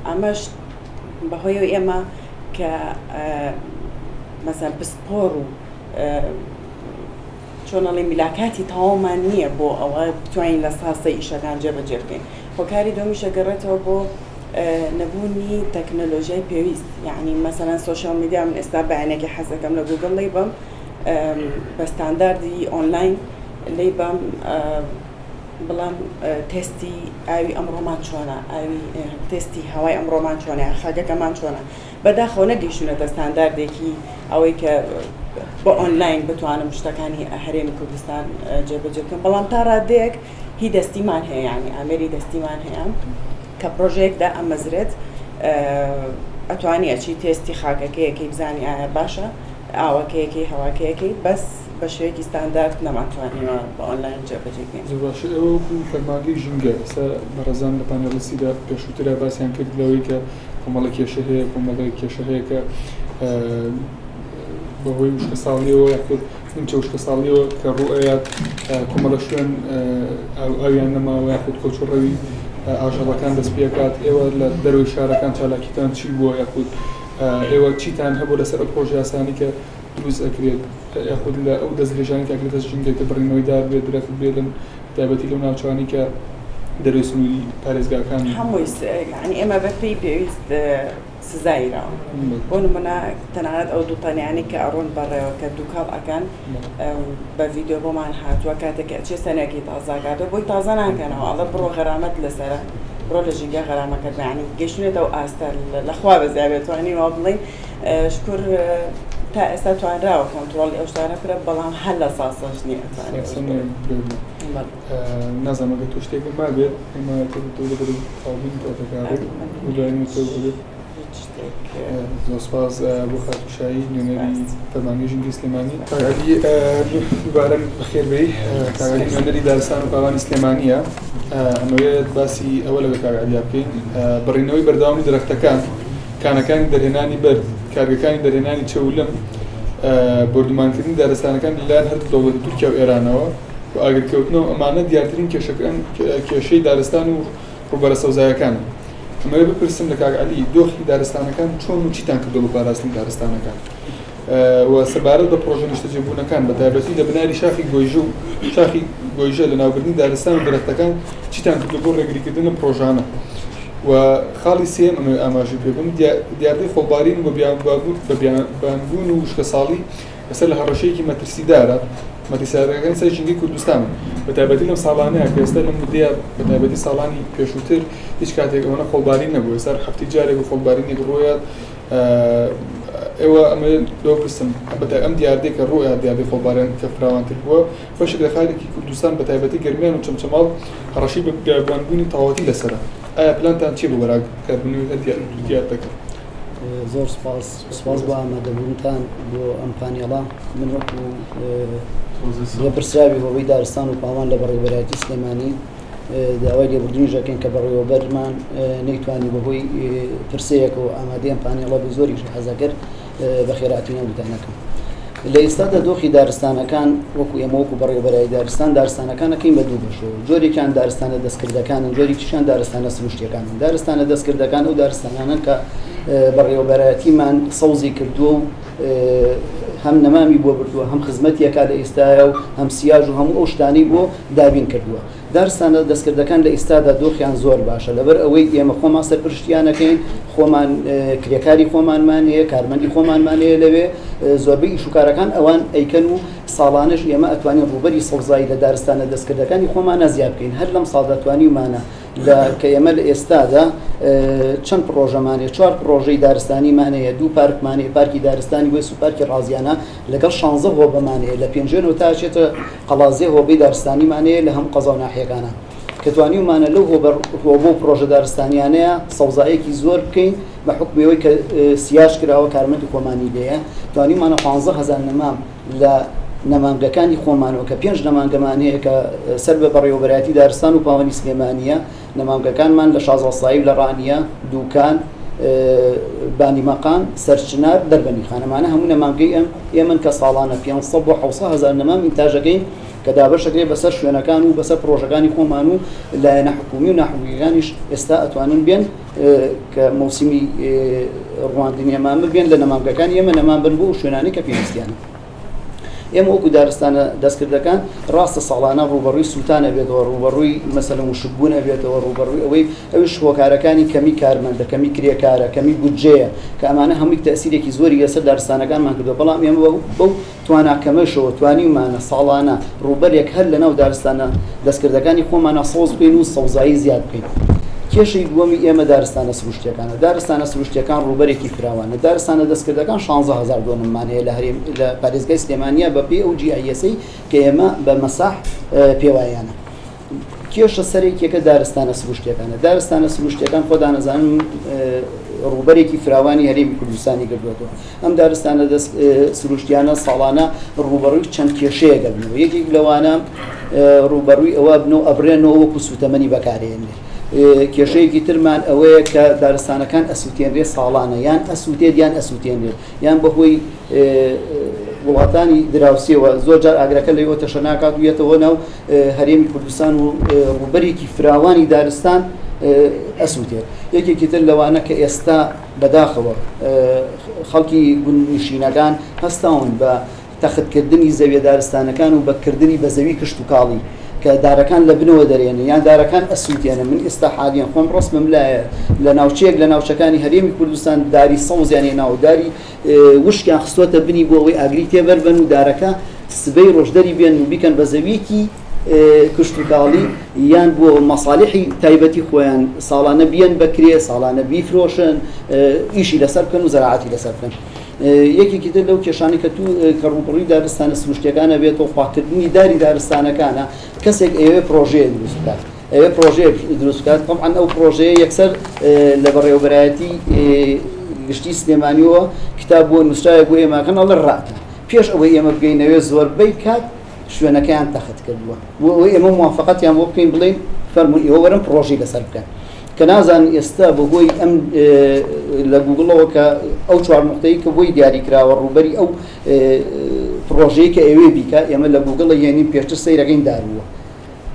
ئەمەش بەهۆیەوە ئێمە کە مەسەن پسپۆڕ و چۆن ئەڵێ میلاکاتی تەواومان نییە بۆ ئەوە بتوانین لە ساسەی ئیشەکان جێبەجێ بکەین. هۆکاری دووەمیش ئەگەڕێتەوە بۆ نەبوونی تەکنەلۆژیای پێویست، یعنی مەسەلەن social media من ئێستا بەیانێکی حەز دەکەم لە گوگڵ لی بەم بە ستانداردی ئۆنلاین لی بەم بڵێم تێستی ئاوی ئەمڕۆمان چۆنە، ئاوی تێستی هەوای ئەمڕۆمان چۆنە، یان خاکەکەمان چۆنە. بەداخەوە نەگەیشتوونەتە ستانداردێکی ئەوەی کە بە ئۆنلاین بتوانم شتەکانی هەرێمی کوردستان جێبەجێ بکەم، بەڵام تا ڕادەیەک هی دەستیمان هەیە، یانی ئامێری دەستیمان هەیە کە پرۆژەیەک دائەمەزرێت ئەتوانی ئەچی تێستی خاکەکەیەکەی بزانی ئایا باشە ئاوەکەیەکەی هەواکەیەکەی بەس بە شێوەیەکی ستاندارد نەمانتوانیوە بە ئۆنلاین جێبەجێ بکەین. زۆر باشە ئێوە وەکو فەرمانگەی ژینگە ئێستا بەڕێزان لە پانێڵیستیدا پێشووترا باسیان کرد لەوەی کە کۆمەڵێک کێشە هەیە کۆمەڵێک کێشە هەیە کە بەهۆی وشکەساڵیەوە یاخود نیمچە وشکەساڵیەوە کە ڕوئەیات کۆمەڵە شوێن ئاویان نەماوە یاخود کۆچ و ڕەوی ئاژەڵەکان دەست پێکات ئێوە لە دەرەوەی شارەکان چالاکیتان چی بووە یاخود ئێوە چیتان هەبوو لەسەر ئەو پرۆژە یاسانی کە دروست ئەکرێت یاخود لە ئەو دەستدرێژانی کە ئەکرێتە ژینگە کە بڕینەوەی دار بێت درەخت بێت لەم تایبەتی لەو ناوچانەی کە دەرەوەی سنووری پارێزگاکان. هەمووی یانی ئێمە بە پێی پێویست سزای داون. بۆ نموونە تەنانەت ئەو دووتەنیانەی کە ئەڕۆن بەڕێوە کە دووکەڵ ئەکەن بە ڤیدیۆ بۆمان هاتووە کاتێک کە ئەچێ سەنێکی تازە ئەکاتەوە بۆی تازە ناکەنەوە ئەڵێ بڕۆ غەرامەت لەسەرە بڕۆ لە ژینگە غەرامەکەت بە یانی گەیشتوونەتە ئەو ئاستە لە خوا بەزیا بێت توانی وا بڵێین شکور تا ئێستا توانراوە کۆنتڕۆڵی ئەو شتانە بکرێت بەڵام هەر لە ساسەش نییە ئەتوانێت نازانم ئەگەر تۆ شتێکم مابێت ئێمە تەواوبوونی کاتەکە دوای زۆر سپاس بۆ خاتوو شایی نوێنەری فەرمانگەی ژینگەی سلێمانی. کاک عەلی دووبارە بەخێر بێی. کاک عەلی نوێنەری دارستان و پاوانی سلێمانییە. ئەمەوێت باسی ئەوە لەگەڵ کاک عەلیا بکەین بڕینەوەی بەردەوامی درەختەکان، کانەکانی دەرهێنانی بەرد، کارگەکانی دەرهێنانی چەولم، بۆردومانکردنی دارستانەکان لەلایەن هەردوو دەوڵەتی تورکیا و ئێرانەوە و ئاگرکەوتنەوە ئەمانە دیارترین کێشەکان کێشەی دارستان و ڕووبەرە سەوزایەکانن. ئەمەوێت بپرسم لە کاک عەلی دۆخی دارستانەکان چۆن و چیتان کردووە بۆ پاراستنی دارستانەکان و سەبارەت بە پڕۆژە نیشتەجێبوونەکان بە تایبەتی لە بناری شاخی گۆیژە و شاخی گۆیژە لە ناوبردنی دارستان و درەختەکان چیتان کردووە بۆ ڕێگریکردن لەم پڕۆژانە و خاڵی سێیەم ئەمەوێت ئاماژەی پێ بم دیاردەی خۆڵبارین و بە بیابانبوون و وشکەساڵی ئێستا لە هەڕەشەیەکی مەترسیدارە مەترسیدارەکانی سەر ژینگەی کوردستانن بە تایبەتی لەم ساڵانەیە کە ئێستا لەم مدەیە بە تایبەتی ساڵانی پێشووتر هیچ کاتێک ئەوەنە خۆڵبارین نەبوو ئێستا هەفتەی جارێک و خۆڵبارینێک ڕوویات ئێوە ئەمە لەوە پرسم بەتای ئەم دیاردەی کە ڕوویات دیاردەی خۆڵبارین کە فراوانتر بووە بەشێک لە خاکێکی کوردستان بە تایبەتی گەرمیان و چەمچەماڵ هەڕەشەی بە بیابانبوونی تەواوەتی لەسەرە ئایا پلانتان چییە بۆ بەرەنگاربوونەوەی هەر دیاردەکە؟ زۆر سپاس سپاس بۆ ئامادەبوونتان بۆ ئەم پانێڵە من وەکو لێپرسراوی هۆبەی دارستان و پاوان لە بەڕێوەبەرایەتی سلێمانی داوای لێبوردنیش دەکەین کە بەڕێوەبەرمان نەیتوانی بەهۆی پرسەیەکەوە ئامادەی ئەم پانێڵە بێ زۆریش حەزەکرد بە خێراترین وتانەکەم لە ئێستادا دۆخی دارستانەکان وەکو ئێمە وەکو بەڕێوەبەرای دارستان دارستانەکان ئەکەین بە دوو بەشەوە جۆرێکیان دارستانە دەستکردەکانن جۆرێکیشیان دارستانە سروشتیەکانن دارستانە دەستکردەکان ئەو دارستانانەن کە بەڕێوەبەرایەتیمان سەوزی کردووە و هەم نەمامی بۆ بردووە هەم خزمەتیەکە لە ئێستاە و هەم سیاج و هەموو ئەو شتانەی بۆ دابین کردووە دارستانە دەستکردەکان لە ئیستادا دۆخیان زۆر باشە لەبەر ئەوەی ئێمە خۆمان سەرپرشتیان ئەکەین خۆمان کرێکاری خۆمانمان هەیە کارمەندی خۆمانمان هەیە لەوێ زۆربەی ئیشوکارەکان ئەوان ئەیکەن و ساڵانەش ئێمە ئەتوانین ڕووبەری سەوزایی لە دارستانە دەستکردەکانی خۆمانە زیاد بکەین هەر لەم ساڵدا توانیومانە. لە کە ئێمە لە ئێستادا چەند پڕۆژەمان هەیە، چوار پڕۆژەی دارستانیمان هەیە، دوو پارکمان هەیە، پارکی دارستانی وێس و پارکی ڕازیانە، لەگەڵ شانزە هۆبەمان هەیە، لە پێنجوێنەوە تا ئەچێتە قەڵادزێ هۆبەی دارستانیمان هەیە لە هەموو قەزا و ناحیەکانا. کە توانیومانە لەو هۆبە هۆبە و پڕۆژە دارستانیانەیە سەوزایەکی زۆر بکەین بە حوکمی ئەوەی کە سیاج کراوە کارمەندی خۆمانی لێیە توانیومانە 15 هەزار نەمام لە نەمامگەکانی خۆمانەوە کە پێنج نەمامگەمان هەیە کە سەر بە بەڕێوەبەرایەتی دارستان و پاوەنی سلێمانییە، نەمامگەکانمان لە شازڵ سایب لە ڕانیە، دوکان، بانی مەقام، سەرچنار، دەربەندیخان ئەمانە هەموو نەمامگەی ئەم ئێمەن کە ساڵانە 500 بۆ 700 هەزار نەمام ئینتاجەکەین کە دابەشەکرێت بەسەر شوێنەکان و بەسەر پڕۆژەکانی خۆمان و لایەنە حکومی و ناحکومیەکانیش ئێستا ئەتوانن بێن کە مەوسیمی ڕواندنی ئەمان ببێن لە نەمامگەکانی ئێمە نەمام بن بۆ ئەو شوێنانەی کە پێویستیانە. ئێمە وەکو دارستانە دەستکردەکان ڕاستە ساڵانە ڕووبەڕووی سووتان ئەبێتەوە، ڕووبەڕووی مەسەلەن وشکبوون ئەبێتەوە، ڕووبەڕووی ئەوەی ئەویش هۆکارەکانی کەمی کارمەندە، کەمی کرێکارە، کەمی بودجەیە کە ئەمانە هەمووی تەئسیرێکی زۆری لەسەر دارستانەکانمان کردووە، بەڵام ئێمە بەو توانا کەمەشەوە توانیومانە ساڵانە ڕووبەرێک هەر لەناو دارستانە دەستکردەکانی خۆمانا سەوز بکەین و سەوزایی زیاد بکەین. کێشەی دووەمی ئێمە دارستانە سروشتییەکانە. دارستانە سروشتییەکان ڕووبەرێکی فراوانە. دارستانە دەستکردەکان 16 هەزار دۆنممان هەیە لە هەرێم لە پارێزگای سلێمانییە بە پێی ئەو GIS ەی کە ئێمە بە مەساح پێوایانە. کێشە سەرەکیەکە دارستانە سروشتیەکانە. دارستانە سروشتیەکان خۆتان ئەزانن ڕووبەرێکی فراوانی هەرێمی کوردستانی گردووەتەوە. ئەم دارستانە سروشتیانە ساڵانە ڕووبەڕووی چەند کێشەیەک ئەبنەوە. یەکێک لەوانە ڕووبەڕووی ئەوە ئەبنەوە ئەبرێنەوە وەکو سووتەمەنی بەکارێنرێت. کێشەیەکی ترمان ئەوەیە کە دارستانەکان ئەسووتێنرێت ساڵانە یان ئەسووتێت یان ئەسووتێنرێت. یان بەهۆی وڵاتانی دراوسێوە زۆر جار ئاگرەکە لەوێوە تەشە ناکات و یەتەوە ناو هەرێمی کوردستان و ڕووبەرێکی فراوانی دارستان ئەسووتێت. یەکێکی تر لەوانە کە ئێستا بەداخەوە خەڵکی گوندنشینەکان هەستاون بە تەختکردنی زەویە دارستانەکان و بە کردنی بە زەوی کشتوکاڵی کە دارەکان لە بنەوە دەرێنن یان دارەکان ئەسووتێنن. من ئێستا حالیەن خۆم ڕەسمم لایە لە ناوچەیەک لە ناوچەکانی هەرێمی کوردستان داری سەوزیان هێناوە و داری وشکیان خستووەتە بنی بۆ ئەوەی ئاگری تێبەربەن و دارەکە سبەی ڕۆژ دەری بێنن و بیکەن بە زەویەکی کشتوکاڵی یان بۆ مەسالیحی تایبەتی خۆیان ساڵانە بیەن بە کرێ، ساڵانە بیفرۆشن، ئیشی لەسەر بکەن و زەراعەتی لەسەر بکەن. یەکێکی تر لەو کێشانەی کە تو کە ڕووبەڕووی دارستانە سروشتییەکان ئەبێتەوە پاککردنی داری دارستانەکانە، کەسێک ئەیەوێ پڕۆژەیەک دروست بکات ئەوێ پڕۆژەیەک دروست بکات تەبعەن ئەو پڕۆژەیە یەکسەر لە بەڕێوەبەرایەتی گشتی سلێمانیەوە کتاب بۆ نووسراوێک بۆ ئێمەکەن ئەڵێ ڕاتە پێش ئەوەی ئێمە بگەینەوێ زۆربەی کات شوێنەکەیان تەخت کردووە بۆ ئەوەی ئێمە موافقەتیان بۆ بکەین بڵێین فەرموون ئێوە وەرن پڕۆژەی لەسەر بکەن کە نازانن ئێستا بەهۆی ئەم لە گوگڵەوە کە ئەو چوار نوقتەی کە بۆی دیاری کراوە ڕووبەری ئەو پڕۆژەی کە ئەوێ بیکە ئێمە لە گوگڵە هێنین پێشتر سەیرەکەین دار بووە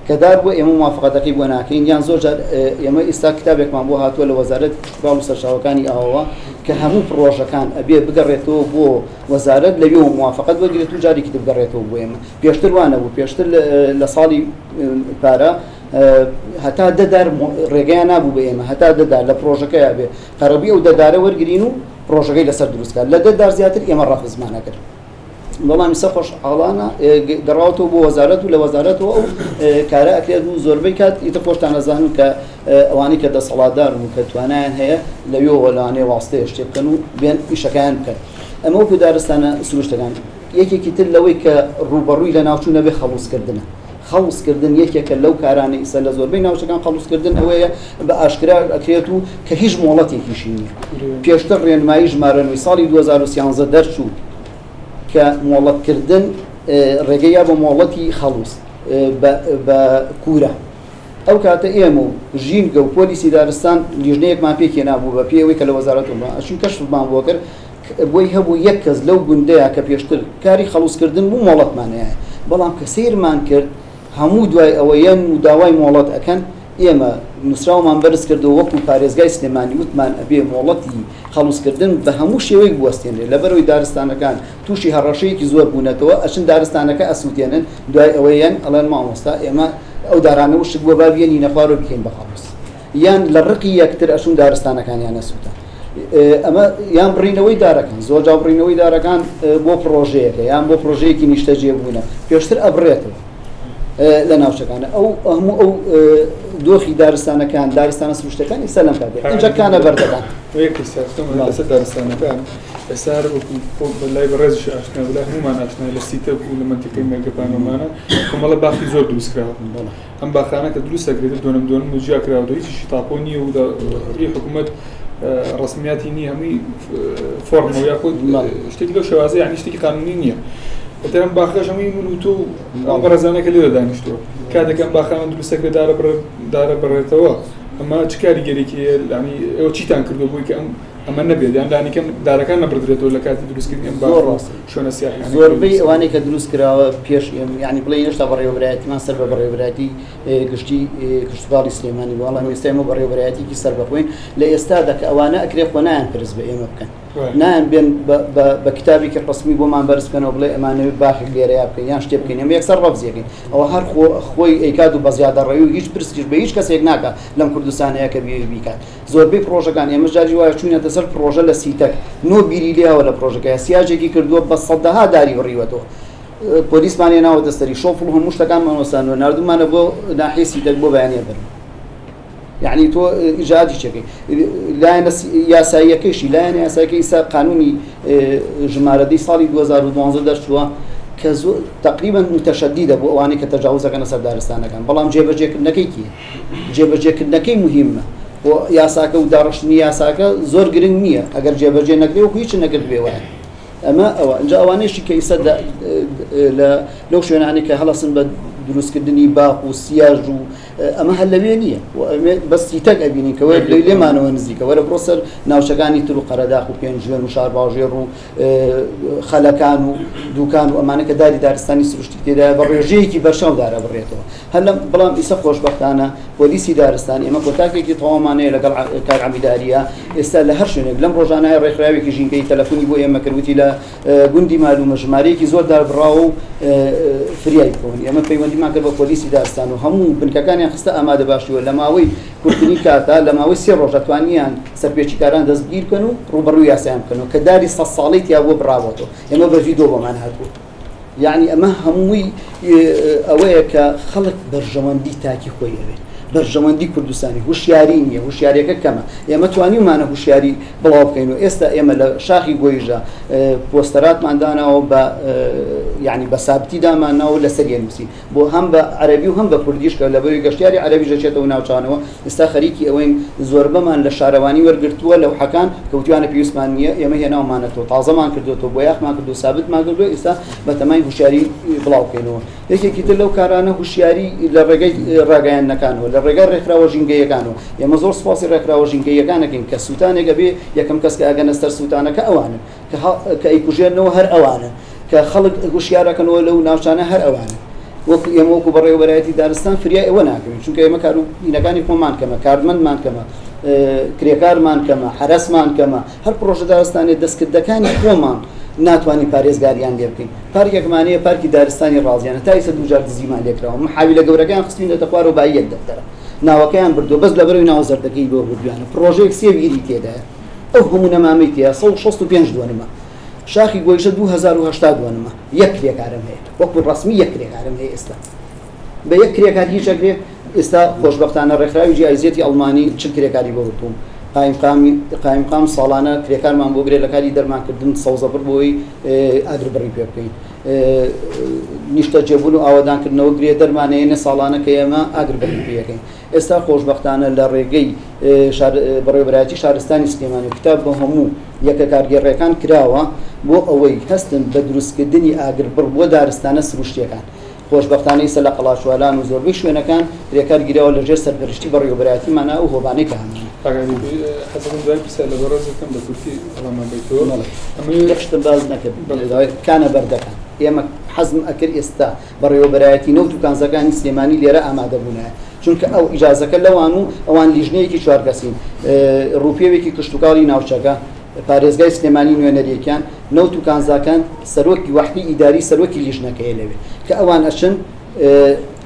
کە دار بووە ئێمە موافقەتەکەی بۆ ناکەین یان زۆر جار ئێمە ئێستا کتابێکمان بۆ هاتووە لە وەزارەتی کشتوکاڵ و سەرچاوەکانی ئاوەوە کە هەموو پڕۆژەکان ئەبێ بگەڕێتەوە بۆ وەزارەت لەوێوە موافقەت وەرگرێت و جارێکی تر بگەڕێتەوە بۆ ئێمە پێشتر وا نەبوو پێشتر لە ساڵی پارە هەتا دە دار ڕێگەیان نابوو بە ئێمە هەتا دە دار لە پڕۆژەکەیا بێ قەرەبووی ئەو دە دارە وەرگرین و پڕۆژەکەی لەسەر دروست کات لە دە دار زیاتر ئێمە ڕەفزمان ئەکرد بەڵام ئیستا خۆشحاڵانە گەڕاوەتەوە بۆ وەزارەت و لە وەزارەتەوە ئەو کارە ئەکرێت و زۆربەی کات ئیتر خۆشتان ئەزانن کە ئەوانەی کە دەسەڵاتدارن و کە توانایان هەیە لەوێوە لەوانەیە واستەیە شتێ بکەن و بێن ئیشەکەیان بکەن ئەمە وەکو دارستانە سروشتەکان یەکێکی تر لەوەی کە ڕووبەڕووی لەناوچوو نەبێ خەڵوزکردنە خەڵوزکردن یەکێکە لەو کارانەی ئیستا لە زۆربەی ناوچەکان خەڵوزکردن ئەوەیە بە ئاشکرا ئەکرێت و کە هیچ مۆڵەتێکیشی نییە. پێشتر ڕێنمایی ژمارە نۆی ساڵی 2013 دەرچوو کە مۆڵەتکردن ڕێگەی یا بە مۆڵەتی خەڵوز بە کوورە. ئەو کاتە ئێمە و ژینگە و پۆلیسی دارستان لیژنەیەکمان پێکهێنابوو بە پێی ئەوەی کە لە وەزارەتەوە ئەچوو کەشفمان بۆ کرد بۆی هەبوو یەک کەس لەو گوندەیا کە پێشتر کاری خەڵوزکردن بوو مۆڵەتمان هەیە، بەڵام کە سەیرمان کرد هەموو دوای ئەوە یەن و داوای مۆڵەت ئەکەن، ئێمە نوسراومان بەرز کردەوە وەکو پارێزگای سلێمانی وتمان ئەبێ مۆڵەتی خەڵوزکردن بە هەموو شێوەیەک بوەستێنرێت لەبەرئەوەی دارستانەکان توشی هەڕەشەیەکی زۆر بوونەتەوە ئەچن دارستانەکە ئەسوتێنن دوای ئەوە یەن ئەڵێن مامۆستا ئێمە ئەو دارانە وشک بووە با بیەنینە خوارەوە بیکەین بە خەڵوز. یان لە ڕقی یەکتر ئەچوون دارستانەکانیان ئەسووتان. ئەمە یان بڕینەوەی دارەکان، زۆر جار بڕینەوەی دارەکان بۆ پڕۆژەیەکە یان بۆ پڕۆژەیەکی نیشتەجێبوونە، پێشتر ئەبڕێتەوە. لە ناوچەکانە ئەو هەموو ئەو دۆخی دارستانەکان دارستانە سروشتەکان ئێستا لەم کاتێ ئینجا کانە بەردەکان لەسەر دارستانەکان ئێستا هەر وەکو لای بەڕێزیش ئاشنا بلای هەمومان ئاشنا لە سیتەک و لە مەنتیقەی مێرگەپانەمانە کۆمەڵە باخی زۆر دروست کراوە ئەم باخانە کە دروست دەکرێت دۆنم دۆنم و جیا کراوە هیچیشی تاپۆ نییە و هی حکوومەت ڕسمیاتی نییە هەمووی فۆرمە و یاخود شتێکی لەو شێوازە یعنی شتێکی قانونی نییە ئەتر ئەم باخەش هەمووی من و تۆ و ئەم بەڕێزانە کە لێرە دانیشتووە کاتێک ئەم باخانە دروست دەکرێت دارە بڕ دارە بڕێتەوە ئەمە چ کاریگەرێکی هەیە یعنی ئێوە چیتان کردووە بۆی کە ئەم ئەمە نەبێت یان لانیکەم دارەکان نەبڕدرێتەوە لە کاتی دروستکردنی ئەم باخ و شوێنە سیاحیانە زۆربەی ئەوانەی کە دروست کراوە پێش ئێمە یعنی بڵێ هێشتا بەڕێوەبەرایەتیمان سەر بە بەڕێوەبەرایەتی گشتی کشتوکاڵی سلێمانی بوو بەڵام ئێستا ئێمە بەڕێوەبەرایەتیکی سەربەخۆین لە ئێستادا کە ئەوانە ئەکرێ خۆ نایان پرس بە ئێمە بکەن نایان بێن بە کتابێکی ڕەسمی بۆمان بەرز بکەنەوە بڵێ ئەمانەوێت باخێک لێرەیا بکەین یان شتێ بکەین ئێمە یەکسەر ڕەفزی ئەکەین ئەوە هەر خۆی ئەیکات و بە زیادەڕەوی و هیچ پرسیش بە هیچ کەسێک ناکات لەم کوردستانەیە کە بیەوێ بیکات زۆربەی پڕۆژەکان ئێمەش جاری وایە چووینەتە سەر پڕۆژە لە سیتەک نۆ بیری لێیاوە لە پڕۆژەکەیا سیاجێکی کردووە بە سەدەها داری بڕیوەتەوە پۆلیسمان هێناوەتە سەری شۆفڵ و هەموو شتەکانمان وەستاندووە ناردوومانە بۆ ناحیەی سیتەک بۆ بەیانیە بەرن یعنی تۆ ئیجادی چەکەی لایەنە یاساییەکەیشی لایەنە یاسایەکە ئیستا قانونی ژمارە دەی ساڵی 2012 دەرچووە کە تقریبا متەشەدیدە بۆ ئەوانەی کە تەجاوز دەکەنە سەر دارستانەکان بەڵام جێبەجێکردنەکەی کیە جێبەجێکردنەکەی مهمە بۆ یاساکە و داڕشتنی یاساکە زۆر گرنگ نییە ئەگەر جێبەجێ نەکرێ وەکو هیچ نەکردبێ وایە ئەمە ئەوە ئینجا ئەوانەیشی کە ئیستا لەو شوێنانەی کە هەڵەسن بە دروستکردنی باخ و سیاج و ئەمە هەر لەوێ نییە بەس سیتەک ئەبینین کە وەر لێمانەوە نزیکە وەرە بڕۆ سەر ناوچەکانی تر و قەرەداخ و پێنجوێن و شارباژێڕ و خەلەکان و دوکان و ئەمانە کە داری دارستانی سروشتی تێدایە بە ڕێژەیەکی بەرچاو دارە بڕێتەوە هەر لەم بەڵام ئیسە خۆشبەختانە پۆلیسی دارستان ئێمە کۆتاکێکی تەواومان هەیە لەگەڵ کاک عەمیداریە ئێستا لە هەر شوێنێک لەم ڕۆژانە ڕێکخراوێکی ژینگەیی تەلەفۆنی بۆ ئێمە کرد وتی لە گوندی مالومە ژمارەیەکی زۆر دار بڕاوە و فریای بکەون ئێمە پەیوەندیمان کرد بە پۆلیسی دارستان و هەموو بنکەکانیان خستە ئامادە باشیوە لە ماوەی کورتترین کاتا لە ماوەی سێ ڕۆژە توانیان سەرپێچیکاران دەستگیر بکەن و ڕووبەڕووی یاسایان بکەنەوە کە داری سە ساڵەی تیا بووە بڕاوەتەوە ئێمە بە ڤیدۆ بۆمان هاتبوو یەعنی ئەمە هەمووی ئەوەیە کە خەڵک بەرژەوەندی تاکی خۆی ئەوێت بەرژەوەندی کوردستانی هوشیاری نییە هوشیاریەکە کەمە ئێمە توانیومانە هوشیاری بڵاو بکەین و ئێستا ئێمە لە شاخی گۆیژە پۆستەراتمان داناوە بە یعنی بە سابتی دامانناوە لەسەر نووسی بۆ هەم بە عەرەبی و هەم بە کوردیش کە لەبەری گەشتیاری عەرەبیش دەچێتەوە ناوچانەوە ئێستا خەریکی ئەوەین زۆربەمان لە شارەوانی وەرگرتووە لەوحەکان کە وتویانە پێویستمان نییە ئێمە هێناومانەتەوە تازەمان کردووەتەوە بۆیاخمان کردو سابتمان کردووە ئێستا بەتەماین هوشیاری بڵاو بکەینەوە یەکێکی تر لەو کارانە هوشیاری لە ڕێگەی ڕاگەیاندنەکانەوە لە ڕێگای ڕێکخراوە ژینگەیەکانەوە ئێمە زۆر سوپاسی ڕێکخراوە ژینگەیەکان ئەکەین کە سووتانێک ئەبێ یەکەم کەس کە ئەگەنە سەر سووتانەکە ئەوانن کە ئەیکوژێنەوە هەر ئەوانن کە خەڵک هوشیار ئەکەنەوە لەو ناوچانە هەر ئەوانن وەکو ئێمە وەکو بەڕێوەبەرایەتی دارستان فریای ئەوە ناکەوین چونکە ئێمە کار و ئینەکانی خۆمان کەمە کارمەندمان کەمە کرێکارمان کەمە حەرەسمان کەمە هەر پرۆژە دارستانێ دەستکردەکانی خۆمان ناتوانین پارێزگاریان لێ بکەین پارکێکمان هەیە پارکی دارستانی ڕازیانە تا ئیسە دووجار دزیمان لێکراوە محاویلە گەورەکەیان خستوینەتە خوارەوە بایی یەک دەفتەرە ناوەکەیان بردووە بەس لەبەرەوەی ناوە زەردەکەی بۆ بردویانە پرۆژەیەک سێ بیری تێدایە ئەو هەموو نەمامەی تێیە 165 دۆنمە شاخی گۆیژە 2080 دۆنمە یەک کرێکارم هەیە وەکو ڕەسمی یەک کرێکارم هەیە ئێستا بە یەک کرێکار هیچ ئەکرێ ئێستا خۆشبەختانە ڕێکخراوی GIZ ی ئەڵمانی 40 کرێکاری بۆ گرتووم قایمقامی قایمقام ساڵانە کرێکارمان بۆ گرێ لە کاری دەرمانکردن سەوزەبڕ بۆی ئاگربڕی پێ بکەین نیشتەجێبوون و ئاوەدانکردنەوە گرێ دەرمانەیەنێ ساڵانە کە ئێمە ئاگربڕی پێ ئەکەین ئێستا خۆشبەختانە لە ڕێگەی بەڕێوەبەرایەتی شارستانی سلێمانی و کتاب بۆ هەموو یەکە کارگێڕیەکان کراوە بۆ ئەوەی هەستن بە دروستکردنی ئاگربڕ بۆ دارستانە سروشتیەکان. خۆشبەختانە ئیستا لە قەڵاچوالان و زۆربەی شوێنەکان کرێکار گیراوە لە ژێر سەرپەرشتی بەڕێوەبەرایەتیمانە ئەو هۆبانەی کە هەمانە. کاک عەلی حەزەکەم دوای پرسیار لە بەڕێزت بکەم بە کورتی وەڵاممان بەیتەوە. بەڵێ. یەک شتم باس نەکرد. کانە بەردەکان. ئێمە حەزم ئەکرد ئێستا بەڕێوەبەرایەتی نەوت و کانزاکانی سلێمانی لێرە ئامادە بوونایە، چونکە ئەو ئیجازەکە لەوان و ئەوان لیژنەیەکی چوار کەسین، ڕووپێوێکی کشتوکاڵی ناوچەکە، پارێزگای سلێمانی نوێنەرێکیان، نەوت و کانزاکان، سەرۆکی وەحدەی ئیداری سەرۆکی لیژنەکەیە لەوێ، کە ئەوان ئەچن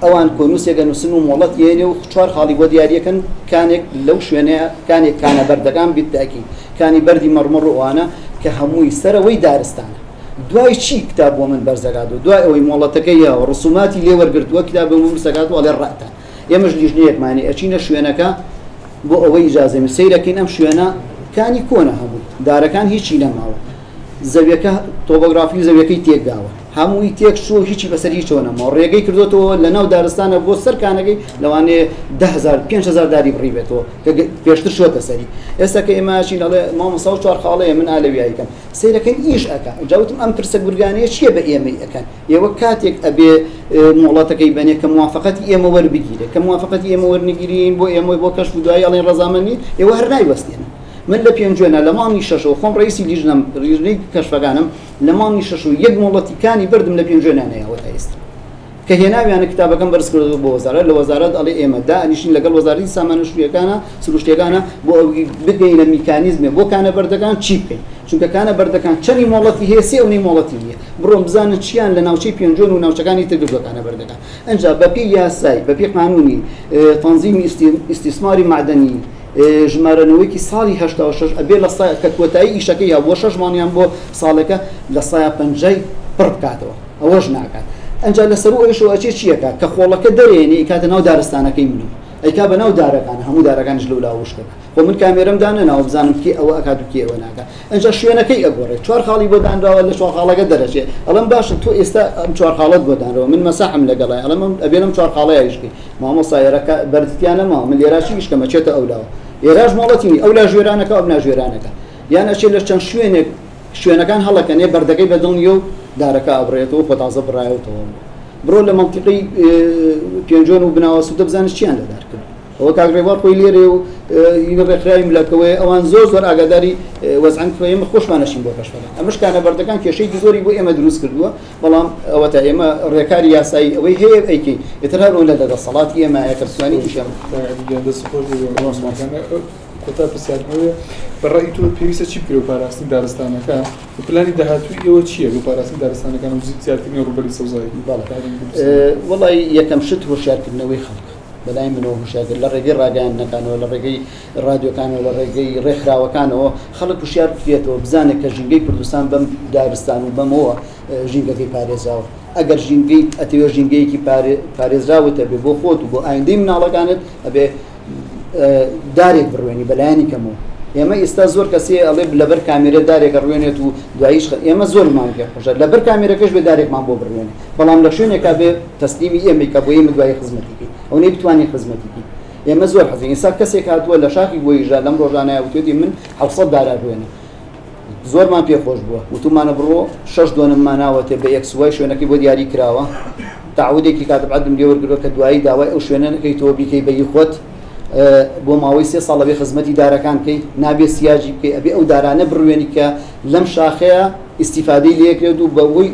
ئەوان کۆنووسێک ئەنووسن و مۆڵەت یەنێ و چوار خاڵی بۆ دیاریەکەن، کانێک لەو شوێنەیە، کانێک کانە بەردەکان بیتاکی، کانی بەردی مەڕمەڕ و ئەوانە کە هەمووی سەرەوەی دارستانە. دوای چی کتاب بۆ من بەرزەکاتەوە دوای ئەوەی مۆڵەتەکەی یاوە ڕسوماتی لێ وەرگرتووە کتاب بۆ من بەرزەکاتەوە ئەڵێ ڕەتە ئێمەش لیژنەیەکمانی ئەچینە شوێنەکە بۆ ئەوەی ئیجازەی من سەیرەکەین ئەم شوێنە کانی کۆنە هەمووی دارەکان هیچی نەماوە زەویەکە تۆبۆگرافی زەویەکەی تێکداوە هەمووی تێک چووە هیچی بەسەر هیچەوە نەماوە ڕێگەی کردوێتەوە لە ناو دارستانە بۆ سەر کانەکەی لەوانەیە 10هزار 5هزار داری بڕی بێتەوە کە پێشتر شۆتە سەری ئێستا کە ئێمەچین ئەڵێ مامۆستا و چوار خاڵەیە من ئالەویایکەم سەیرەکەن ئیش ئەکا جا وتم ئەم پرسە گورگانەیە چییە بە ئێمەی ئەکەن ئێوە کاتێک ئەبێ مۆڵەتەکەی بەنێ کە موافقەتی ئێمە وەربگیرێ کە موافقەتی ئێمە وەرنگیرین بۆ ئێمە بۆ کەشف و دوایی ئەڵێن ڕەزامەند نین ئێوە هەر نایوەستێنن من لە پێنجوێنە لە مانگی شەشەوە خۆم ڕئیسی لیژنەم لیژنەی کەشفەکانم لە مانگی شەش و یەک مۆڵەتی کانی بەردم لە پێنجوێنە نەیاوە تا ئێستا کە هێناویانە کتابەکەم بەرز کردەوە بۆ وەزارەت لە وەزارەت ئەڵێ ئێمە دائەنیشین لەگەڵ وەزارەتی سامانە شوریەکانە سروشتیەکانە بۆ ئەوی بگەینە میکانیزمێ بۆ کانە بەردەکان چی بکەین چونکە کانە بەردەکان چەنی مۆڵەتی هەیە سێ ئەونەی مۆڵەتی نییە بڕۆن بزانن چیان لە ناوچەی پێنجۆن و ناوچەکانی تر کردووە کانە بەردەکان ئەنجا بەپێی یاسای بەپێی قانونی تەنزیمی ئیستیسماری مەعدەنی ژمارە نەوەیەکی ساڵی 86 ئەبێ لە سا کە کۆتایی ئیشەکەی یا بۆ شەش مانگیان بۆ ساڵێکە لە سایە پەنجای پڕ بکاتەوە ئەوەش ناکات ئەنجا لەسەروو ئەویشەوە ئەچێ چی ئەکات کە خۆڵەکە دەرێنێ ئەیکاتە ناو دارستانەکەی منەوە ئەیکا بە ناو دارەکان هەموو دارەکانیش لەولا وشکەکە خۆ من کامێرەم دانەناوە بزانم کێ ئەوە ئەکات و کێ ئەوە ناکات ئەنجا شوێنەکەی ئەگۆڕێ چوار خاڵی بۆ دانراوە لە چوار خاڵەکە دەرەچێ ئەڵێم باشە تۆ ئێستا ئەم چوار خاڵەت بۆ دانراوە من مەساحم لەگەڵای ئەڵێم ئەبێ لەم چوار خاڵەیە ئیش بکەی مامۆستا ئێرە بەرد تیا نەماوە من لێرا چی ئیش کەم ئەچێتە ئەولاوە ئێراش مۆڵەتی نی ئەولا ژوێرانەکە ئەولا ژوێرانەکە یان ئەچێ لە چەند شوێنێک شوێنەکان هەڵەکەنێ بەردەکەی بە دڵ نییە و دارەکە ئەبڕێتەوە خۆ تازە بڕایەوە تەواو بوو. بڕۆ لە مەنتیقەی پێنجۆن و بناوەسوودە بزانە چیان لە دار کرد. ئەوە کاک ڕێبوار خۆی لێرەیە و هی ڕێکخراوی ملەکەوەیە ئەوان زۆر زۆر ئاگاداری وەزعن کە ئێمە خۆشمان ئەچین بۆ کەشفەکان. ئەمەش کانە بەردەکان کێشەیەکی زۆری بۆ ئێمە دروست کردووە بەڵام ئەوەتا ئێمە ڕێکاری یاسایی ئەوەی هەیە ئەیکەین ئیتر هەر ئەوەندە لە دەسەڵاتی ئێمایە کە بتوانین ئیشیان بکەین. دەست خۆش بێ بۆ ئەو کۆتا پرسیارم ئەوەیە بە ڕەئی تۆ پێویستە چی بکرێت بۆ پاراستنی دارستانەکان و پلانی داهاتووی ئێوە چییە بۆ پاراستنی دارستانەکان و زیادکردنی ڕووبەری سەوزایی؟ بەڵێ وەڵی یەکەم شت هۆشیارکردنەوەی خەڵک بەلای منەوە هۆشیارکرد لە ڕێگەی ڕاگەیاندنەکانەوە لە ڕێگەی ڕادیۆکانەوە لە ڕێگەی ڕێکخراوەکانەوە خەڵک هوشیار بکرێتەوە بزانێت کە ژینگەی کوردستان بەم دارستان و بەمەوە ژینگەکەی پارێزراوە ئەگەر ژینگەی ئەتەوێ ژینگەیەکی پارێزراوت هەبێ بۆ خۆت و بۆ ئایندەی مناڵەکانت ئەبێ دارێک بڕوێنی بەلایەنی کەمەوە ئێمە ئێستا زۆر کەسێ ئەڵێ لەبەر کامێرە دارێکە ڕوێنێت و دواییش ئێمە زۆرمان پێ خۆشە لەبەر کامێرەکەش بێ دارێکمان بۆ بڕوێنێ بەڵام لە شوێنێکا بێ تەسلیمی ئێمەی کە بۆ ئێمە دوایی خزمەتی بکەین ئەو نەی بتوانین خزمەتی بکەین ئێمە زۆر حەزین ئێستا کەسێک هاتووە لە شاخی بۆیژا لەم ڕۆژانەیە وتێتی من 700 دارا ڕوێنم زۆرمان پێ خۆش بووە وتومانە بڕۆ شەش دۆنممان ناوەتێ بە ئێکس وای شوێنەکەی بۆ دیاری کراوە تەعەهودێکی کاتب عەدلم لێ وەرگرتووە کە دوایی داوای ئەو شوێنە نەکەیتەوە بیکەی بە هی خۆت بۆ ماوەی سێ ساڵ ئەبێ خزمەتی دارەکان بکەی نابێ سیاجی بکەی ئەبێ ئەو دارانە بڕوێنی کە لەم شاخەیە ئیستیفادەی لێکرێت و بەهۆی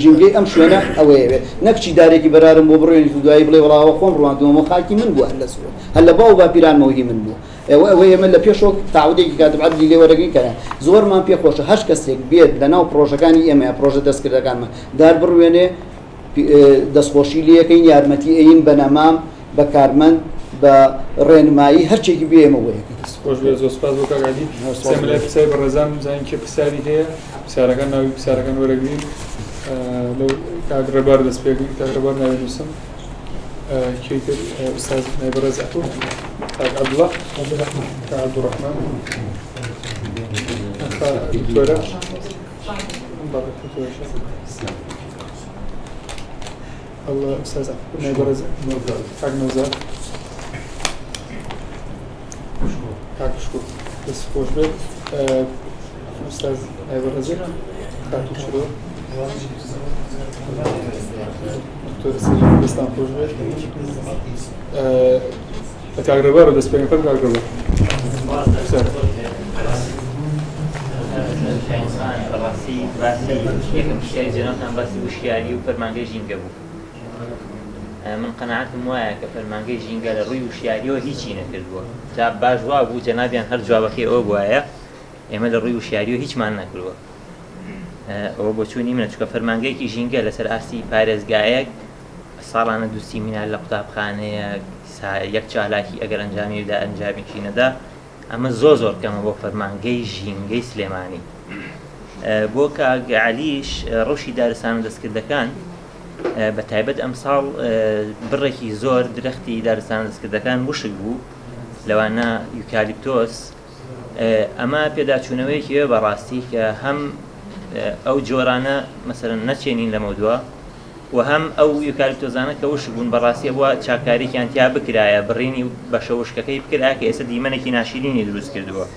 ژینگەی ئەم شوێنە ئەوەیەوێت نەکچی دارێکی بەرارم بۆ بڕوێنیت و دوایی بڵێ وەڵا ئەوە خۆم ڕواندوومەوە خاکی من بووە هەر لە زووە هەر لە باو باپیرانمەوە هی من بووە ئەوە ئەوەی ئێمە لە پێشەوە تەعەهودێکی کاتب عەدلی لێ وەرەگرین کە زۆرمان پێ خۆشە هەر کەسێک بێت لە ناو پڕۆژەکانی ئێمە یا پڕۆژە دەستکردەکانمان دار بڕوێنێ دەستخۆشی لێ ئەکەین یارمەتی ئەین بە نەمام بە کارمەند بە ڕێنمایی هەرچێکی بێ ئێمە بۆ یەکەین. دەست خۆش بێت زۆر سوپاس بۆ کاک عەلی. سێ ملای پرسیاری بەڕێزان بزانین کێ پرسیاری هەیە پرسیارەکان ناوی پرسیارەکان وەرەگرین لەو کاک ڕێبار دەست پێ کاک ڕێبار ناوی نووسم کێی تر ئوستاز نای بەڕێز عەفو کاک عەبدوڵا کاک عەبدوڕەحمان دکتۆرە بەڵێ دکتۆرە الله ئوستاز عەفو نای بەڕێز کاک نەوزاد کاک شکور دەست خۆش بێت ئوستاز نای بەڕێز خاتوو چرۆ دکتۆر سەلیم دەستان خۆش بێت لە کاک ڕێبارەوە دەست پێ بکەم کاک ڕێبار بەڕاستی باسی یەکەم پرسیاری جەنابتان باسی وشیاری و فەرمانگەی ژینگە بوو من قەناعەتم وایە کە فەرمانگەی ژینگە لە ڕووی وشیاریەوە هیچی نەکردووە جا باش وا بوو جەنابیان هەر جوابەکەی ئەوە بوایە ئێمە لە ڕووی وشیاریەوە هیچمان نەکردووە ئەوە بۆچوونی منە چونکە فەرمانگەیەکی ژینگە لەسەر ئاستی پارێزگایەک ساڵانە دوو سیمینار لە قوتابخانەیەک یەک چالاکی ئەگەر ئەنجامی بدا ئەنجامێکی نەدا ئەمە زۆر زۆر کەمە بۆ فەرمانگەی ژینگەی سلێمانی. بۆ کاک عەلیش ڕەوشی دارستانە دەستکردەکان بە تایبەت ئەمساڵ بڕێکی زۆر درەختی دارستانە دەستکردەکان وشک بوو لەوانە یوکالیپتۆس ئەمە پێداچوونەوەیەکی وێ بەڕاستی کە هەم ئەو جۆرانە مەسەرەن نەچێنین لەمەودوا و هەم ئەو یوکالیپتۆزانە کە وشک بوون بەڕاستی بووە چاکاریکیان تیا بکرایە بڕینی بەشە وشکەکەی بکرا کە ئێستا دیمەنێکی ناشرینی دروست کردووە.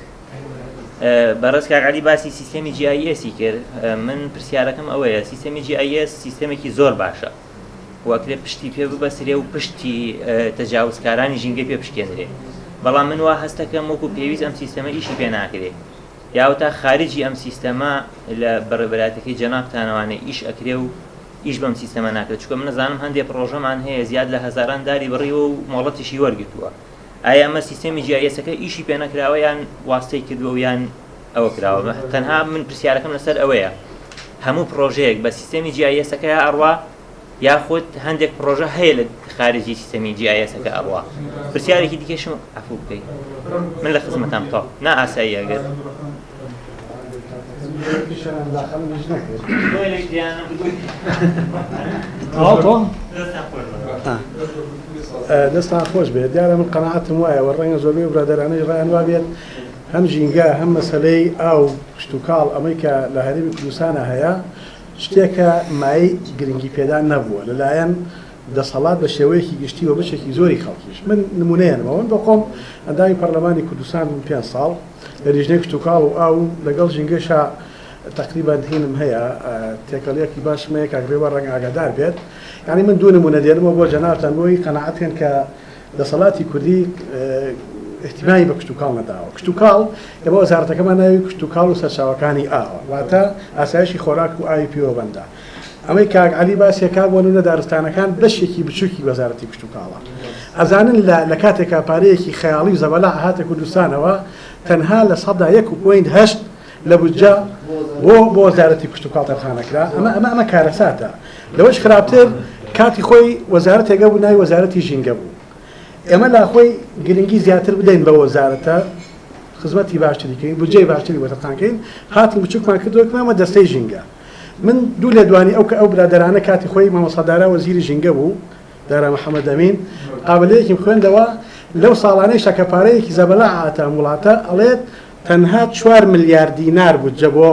بەڕێز کاک عەلی باسی سیستەمی GIS ی کرد من پرسیارەکەم ئەوەیە سیستەمی GIS سیستەمێکی زۆر باشە وەکرێ پشتی پێ ببەسرێ و پشتی تەجاوزکارانی ژینگەی پێ بشکێنرێ بەڵام من وا هەستەکەم وەکو پێویست ئەم سیستەمە ئیشی پێ ناکرێ یاوتا خارجی ئەم سیستەمە لە بەڕێبەراتەکەی جەنابتانەوانێ ئیش ئەکرێ و ئیش بەم سیستەمە ناکرێت چونکە من نەزانم هەندێ پڕۆژەمان هەیە زیاد لە هەزاران داری بڕیوە و مۆڵەتیشی وەرگتووە ئایا ئەمە سیستەمی GIS ەکە ئیشی پێ نەکراوە یان واستەی کردووە و یان ئەوە کراوە تەنها من پرسیارەکەم لەسەر ئەوەیە هەموو پرۆژەیەک بە سیستەمی GIS ەکە ئەڕوا یاخود هەندێک پرۆژە هەیە لە خارجی سیستەمی GIS ەکە ئەڕوا پرسیارێکی دیکەشم عفو بکەی من لە خزمەتام تەواو نا ئاسایی ئەگەر دەستان خۆش بێت دیارە من قەناعەتم وایە و ڕەنگە زۆربەی برادەرانەی ڕایان وابێت هەم ژینگە هەم مەسەلەی ئاو کشتوکاڵ ئەمەی کە لە هەرێمی کوردستانە هەیە شتێکە مایەی گرنگی پێدان نەبووە لەلایەن دەسەڵات بە شێوەیەکی گشتی و بەشێکی زۆری خەڵکیش من نمونەیەنمەوە من بەخۆم ئەندامی پەرلەمانی کوردستان بووم پێ ساڵ لە لیژنەی کشتوکاڵ و ئاو و لەگەڵ ژینگەشا تەقریبەن هینم هەیە تێکەڵیەکی باشم هەیە کاک ڕێوار ڕەنگە ئاگادار بێت یانی من دوو نمونە دێنمەوە بۆ جەنابتان بۆی قەناعەت بکەن کە دەسەڵاتی کوردی اهتمامی بە کشتوکاڵ نەداوە کشتوکاڵ ئێمە وەزارەتەکەمان ناوی کشتوکاڵ و سەرچاوەکانی ئاوە واتە ئاسایشی خۆراک و ئاوی پێوە بەندە ئەمەی کاک عەلی باسی ئەکا بۆ نمونە دارستانەکان بەشێکی بچوکی وەزارەتی کشتوکاڵە ئەزانن لە لە کاتێکا پارەیەکی خەیاڵی و زەبەلاح هاتە کوردستانەوە تەنها 1.8% لە بودجە بۆ بۆ وەزارەتی کشتوکاڵ تەرخانەکرا ئەمە ئەمە ئەمە کارەساتە لەوەش خراپتر کاتی خۆی وەزارەتێک هەبوو ناوی وەزارەتی ژینگە بوو ئێمە لاخۆی گرنگی زیاتر بدەین بە وەزارەتە خزمەتی باشتری کەین بودجەی باشتری بۆ تەرخان کەین هاتین بچووکمان کردەوە کمامە دەستەی ژینگە من دوو لێدوانی ئەو کە ئەو برادەرانە کاتی خۆی مامۆستا دارا وەزیری ژینگە بوو، دارا محەمەد ئەمین، قابەلەیەکیم خوێندەوە لەو ساڵانەیشا کە پارەیەکی زەبەلاح هاتە ئەم وڵاتە ئەڵێت تەنها چوار ملیار دینار بودجە بۆ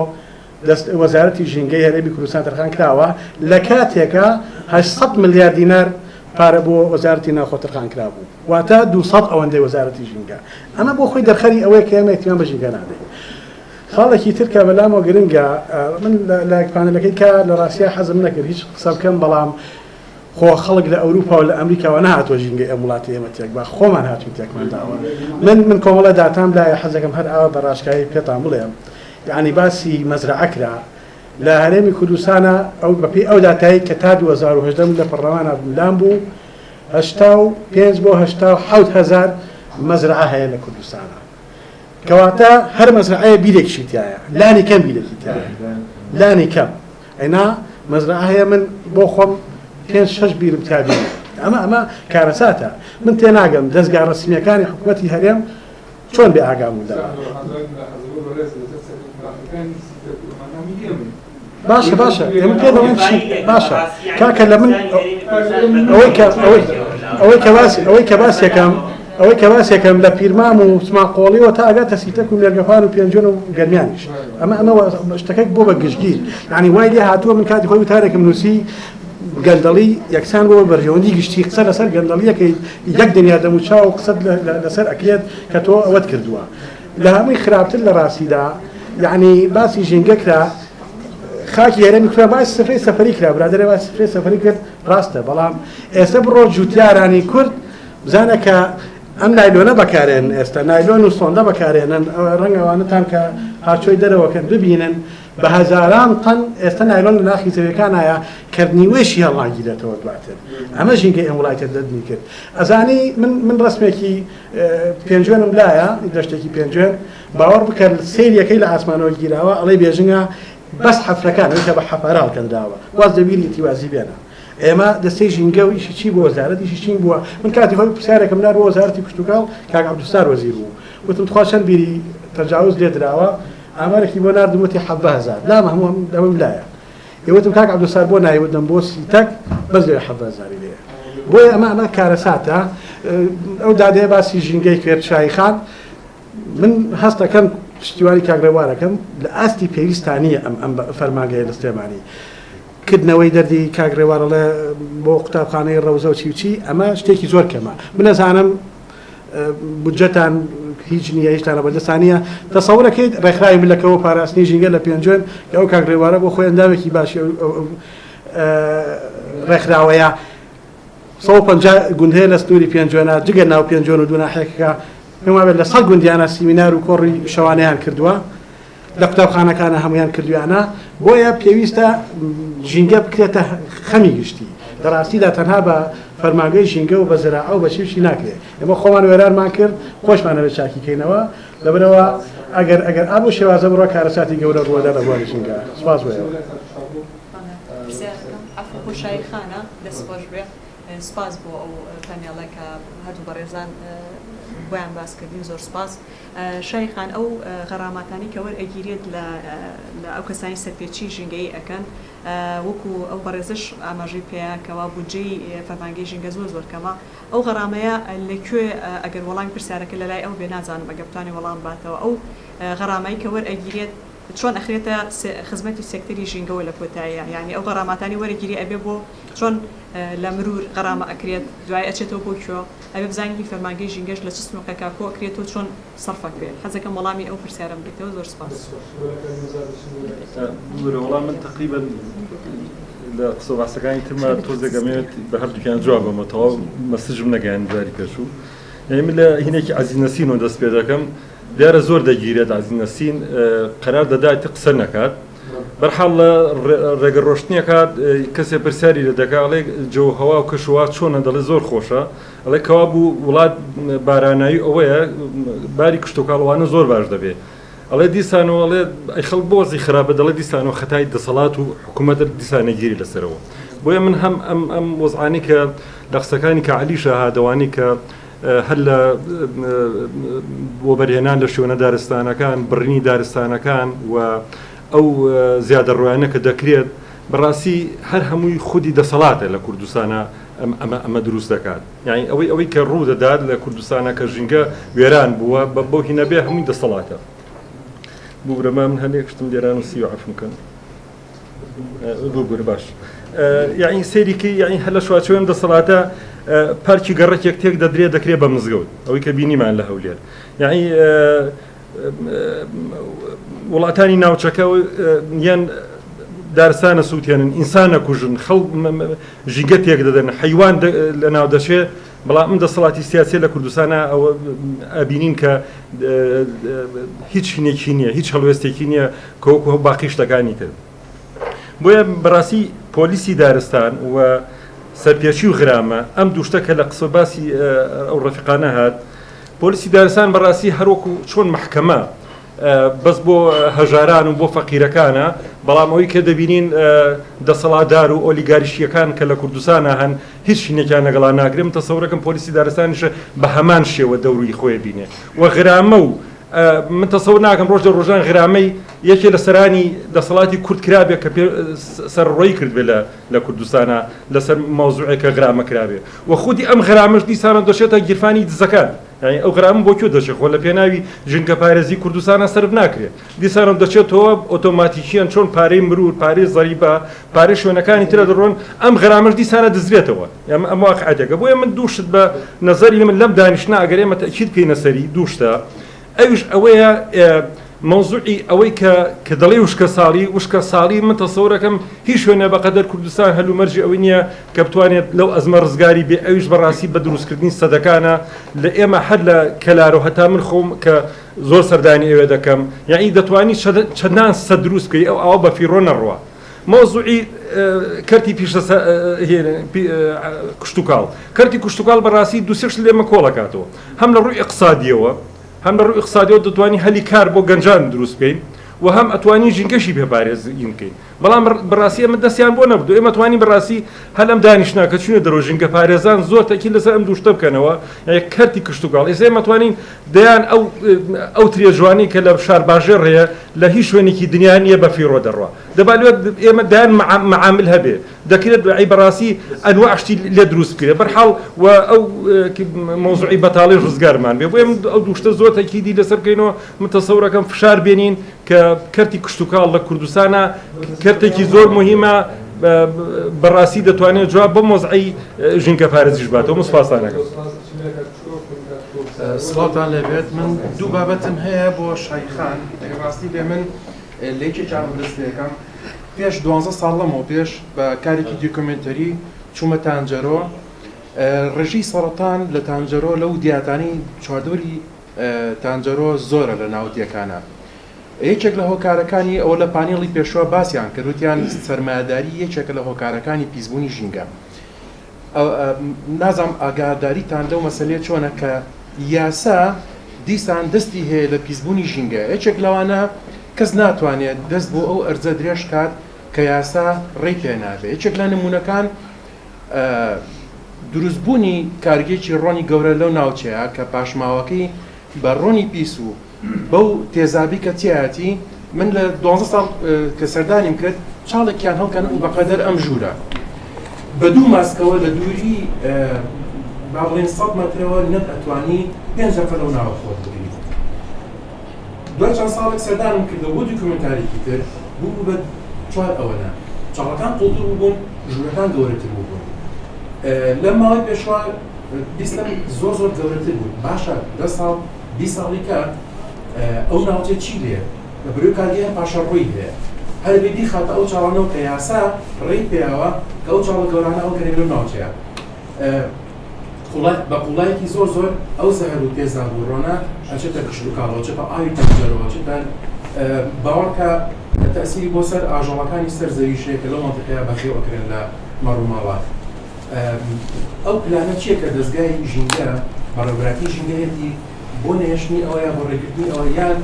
دەست وەزارەتی ژینگەی هەرێمی کوردستان تەرخان کراوە لە کاتێکا 800 ملیار دینار پارە بۆ وەزارەتی ناوخۆ تەرخان کرابوو واتە 200 ئەوەندەی وەزارەتی ژینگە ئەمە بۆ خۆی دەرخەری ئەوەیە کە ئێمە ئیهتیمام بە ژینگە نادەین. خاڵێکی تر کە بەلامەوە گرنگە، من لە پانێلەکەی کە لە ڕاستیا حەزم نەکرد هیچ قسە بکەم، بەڵام خۆ خەڵک لە ئەوروپا و لە ئەمریکاوە نەهاتووە ژینگەی ئەم وڵاتی ئێمە تێک با، خۆمان هاتوین تێکمان داوە. من من کۆمەڵە داتام لایە حەزەکەم هەر ئاوا بە ڕاشکاوی پێتان بڵێم، یەعنی باسی مەزرەعە کرا لە هەرێمی کوردستانا ئەو بەپێی ئەو داتایەی کە تا 2018 من لە پەڕلەمانا بووم لام بوو 85 بۆ 87 هەزار مەزرەعە هەیە لە کوردستانا. کەواتە هەر مەزرەعەیە بیرێکیشی تیایە لانی کەم بیرێکی تیایە لانی کەم ئەینا مەزرەعە هەیە من بۆ خۆم پێنج شەش بیرم تیا بینی ئەمە ئەمە کارەساتە من تێناگەم دەزگا ڕەسمییەکانی حکوومەتی هەرێم چۆن بێ ئاگا بوون لەوە. باشە باشە ئێمە پێ دەڵێن چی باشە کاکە لە من ئەوەی کە ئەوەی ئەوەی کە باس ئەوەی کە باس یەکەم ئەوەی کە باس یەکەم لە پیرمام و سماقۆڵیەوە تا ئەگاتە سیتەک و مێرگەپان و پێنجوێن و گەرمیانیش ئەمە ئەمە شتەکە بۆ بە گشتگیر یعنی وای لێ هاتووە من کاتی خۆی وتارێکم نووسی گەندەڵی یەکسان بۆ بەرژەوەندی گشتی قسە لەسەر گەندەڵیەکەی یەک دنیا دەموچاو قسەت لەسەر ئەکرێت کە تۆ ئەوەت کردووە لە هەمووی خراپتر لە ڕاستیدا یەعنی باسی ژینگە کرا خاکی هەرێمی کوردستان باسی سفرەی سەفەری کرا برادەرێ باسی سفرەی سەفەری کرد ڕاستە بەڵام ئێستا بڕۆ جوتیارانی کورد بزانە کە ئەم نایلۆنە بەکارێن ئێستا نایلۆن و سۆندە بەکارێنن ڕەنگە ئەوانەتان کە هاچۆی دەرەوەکەن ببینن بە هەزاران تەن ئێستا نایلۆن لە ناخی زەویەکانایە کە نیوەیشی هەڵناگیرێتەوە دواتر ئەمە ژینگەی ئەم وڵاتە دەدنی کرد ئەزانی من من ڕسمێکی پێنجوێنم لایە دەشتێکی پێنجوێن باوەڕ بکە سەیریەکەی لە ئاسمانەوە گیراوە ئەڵێ بێژنگە بەس حەفرەکان ئەوی کە بە حەفارە هەڵکەندراوە واز لە بیری ئیتیوازی بێنە ئێمە دەستەی ژینگە و ئیشی چی بۆ وەزارەت ئیشی چین بووە من کاتی خۆی پرسیارێکم نار بۆ وەزارەتی کشتوکاڵ کاک عەبدولستار وەزیر بوو وتم تخوا چەند بیری تەجاوز لێ دراوە؟ ئامارێکی بۆ ناردم وتی 17 هەزار. لام هەموو ئەوەم لایە. ئێ وتم کاک عەبدولستار بۆ نایە؟ وتم بۆ سیتەک بەس لەوێ 17 هەزاری لێیە. بۆیە ئەمە کارەساتە. ئەو دادەیە باسی ژینگەی کرد شایی خان، من هەستەکەم پشتیوانی کاک ڕێوارەکەم لە ئاستی پێویستان نییە ئەم فەرمانگەیە لە سلێمانی. کردنەوەی دەردی کاک ڕێوارەڵێ بۆ قوتابخانەی ڕەوزە و چی و چی، ئەمە شتێکی زۆر کەمە. من ئەزانم بودجەتان هیچ نییە، هیچتان لە بەردەستان نییە. تەسەورەکەیت ڕێکخراوی ملەکەوە پاراستنی ژینگە لە پێنجوێن کە ئەو کاک ڕێوارە بۆ خۆی ئەندامێکی باشی ئەو ڕێکخراوەیە، 150 گوند هەیە لە سنووری پێنجوێنە، جگە ناو پێنجوێن و دوو ناحیەکەکە، پێم وابێت لە 100 گوندیانە سیمینار و کۆڕی شەوانەیان کردووە، لە قوتابخانەکانە هەمویان کردویانە. بۆیە پێویستە ژینگە بکرێتە خەمی گشتی. لە ڕاستیدا تەنها بە فەرمانگەی ژینگە و بە زراعە و بە چی و چی ناکرێت. ئێمە خۆمان وێرانمان کرد، خۆشمان ئەبێت چاکی کەینەوە. لەبەرئەوە ئەگەر ئا بەو شێوازە بڕوا کارەساتی گەورە ڕووەدا لە بواری ژینگە. سپاس بۆ ئێوە. پرسیارەکەم عەفو بۆ شایی خانە، دەست خۆش بێ. سپاس بۆ ئەو پانێڵە کە هەردوو بەڕێزان بۆیان باس کردین، زۆر سپاس. شای خان ئەو غەراماتانەی کە وەرئەگیرێت لە لە ئەو کەسانی سەرپێچی ژینگەیی ئەکەن وەکو ئەو بەڕێزەش ئاماژەی پێیا کەوا بودجەی فەرمانگەی ژینگە زۆر زۆر کەمە ئەو غەرامەیە لە کوێ ئەگەر وەڵامی پرسیارەکە لەلای ئەو بێ نازانم ئەگەر بتوانێ وەڵام باتەوە ئەو غەرامەی کە وەرئەگیرێت چۆن ئەخرێتە خزمەتی سێکتەری ژینگەوە لە کۆتاییا یانی ئەو غەراماتانی وەرەگیرێ ئەبێ بۆ چۆن لە مرور غەرامە ئەکرێت دوای ئەچێتەوە بۆ کوێ ئەبێ بزانین هی فەرمانگەی ژینگەش لە چ سنوقێکا کۆ ئەکرێتەوە چۆن سەرف ئەکرێ حەزەکەم وەڵامی ئەو پرسیارەم بدەیتەوە زۆر سپاس. ببورە وەڵا من تەقریبەن لە قسە و باسەکانی ترما تۆزێک ئەمەوێت بە هەردووکیان جواب بەمەوە تەواو مەسجم نەگەیاند جاری پێشوو یعنی من لە هینێکی عەزیز نەسینەوە دەست پێ دەکەم دیارە زۆر دەگیرێت عەزیز نەسین قەرار دەدات قسە نەکات بەرحاڵ لە ڕێگە ڕۆشتنێکا کەسێ پرسیاری لێ دەکا ئەڵێ جەو هەوا و کەشوهەوا چۆنە دەڵێ زۆر خۆشە ئەڵێ کەوا بوو وڵات بارانایی ئەوەیە باری کشتوکاڵ وانە زۆر باش دەبێ ئەڵێ دیسانەوە ئەڵێ ئەی خەڵک بۆ وەزعی خراپە دەڵێ دیسانەوە خەتای دەسەڵات و حکوومەتە دیسانە گیری لەسەرەوە بۆیە من هەم ئەم ئەم وەزعانەی کە لە قسەکانی کە عەلیشە هادەوانی کە هەر لە وەبەرهێنان لە شوێنە دارستانەکان، بڕینی دارستانەکان و ئەو زیادەڕۆیانە کە دەکرێت، بەڕاستی هەر هەمووی خودی دەسەڵاتە لە کوردستانا ئەمە ئەمە دروست دەکات. یانی ئەوەی ئەوەی کە ڕوو دەدات لە کوردستانا کە ژینگە وێران بووە بە بەو هینە بێ هەمووی دەسەڵاتە. ببورە ما من هەندێک شتم لێرە نووسیوە عەفوم کەن. ببورە باش یعنی سەیری کەی یعنی هەر لە چوارچێوەی ئەم دەسەڵاتە پارکی گەڕەکێک تێک دەدرێ دەکرێ بە مزگەوت ئەوەی کە بینیمان لە هەولێر یعنی وڵاتانی ناوچەکە یان دارستانە سووتێنن ئینسانە کوژن خەڵ ژینگە تێک دەدەن حیوان لە ناو دەچێ بەڵام ئەم دەسەڵاتی سیاسیە لە کوردستانە ئەوە ئەبینین کە هیچ هینێکی نییە هیچ هەڵوێستێکی نییە کە وەکو باقی شتەکانی تر بۆیە بەڕاستی پۆلیسی دارستان و سەرپێچی و غرامە ئەم دوو شتە کە لە قسە باسی ئەو ڕەفیقانە هات پۆلیسی دارستان بەڕاستی هەروەکو چۆن مەحکەمە بەس بۆ هەژاران و بۆ فەقیرەکانە، بەڵام ئەوەی کە دەبینین دەسەڵاتدار و ئۆلیگاریشییەکان کە لە کوردستانا هەن هیچ شینێکیان لەگەڵا ناکرێ، من تەسەورەکەم پۆلیسی دارستانیش بە هەمان شێوە دەوری خۆی بینێ و غرامە و من تەسەور ناکەم ڕۆژ لە ڕۆژان غرامەی یەکێ لە سەرانی دەسەڵاتی کورد کرابێ کە پێ سەرڕۆیی کردبێ لە لە کوردستانا لەسەر مەوزوعێک کە غرامە کرابێ و خودی ئەم غرامەش دیسانە دەچێتە گیرفانی دزەکان. یانی ئەو غرامە بۆ کوێ دەچێت؟ خۆ لە پێناوی ژینگەپارێزی کوردستانا سەرف ناکرێت. دیسانەوە دەچێتەوە ئۆتۆماتیکیەن چۆن پارەی مرور، پارەی زەریبە، پارەی شوێنەکانی ترە دەڕۆن، ئەم غرامەش دیسانە دزرێتەوە. ئەمە ئەم واقعیەتێکە. بۆیە من دوو شت بە نەزەری من لەم دانیشتنە ئەگەر ئێمە تەئکید بکەینە سەری دوو شتە ئەویش ئەوەیە مەوزوعی ئەوەی کە کە دەڵێی وشکەساڵی، وشکەساڵی من تەسەورەکەم هیچ شوێنێ بەقەدەر کوردستان هەلومەرجی ئەوەی نییە کە بتوانێت لەو ئەزمە ڕزگاری بێ ئەویش بەڕاستی بە دروستکردنی سەدەکانە لە ئێمە هەر لە کەلارۆ هەتا من خۆم کە زۆر سەردانی ئەوێ دەکەم یەعنی دەتوانی چەندان سەد دروست بکەی ئەو ئاوە بە فیڕۆ نەڕوا مەوزوعی کەرتی پیشە کشتوکاڵ کەرتی کشتوکاڵ بەڕاستی دوو سێ شت لێمە کۆڵەکاتەوە هەم لە ڕووی ئیقتسادیەوە هەم لە ڕووی ئیقتسادیەوە دەتوانی هەلی کار بۆ گەنجان دروست بکەین. و هەم ئەتوانین ژینگەشی پێ پارێزین بکەین. بەڵام بەڕاستی ئێمە دەستیان بۆ نەبردو ئێمە توانین بەڕاستی هەر لەم دانیشتنە کە چوینە دەرەوە ژینگە پارێزان زۆر تەکید لەسەر ئەم دوو شتە بکەنەوە یعنی کەرتی کشتوکاڵ ئێستا ئێمە توانین دەیان ئەو ئەو ترێ جوانی کە لە شارباژێڕ هەیە لە هیچ شوێنێکی دنیا نییە بە فیڕۆ دەڕوا دەبا لێ ئێمە دەیان معامل هەبێ دەکرێت ئەی بەڕاستی ئەنواع شتی لێ دروست بکرێت بەرحاڵ و ئەو مەوزوعی بەتاڵیش ڕزگارمان بێ بۆ ئێمە ئەو دوو شتە زۆر تەکیدی لەسەر بکەینەوە من تەسەورەکەم فشار بێنین کە کەرتی کشتوکاڵ لە کوردستانا کەرتێکی زۆر موهیمە بەڕاستی دەتوانێت جواب بەم وەزعەی ژینگەپارێزیش باتەوە من سوپاستان ئەکەم. سڵاوتان لێبێت من دوو بابەتم هەیە بۆ شایخان ئەگەر ڕاستی بێ من لە یەکێکیان دەست پێ ئەکەم پێش دوانزە ساڵ لەمەوە پێش بە کارێکی دیکۆمێنتەری چوومە تانجەرۆ ڕێژەی سەڕەتان لە تانجەرۆ لەو دیاتانی چواردەوری تانجەرۆ زۆرە لە ناو دێکانا. یەکێک لە هۆکارەکانی ئەوە لە پانێڵی پێشوە باسیان کرد وتیان سەرمایەداری یەکێکە لە هۆکارەکانی پیسبوونی ژینگە. نازانم ئاگاداریتان لەو مەسەلەیە چۆنە کە یاسا دیسان دەستی هەیە لە پیسبوونی ژینگە. یەکێک لەوانە کەس ناتوانێت دەست بۆ ئەو ئەرزە درێژ کات کە یاسا ڕێی پێ نابێ. یەکێک لە نموونەکان دروستبوونی کارگەیەکی ڕۆنی گەورە لەو ناوچەیە کە پاشماوەکەی بە ڕۆنی پیس و بەو تێزابی کە تیایەتی، من لە دوانزە ساڵ کە سەردانیم کرد چاڵێکیان هەڵکەنبوو بەقەدەر ئەم ژوورە بە دوو ماسکەوە لە دووری با بڵێین 100 مەترەوە نەت ئەتوانی پێنج دەقە لەو ناوە خۆت بگریت. دوای چەند ساڵێک سەردانم کردەوە بۆ دیکۆمێنتارێکی تر بوو بە چوار ئەوەنە چاڵەکان قوڵتر بووبوون ژوورەکان گەورەتر بووبوون لەم ماوەی پێشوە بیستم زۆر زۆر گەورەتر بوو باشە دە ساڵ 20 ساڵی کە ئەو ناوچە چی لێ لە بەرەی کارگەیە پاشەڕۆی هەیە هەر بێ بیخاتە ئەو چاڵانەوە کە یاسا ڕێی پێیاوە کە ئەو چاڵە گەورانە هەڵکەنێ لەو ناوچەیە بە قوڵایەکی زۆر زۆر ئەو زەهر و تێزاب و ڕۆنە ئەچێتە کشتوکاڵەوە چێتە ئاوی تەنجەرەوە چێتە باوەڕکە تەسیری بۆ سەر ئاژەڵەکانی سەر زەویش هەیە کە لەو مەنتیقەیە بەخێو ئەکرێن لە مەڕ و ماڵات. ئەو پلانە چییە کە دەزگای ژینگە بەڕێوەبەرایەتی ژینگەیەتی بۆ نەهێشتنی ئەوە یا بۆ ڕێگرتنی ئەوە یان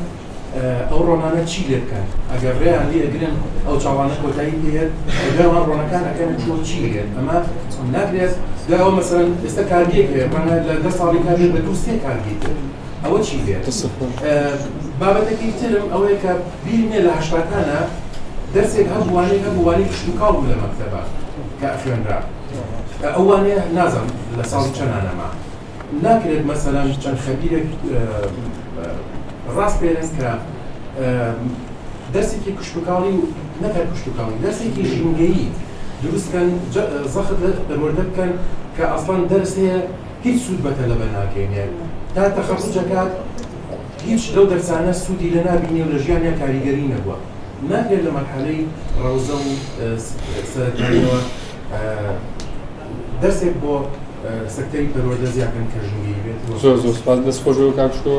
ئەو ڕۆنانە چی لێ بکەن ئەگەر ڕێیان لێ ئەگرن ئەو چاڵانە کۆتایی پێیەت دوای ئەوان ڕۆنەکان ئەکەن چۆ چی لێت ئەمە ناکرێت دوای ئەوە مەسەلەن ئێستا کارگەیەک هەیە ڕەنگە لە دە ساڵی کار بێت بە دوو سێ کارگەی تر ئەوە چی لێت بابەتەکەی ترم ئەوەیە کە بیرم نییە لە هەشتاکانە دەرسێک هەبوو وانەیەک هەبوو وانەی کشتوکاڵ بوو لە مەکتەبە کە ئەخوێنرا ئەو وانەیە نازانم لە ساڵی چەندە نەما ناکرێت مەسەلەن چەند خەبیرێک ڕاست بێنن کە دەرسێکی کشتوکاڵی و نەک هەر کشتوکاڵی دەرسێکی ژینگەیی دروست بکەن زەخت لە پەروەردە بکەن کە ئەسڵەن دەرس هەیە هیچ سوود بە تەلەبە ناگەینێت تا تەخەڕوج ئەکات هیچ لەو دەرسانە سوودی لێ نابینێ و لە ژیانیا کاریگەری نەبووە ناکرێت لە مەرحەلەی ڕەوزە و سەرەتاییەوە دەرسێک بۆ سەکتەری پەروەردە زیاکەن کە ژینگەیی بێت. زۆر زۆر سوپاس دەست خۆش بێ کاک شکۆ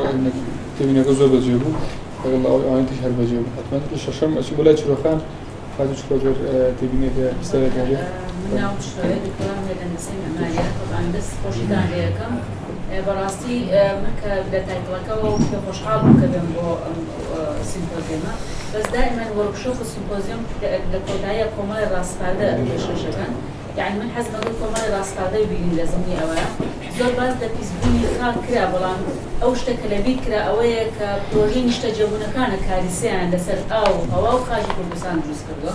تێبینەکە زۆر بەجێ بوو لەگەڵ ئەوەی ئەوانی تریش هەر بەجێ بوو حتمما شەشەم ئەچین بۆ لای چرۆخان خاتوو چرۆ گەر تێبینێک هەیە پرسیارێک هەبێ. من ناوم چرۆیە دکتۆرام هەیە لە هەندەسەی مێعماریە تەبعەن دەست خۆشیتان لێ ئەکەم بەڕاستی من کە لە تایتڵەکەوە پێ خۆشحاڵ بووم کە بێم بۆ ئەم سیمپۆزیەمە بەس دائیمەن وۆرکشۆپ و سیمپۆزیۆم لە کۆتاییە کۆمەڵی ڕاسپاردە پێشکەشەکەن یەعنی من حەزم ئەکرد کۆمەڵی ڕاسپاردە ببینین لە زمنی ئەوەیە زۆر باس لە پیسبوونی خاک کرا بەڵام ئەو شتە کە لەبیر کرا ئەوەیە کە پرۆژەی نیشتەجێبوونەکانە کاریسەیان لەسەر ئاو و هەوا و خاکی کوردستان دروست کردووە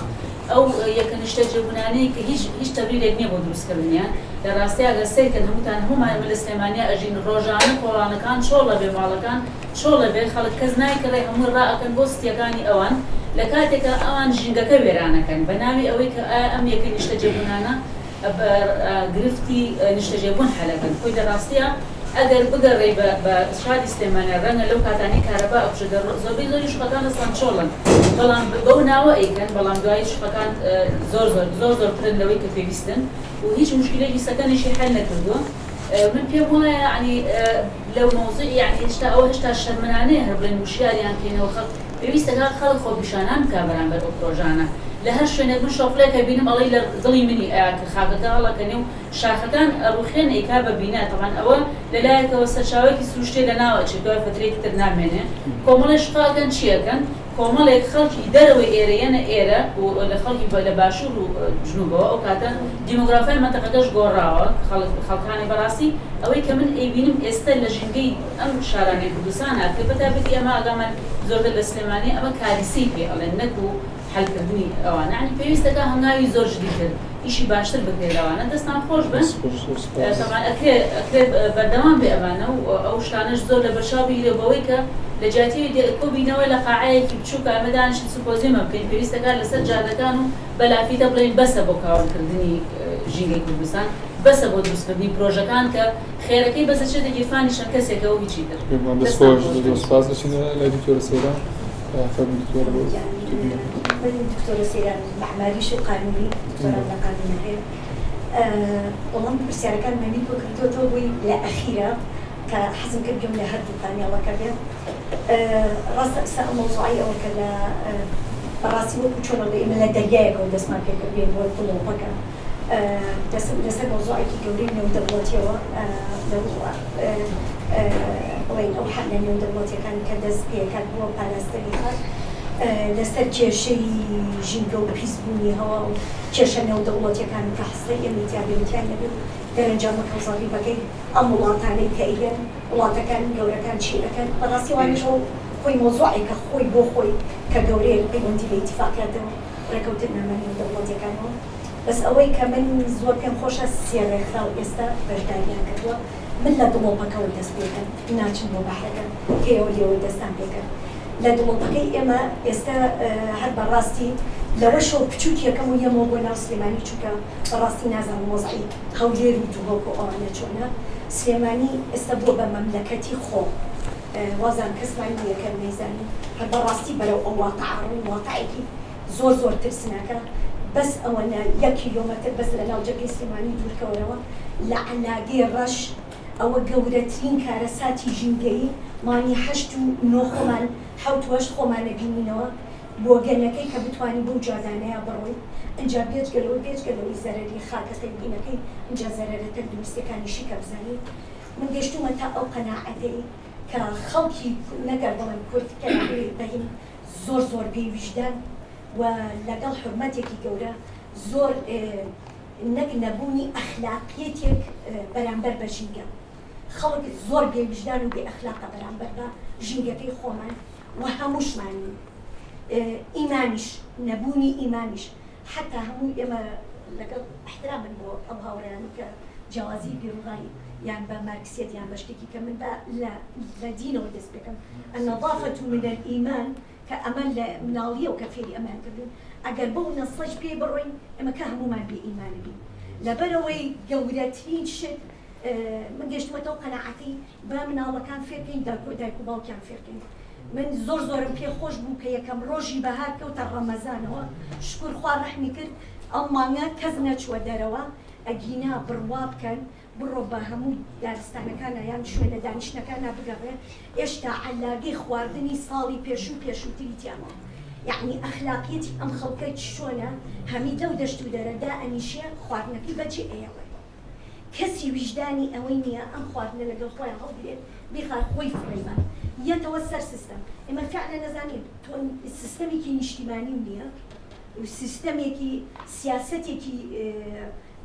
ئەو یەکە نیشتەجێبوونانەی کە هیچ هیچ تەبریرێک نییە بۆ دروستکردنیان لە ڕاستیا گەر سەیرکەن هەمووتان هەموومان ئێمە لە سلێمانیا ئەژین ڕۆژانە کۆڵانەکان چۆڵ ئەبێ ماڵەکان چۆڵ ئەبێ خەڵک کەس نایکڕێ هەمووی ڕائەکەن بۆ ستیەکانی ئەوان لە کاتێکا ئەوان ژینگەکە وێرانەکەن بە ناوی ئەوەی کە ئایا ئەم یەکە نیشتەجێبوونانە گرفتی نیشتەجێبوون حەلەکەن خۆی لە ڕاستیا ئەگەر بگەڕێی بە بە شاری سلێمانیا ڕەنگە لەو کاتانەی کارەبا ئەکوژێ دە زۆربەی زۆری شوقەکان ئەسڵەن چۆڵن بەڵام بەو ناوە ئەیکەن بەڵام دوایی شوقەکان زۆر زۆر زۆر زۆرترن لەوەی کە پێویستن و هیچ موشکیلەیەکی سەکەنیشی حەل نەکردووە من پێم وایە یەعنی لەو مەوزوعی یەعنی هێشتا ئەوە هێشتا شەرمنانەیە هەر بڵێن وشیاریان کەینەوە خەڵک پێویستە کاک خەڵک خۆپیشانان بکا بەرامبەر ئەو پرۆژانە لە هەر شوێنێک من شۆفڵێک ئەبینم ئەڵێی لە دڵی منی ئەیا کە خاکەکە هەڵەکەنێ و شاخەکان ئەڕوخێن ئەیکا بە بینا تەبعەن ئەوە لە لایەکەوە سەرچاوەیەکی سروشتیە لە ناو ئەچێت دوای فەترەیەکی تر نامێنێ کۆمەڵێ شقە ئەکەن چی ئەکەن؟ کۆمەڵێک خەڵکی دەرەوەی ئێرە یەنە ئێرە و لە خەڵکی لە باشوور و جنوبەوە ئەو کاتە دیمۆگرافیای مەنتەقەکەش گۆڕاوە خەڵک خەڵکانێ بەڕاستی ئەوەی کە من ئەیبینم ئێستە لە ژینگەی ئەم شارانەی کوردستانا کە بەتایبەتی ئەمە ئاگامان زۆرتر لە سلێمانیە ئەمە کاریسەی پێ ئەڵێن نەکو حەلکردنی ئەوانە یانی پێویستەکا هەنگاوی زۆر جدیتر ئیشی باشتر بکرێت لەوانە دەستان خۆش بن تەبعەن ئەکرێ ئەکرێ بەردەوام بێ ئەمانە و ئەو شتانەش زۆر لەبەرچاو بگیرێ بەوەی کە لە جیاتی کۆبینەوە لە قاعەیەکی بچووکە ئەمە دانیشن سمپۆزیۆمە بکەین پێویستەکات لەسەر جادەکان و بە لافیتە بڵێین بەسە بۆ کاولکردنی ژینگەی کوردستان بەسە بۆ دروستکردنی پرۆژەکان کە خێرەکەی بەس ئەچێتە گیرفانی چەند کەسێکەوە و هیچی تر. پێمان دەست خۆش زۆر سپاس دەچینە لای دکتۆرە سەیران فەرموو دکتۆرە بۆ تێبینیەکەت. من دکتۆرە سەیران مەعماریش و قانونی دکتۆرام لە قانونە هەیە وەڵام پرسیارەکانم هەمی کۆ کردووەتەوە بۆی لە ئەخیرا کە حەزم کرد گوێم لە هەردوو پانێڵەکە بێ ڕاستە ئێستا ئەم مەوزوعەی ئەوە کە لە بەڕاستی وەکو چۆن ئەڵێ ئێمە لە دەریایەکەوە دەستمان پێکرد بێن بۆ دڵۆپەکە لەسەر مەوزوعێکی گەورەی نێودەوڵەتیەوە لەو بڵێین ئەو حەملە نێودەوڵەتیەکان کە دەست پێکات بۆ پاراستنی خاک لەسەر کێشەی ژینگە و پیسبوونی هەوا و کێشە نێودەوڵەتیەکان کە حسەی ئێمەی تیا بێ و تیا نەبێ و دەرەنجامەکە و زەڕیبەکەی ئەم وڵاتانەی کە ئەیەن وڵاتەکان گەورەکان چی ئەکەن بەڕاستی ئەوانیش ئەو خۆی مەوزوعێکە خۆی بۆ خۆی کە گەورەیە لە پەیوەندی بە ئیتیفاقیاتەوە ڕێکەوتننامە نێودەوڵەتیەکانەوە بەس ئەوەی کە من زۆر پێم خۆشە سێ ڕێکخراو ئێستا بەشداریان کردووە من لە دڵۆپەکەوە دەست پێکەم ناچم بۆ بەحرەکە کەیەوە لێوە دەستان پێکرد لە دڵۆپەکەی ئێمە ئێستا هەر بەڕاستی لەوەشەوە بچووکیەکەم و یەمەوە بۆ ناو سلێمانی چونکە بەڕاستی نازانم وەزعی هەولێر و دهۆک و ئەوانە چۆنە سلێمانی ئێستا بووە بە مەملەکەتی خۆڵ وازانم کەسمان نییە کە نەیزانی هەر بەڕاستی بەرەو ئەو واقعە ڕووین واقعێکی زۆر زۆر ترسناکە بەس ئەوەنە یەک کیلۆمەتر بەس لە ناو جەرگەی سلێمانی دوورکەوەرەوە لە عەلاگەی ڕەش ئەوە گەورەترین کارەساتی ژینگەیی مانگی هەشت و نۆ خۆمان حەوت و هەشت خۆمان ئەبینینەوە بۆگەنەکەی کە بتوانی بەو جادانەیا بڕۆی ئنجا بێجگە لەوەی بێجگە لەوەی زەرەری خاکەکەی بینەکەی ئنجا زەرەرە تەندروستیەکانیشی کە بزانی من گەشتومە تا ئەو قەناعەتەی کە خەڵکی نەگەر بڵێم کورد کە بەهین زۆر زۆر بێ ویژدان و لەگەڵ حورمەتێکی گەورە زۆر نەک نەبوونی ئەخلاقیەتێک بەرامبەر بە ژینگە خەڵک زۆر بێ ویژدان و بێ ئەخلاقە بەرامبەر بە ژینگەکەی خۆمان و هەمووشمانین ئیمانیش نەبوونی ئیمانیش حتا هەموو ئێمە لەگەڵ احترامن بۆ ئەو هاوڕێیانی کە جیاوازی بیروڕای یان بە مارکسیەت یان بە شتێکی کە من بە لە دینەوە دەست پێکەم النظافة من الایمان کە ئەمە لە مناڵیەوە کە فێری ئەمەیان کردوین ئەگەر بەو نەسەش پێی بڕۆین ئێمە کە هەموومان بێ ئیمان بین لەبەرئەوەی گەورەترین شت من گەشتمەتەوە قەناعەتی با مناڵەکان فێرکەین داکۆ دایک و باوکیان فێرکەین من زۆر زۆرم پێ خۆش بوو کە یەکەم ڕۆژی بەهار کەوتە ڕەمەزانەوە شکور خوا ڕەحمی کرد ئەو مانگە کەس نەچووە دەرەوە ئەگینا بڕوا بکەن بڕۆ بە هەموو دارستانەکانا یان شوێنە دانیشتنەکانا بگەڕێ ئێشتا عەلاگەی خواردنی ساڵی پێشوو پێشووتری تیا ماوە یەعنی ئەخلاقیەتی ئەم خەڵکە چۆنە هەمی لەو دەشت و دەرە دائەنیشێ خواردنەکەی بەجێ ئەیەڵێ کەسی ویژدانی ئەوەی نیە ئەم خواردنە لەگەڵ خۆیا هەڵگرێت بیخات خۆی فڕێی بات یەتەوە سەر سیستەم ئێمە فعلەن ئەزانین تۆ سیستەمێکی نیشتیمانی نیە و سیستەمێکی سیاسەتێکی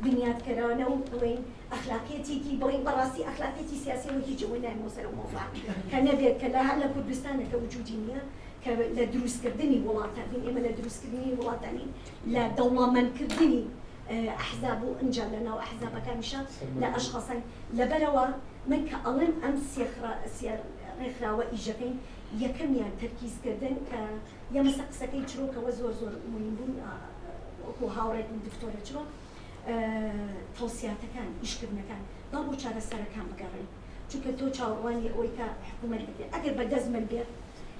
بنیاتکەرانە و بڵێین ئەخلاقیەتێکی بڵێین بەڕاستی ئەخلاقیەتی سیاسی ئەوە هیچ ئەوە نایەمەوە سەر ئەو مەوزوعە کە نەبێت کە لە هەر لە کوردستانە کە وجودی نییە کە لە دروستکردنی وڵاتە بین ئێمە لە دروستکردنی وڵاتە نین لە دەوڵەمەندکردنی ئەحزاب و ئینجا لە ناو ئەحزابەکانیشا لە ئەشخاصین لەبەرەوە من کە ئەڵێم ئەم سێ ڕێکخراوە ئیشەکەین یەکەمیان تەرکیزکردن کە یەمەسە قسەکەی چرۆ کەوە زۆر زۆر موهیم بوون وەکو هاوڕێکم دکتۆرە چرۆ تەوسیاتەکان ئیشکردنەکان با بۆ چارەسەرەکان بگەڕێین چونکە تۆ چاوەڕوانی ئەوەی کە حکوومەت بکرێت ئەگەر بە دەست من بێت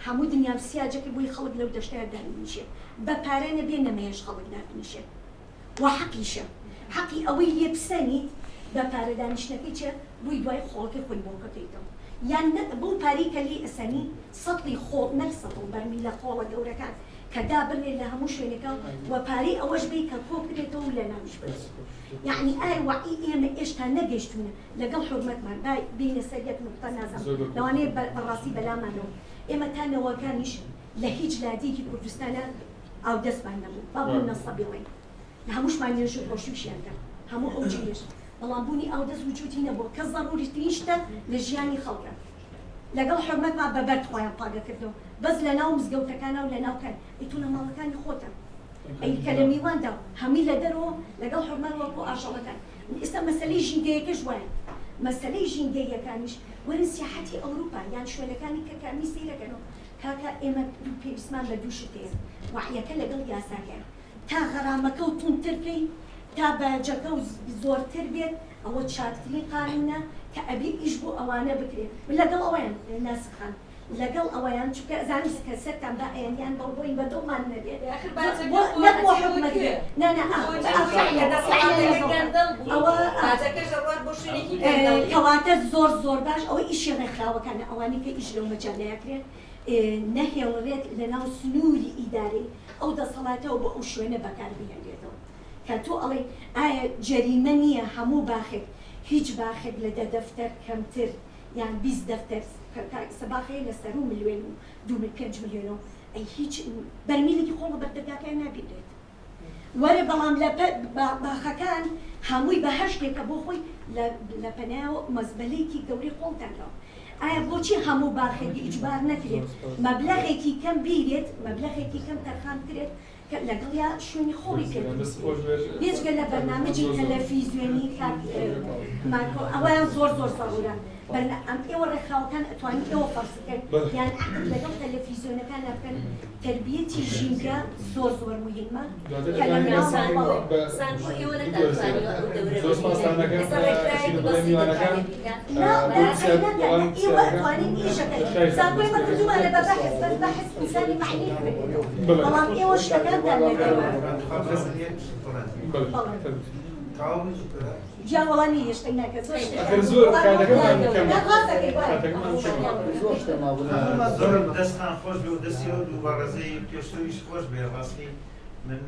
هەموو دنیام سیاجەکە بۆی خەڵک لەو دەشتە دابنیشێ بە پارە نەبێ نەمەیەش خەڵک دابنیشێ و حەقیشە حەقی ئەوەی لێ بسەنیت بە پارە دانیشتنەکەی چیە بۆی دوای خۆڵەکەی خۆی بۆ بکەیتەوە یان نە بەو پارەی کە لێی ئەسەنی سەتڵی خۆڵ نەک سەتڵ بەرمیلە خۆڵە گەورەکان کە دابنرێت لە هەموو شوێنێکا و پارەی ئەوەش بەی کە کۆبکرێتەوە و لەناویش بچێت یەعنی ئای وەعی ئێمە ئێشتا نەگەیشتوینە لەگەڵ حورمەتمان با بێینە سەر یەک نوقتە نازانم لەوانەیە بەڕاستی بەلامانەوە ئێمە تا نەوەکانیش. لە هیچ لادێکی کوردستانا ئاودەستمان نەبوو با بڵێم نەسە بیڵێین لە هەمووشمان نوێژ و ڕۆژووشیان کرد هەموو ئەو جیلەش بەڵام بوونی ئاودەست وجودی نەبووە کە زەڕوریترین شتە لە ژیانی خەڵکە لەگەڵ حورمەتما بە بەرد خۆیان پاگەکردەوە بەس لە ناو مزگەوتەکانا و لە ناو کەن ئەی تۆ لە ماڵەکانی خۆتا ئەی کە لە میواندا هەمووی لە دەرەوە لەگەڵ حورمەت وەکو ئاژەڵەکان ئێستا مەسەلەی ژینگەیەکەش وایە مەسەلەی ژینگەییەکانیش وەرن سیاحەتی ئەوروپا یان شوێنەکانی کە کامی سەیرەکەنەوە کاکە ئێمە دوو پێویستمان بە دوو شت هەیە وەعیەکە لەگەڵ یاساکەیە تا غەرامەکە و توندتر کەی تا باجەکە و زۆرتر بێت ئەوە چاکترین قانونە کە ئەبێ ئیش بۆ ئەوانە بکرێ من لەگەڵ ئەوەیان ناسر خان لەگەڵ ئەوەیان چونکە ئەزانم کە سەرتان با ئەیەن یان بەڵ بۆین بە دڵمان نەبێ ئاخر باجەکە بۆ بۆ نەک بۆ ئەچێ بۆ حکومەت کوێ؟ بێ نا نا ئا بۆ ئا جێگەی فعلا کە فعلا دەسەڵاتەکە لەگەڵ گەندەڵ بوو ئەوە ئا باجەکەش ئەڕوات بۆ شوێنێکی گەندەڵی. کەواتە زۆر زۆر باش ئەوە ئیشی ڕێکخراوەکانە ئەوانەی کە ئیش لەو مەجالەیا کرێ نەهێڵرێت لەناو سنووری ئیدارەی ئەو دەسەڵاتەوە بۆ ئەو شوێنە بەکار بهێنرێتەوە کە تۆ ئەڵێی ئایا جەریمە نییە هەموو باخێک هیچ باخێک لە دە دەفتەر کەمتر یان 20 دەفتەر کە تا ئیستا باخ هەیە لە سەروو ملوێن و دوو مل پێنج ملیۆنەوە ئەی هیچ بەرمیلێکی خۆڵ لە بەر دەرگاکەیان نابینرێت وەرە بەڵام لە باخەکان هەمووی بەهەشتێکە بۆ خۆی لە پەنایەوە مەزبەلەیەکی گەورەی خۆڵ دانراوە ئایا بۆچی هەموو باخێک ئیجبار نەکرێت مەبلەغێکی کەم بیرێت مەبلەغێکی کەم تەرخان بکرێت کە لەگەڵیا شوێنی خۆڵی پێ دروست بکرێت بێجگە لە بەرنامەجی تەلەفیزیۆنی کاک مارکۆ ئەوەیان زۆر زۆر زەڕورە بەرنا ئەم ئێوە ڕێکخراوەکان ئەتوانن ئێوە فەرز بکەن یان عەقد لەگەڵ تەلەفیزیۆنەکانا بکەن تەربیەتی ژینگە زۆر زۆر موهیمە کە لە مناڵان بەڵێ. زانکۆ ئێوە نەتانتوانیوە ئەو دەورە زۆر ببینن سپاستان دەکەم ئێستا ڕێکخراوێکی ئەچینە بەڵێ بەسیط میوانەکان دەتوانێت بیکات. نا بۆ پرسیار ناکەن وەڵامی ئێوە پرسیارەکان ئەتوانین ئیشەکەن شای خان زانکۆ دەست ئێمە پێ کردوومانە بە بەحس بەس بەحس ئینسانی مەعنی خوێنێتەوە بەڵێ بەڵام ئێوە شتەکانتان نەکردووە. بەڵێ بەڵێ. فەرموو. جا وەڵا نیە هێشتەی ناکە زۆر شتە ئەخر زۆر کاتەکەمان کەمە نا ڕاستەکەی وایە. کاتەکەمان کەمە. زۆر شتە مابوو. زۆر دەستتان خۆش بێ و دەستی ئەو دوو بەڕێزەی پێشتریش خۆش بێ ڕاستی من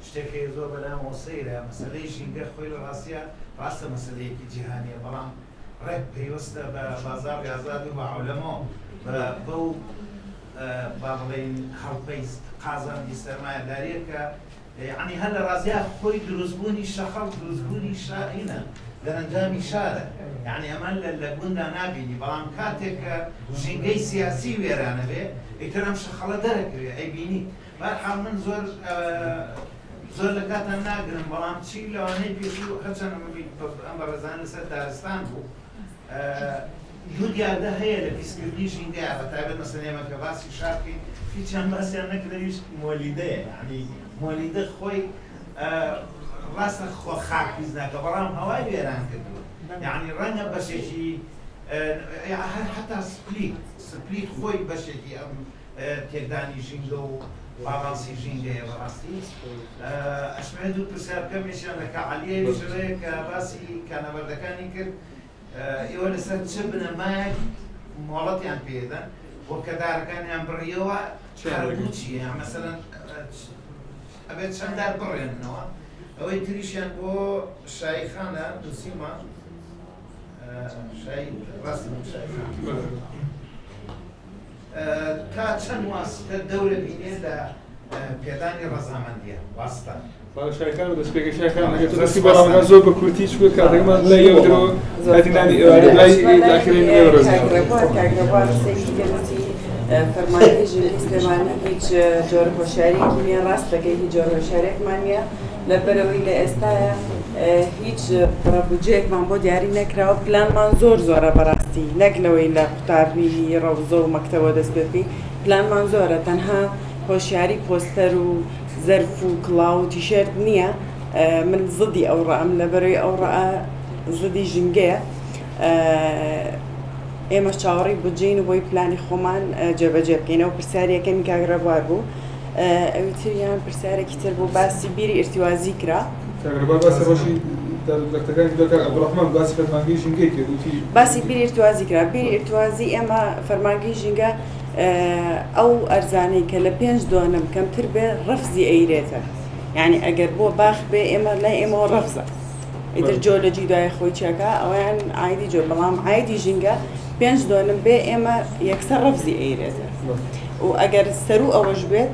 شتێک هەیە زۆر بەلامەوە سەیرە مەسەلەی ژینگە خۆی لە ڕاستیا ڕاستە مەسەلەیەکی جیهانیە بەڵام ڕێک پەیوەستە بە بازاڕی ئازاد و بە عەولەمەوە بە بەو با بڵێین هەڵپەی قازانجی سەرمایەداریە کە یەعنی هەر لە ڕاستیا خۆی دروستبوونی شەخەڵ دروستبوونی شارینە دەرەنجامی شارە یەعنی ئەمە لە گوندا نابینی بەڵام کاتێک کە ژینگەی سیاسی وێرانە بێ ئیتر ئەم شەخەڵە دەرەکەوێ ئەیبینی بەهەرحاڵ من زۆر زۆر لە کاتان ناگرم بەڵام چی لەوانەی پێشوو هەرچەند ئەم بەڕێزان لەسەر دارستان بوو دوو دیاردە هەیە لە پیسکردنی ژینگەیە بە تایبەت مەسەلەن ئێمە کە باسی شار بکەین هیچیان باسیان نەکرد ئەویش مۆلیدەیە یەعنی مۆلیدە خۆی ڕاستە خۆ خاک پیس ناکە بەڵام هەوای وێران کردووە یەعنی ڕەنگە بەشێکی هەر حەتا سپلیت سپلیت خۆی بەشێکی ئەم تێکدانی ژینگە و باڵانسی ژینگەیە بەڕاستی ئەشمەوێت دوو پرسیار بکەم یەکیان لە کاک عەلیە ئەویش ئەوەیە کە باسی کانەبەردەکانی کرد ئێوە لەسەر چ بنەمایەک مۆڵەتیان پێدەن و کە دارەکانیان بڕیەوە قەرەبوو چییە مەسەلەن ئەبێت چەند دار بڕێننەوە ئەوەی تریشیان بۆ شایی خانە نووسیومە شایی ڕاست شایی خان تا چەند واسطە دەورە بینێ لە پێدانی ڕەزامەندیە واستە. بەڵێ شای خان دەست پێکە شای خان ئەگەر تۆ دەستی بە ڕاوەکان زۆر بە کورتی چونکە کاتەکەمان لای یەک درۆ کاتی نانی ئێوارە لای ئاخرین ئێوە ڕێز کاک ڕێبوار کاک ڕێبوار قسەیەکی کرد وتی فەرمانگەی ژینگەی سلێمانی هیچ جۆرە هۆشیاریەکی نییە ڕاست دەکەی هیچ جۆرە هۆشیاریەکمان نییە لەبەرئەوەی لە ئێستایا هیچ بڕە بودجەیەکمان بۆ دیاری نەکراوە پلانمان زۆر زۆرە بەڕاستی نەک لەوەی لە قوتابی ڕەوزە و مەکتەبەوە دەست پێ بکەین پلانمان زۆرە تەنها هۆشیاری پۆستەر و زەرف و کڵاو و تیشێرت نییە من زدی ئەو ڕەئم لەبەرەوەی ئەو ڕەئە زدی ژینگەیە ئێمەش چاوەڕێی بودجەین و بۆی پلانی خۆمان جێبەجێ بکەین ئەو پرسیاری یەکەمی کاک ڕێبوار بوو ئەوی تریان پرسیارێکی تر بوو باسی بیری ئیرتیوازی کرا. کاک ڕێبوار باسی ڕەوشی دارودرەختەکانی کرد کاک عەبدولڕەحمان باسی فەرمانگەی ژینگەی کرد وتی. باسی بیری ئیرتوازی کرا بیری ئیرتوازی ئێمە فەرمانگەی ژینگە ئەو ئەرزانەی کە لە پێنج دۆنم کەمتر بێ ڕەفزی ئەیرێتە یانی ئەگەر بۆ باخ بێ ئێمە لای ئێمەوە ڕەفزە ئیتر جۆلەجی دوای خۆی چەکە ئەویان ئایدی جۆ بەڵام ئایدی ژینگە پێنج دۆنم بێ ئێمە یەکسەر ڕەفزی ئەیرێتە. و ئەگەر سەروو ئەوەش بێت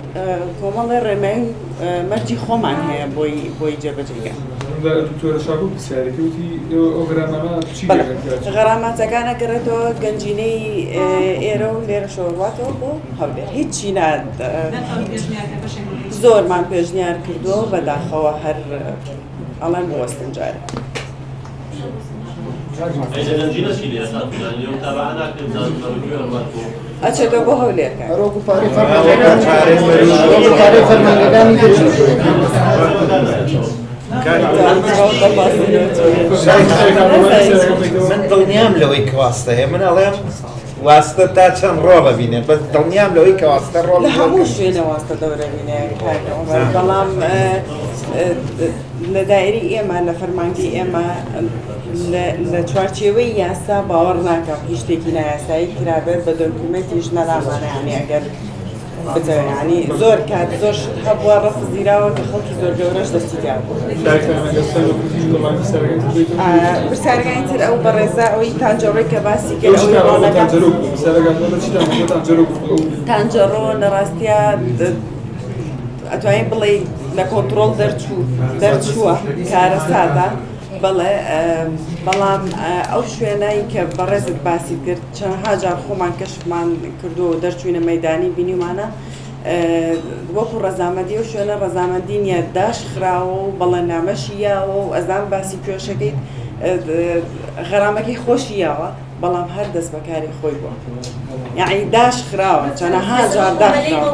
کۆمەڵێ ڕێنمایی و مەرجی خۆمان هەیە بۆی بۆی جێبەجێکەن. دکتۆرە شاکۆ پرسیارێکی وتی ئێوە ئەو غەرامانە چی بەڵێ لێ دەکات؟ غەراماتەکان ئەگەڕێتەوە گەنجینەی ئێرە و لێرەشەوە ڕواتەوە بۆ هەولێر هیچی نا زۆرمان پێشنیار کردووە بەداخەوە هەر ئەڵێن بوەستن جارێ. ئەچێتەوە بۆ هەولێر کاک. هەروەکو پارەی فەرمانگەکان هەروەکو پارەی فەرمانگەکانی دەچێت. من دڵنیام لەوەی کە واستە هەیە من ئەڵێم واستە تا چەند ڕۆڵە بینێ بەس دڵنیام لەوەی کە واستە ڕۆڵ لە هەموو شوێنە واستە دەورە بینێ کاک عومەر بەڵام لە دایرەی ئێمە لە فەرمانگەی ئێمە لە چوارچێوەی یاسا باوەڕ ناکەم هیچ شتێکی نایاسایی کرابێت بە دۆکیومێنتیش نەلامانە یانی ئەگەر بتەوێ یانی زۆر کات زۆر شت هەبووە ڕەفز دیراوە کە خەڵکی زۆر گەورەش دەستی تیا بوو. پرسیارەکانی تر ئەو بەڕێزە ئەوەی تانجەڕۆی کە باسی کرد ئەوەی ڕۆڵەکە تانجەڕۆ لە ڕاستیا ئەتوانین بڵێی لە کۆنتڕۆڵ دەرچوو دەرچووە کارەساتە بەڵێ بەڵام ئەو شوێنەی کە بەڕێزت باسی کرد چەندها جار خۆمان کەشفمان کردووە و دەرچووینە مەدانی بینیمانە وەکو ڕەزامەندی ئەو شوێنە ڕەزامەندی نییە داش خراوە و بەڵێنامەشی یاوە و ئەزان باسی کوێشەکەیت غەرامەکەی خۆشی یاوە بەڵام هەر دەست بەکاری خۆی بووە یەعنی داش خراوە چەنەها جار داخراوە.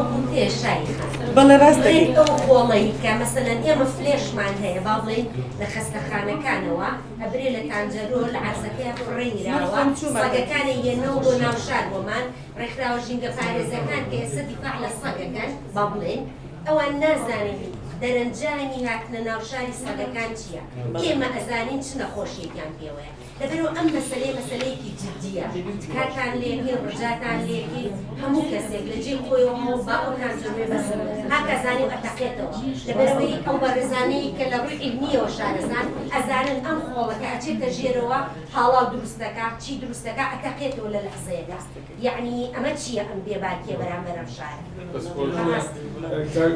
بەڵێ ڕاست دەکەی. ئەو خۆڵەی کە مەسەلەن ئێمە فلێشمان هەیە با بڵێین لە خەستەخانەکانەوە ئەبرێ لە تانجەرۆ لە عەرزەکەیا فڕێ نراوە سەگەکانێ یەنەوە بۆ ناو شار بۆمان ڕێکخراوە ژینگەپارێزەکان کە ئێستا دیفاع لە سەگەکەن با بڵێین ئەوان نازانن دەرەنجامی هاتنە ناو شاری سەگەکان چییە ئێمە ئەزانین چ نەخۆشیەکیان پێوەیە لەبەرئەوە ئەم مەسەلەیە مەسەلەیەکی جدییە، تکاتان لێکەین، ڕجاتان لێکەین هەموو کەسێک لە جێی خۆیەوە هەوڵ با ئەو تانجەروەیە بەس هاکا زانیم ئەتەقێتەوە، لەبەرئەوەی ئەو بەڕێزانەی کە لە ڕووی عیلمییەوە شارەزان ئەزانن ئەم خۆڵە کە ئەچێتە ژێرەوە هاڵاو دروست دەکا، چی دروست دەکا ئەتەقێتەوە لە لەحزەیەکا، یەعنی ئەمە چییە ئەم بێباکییە بەرامبەر ئەم شارە؟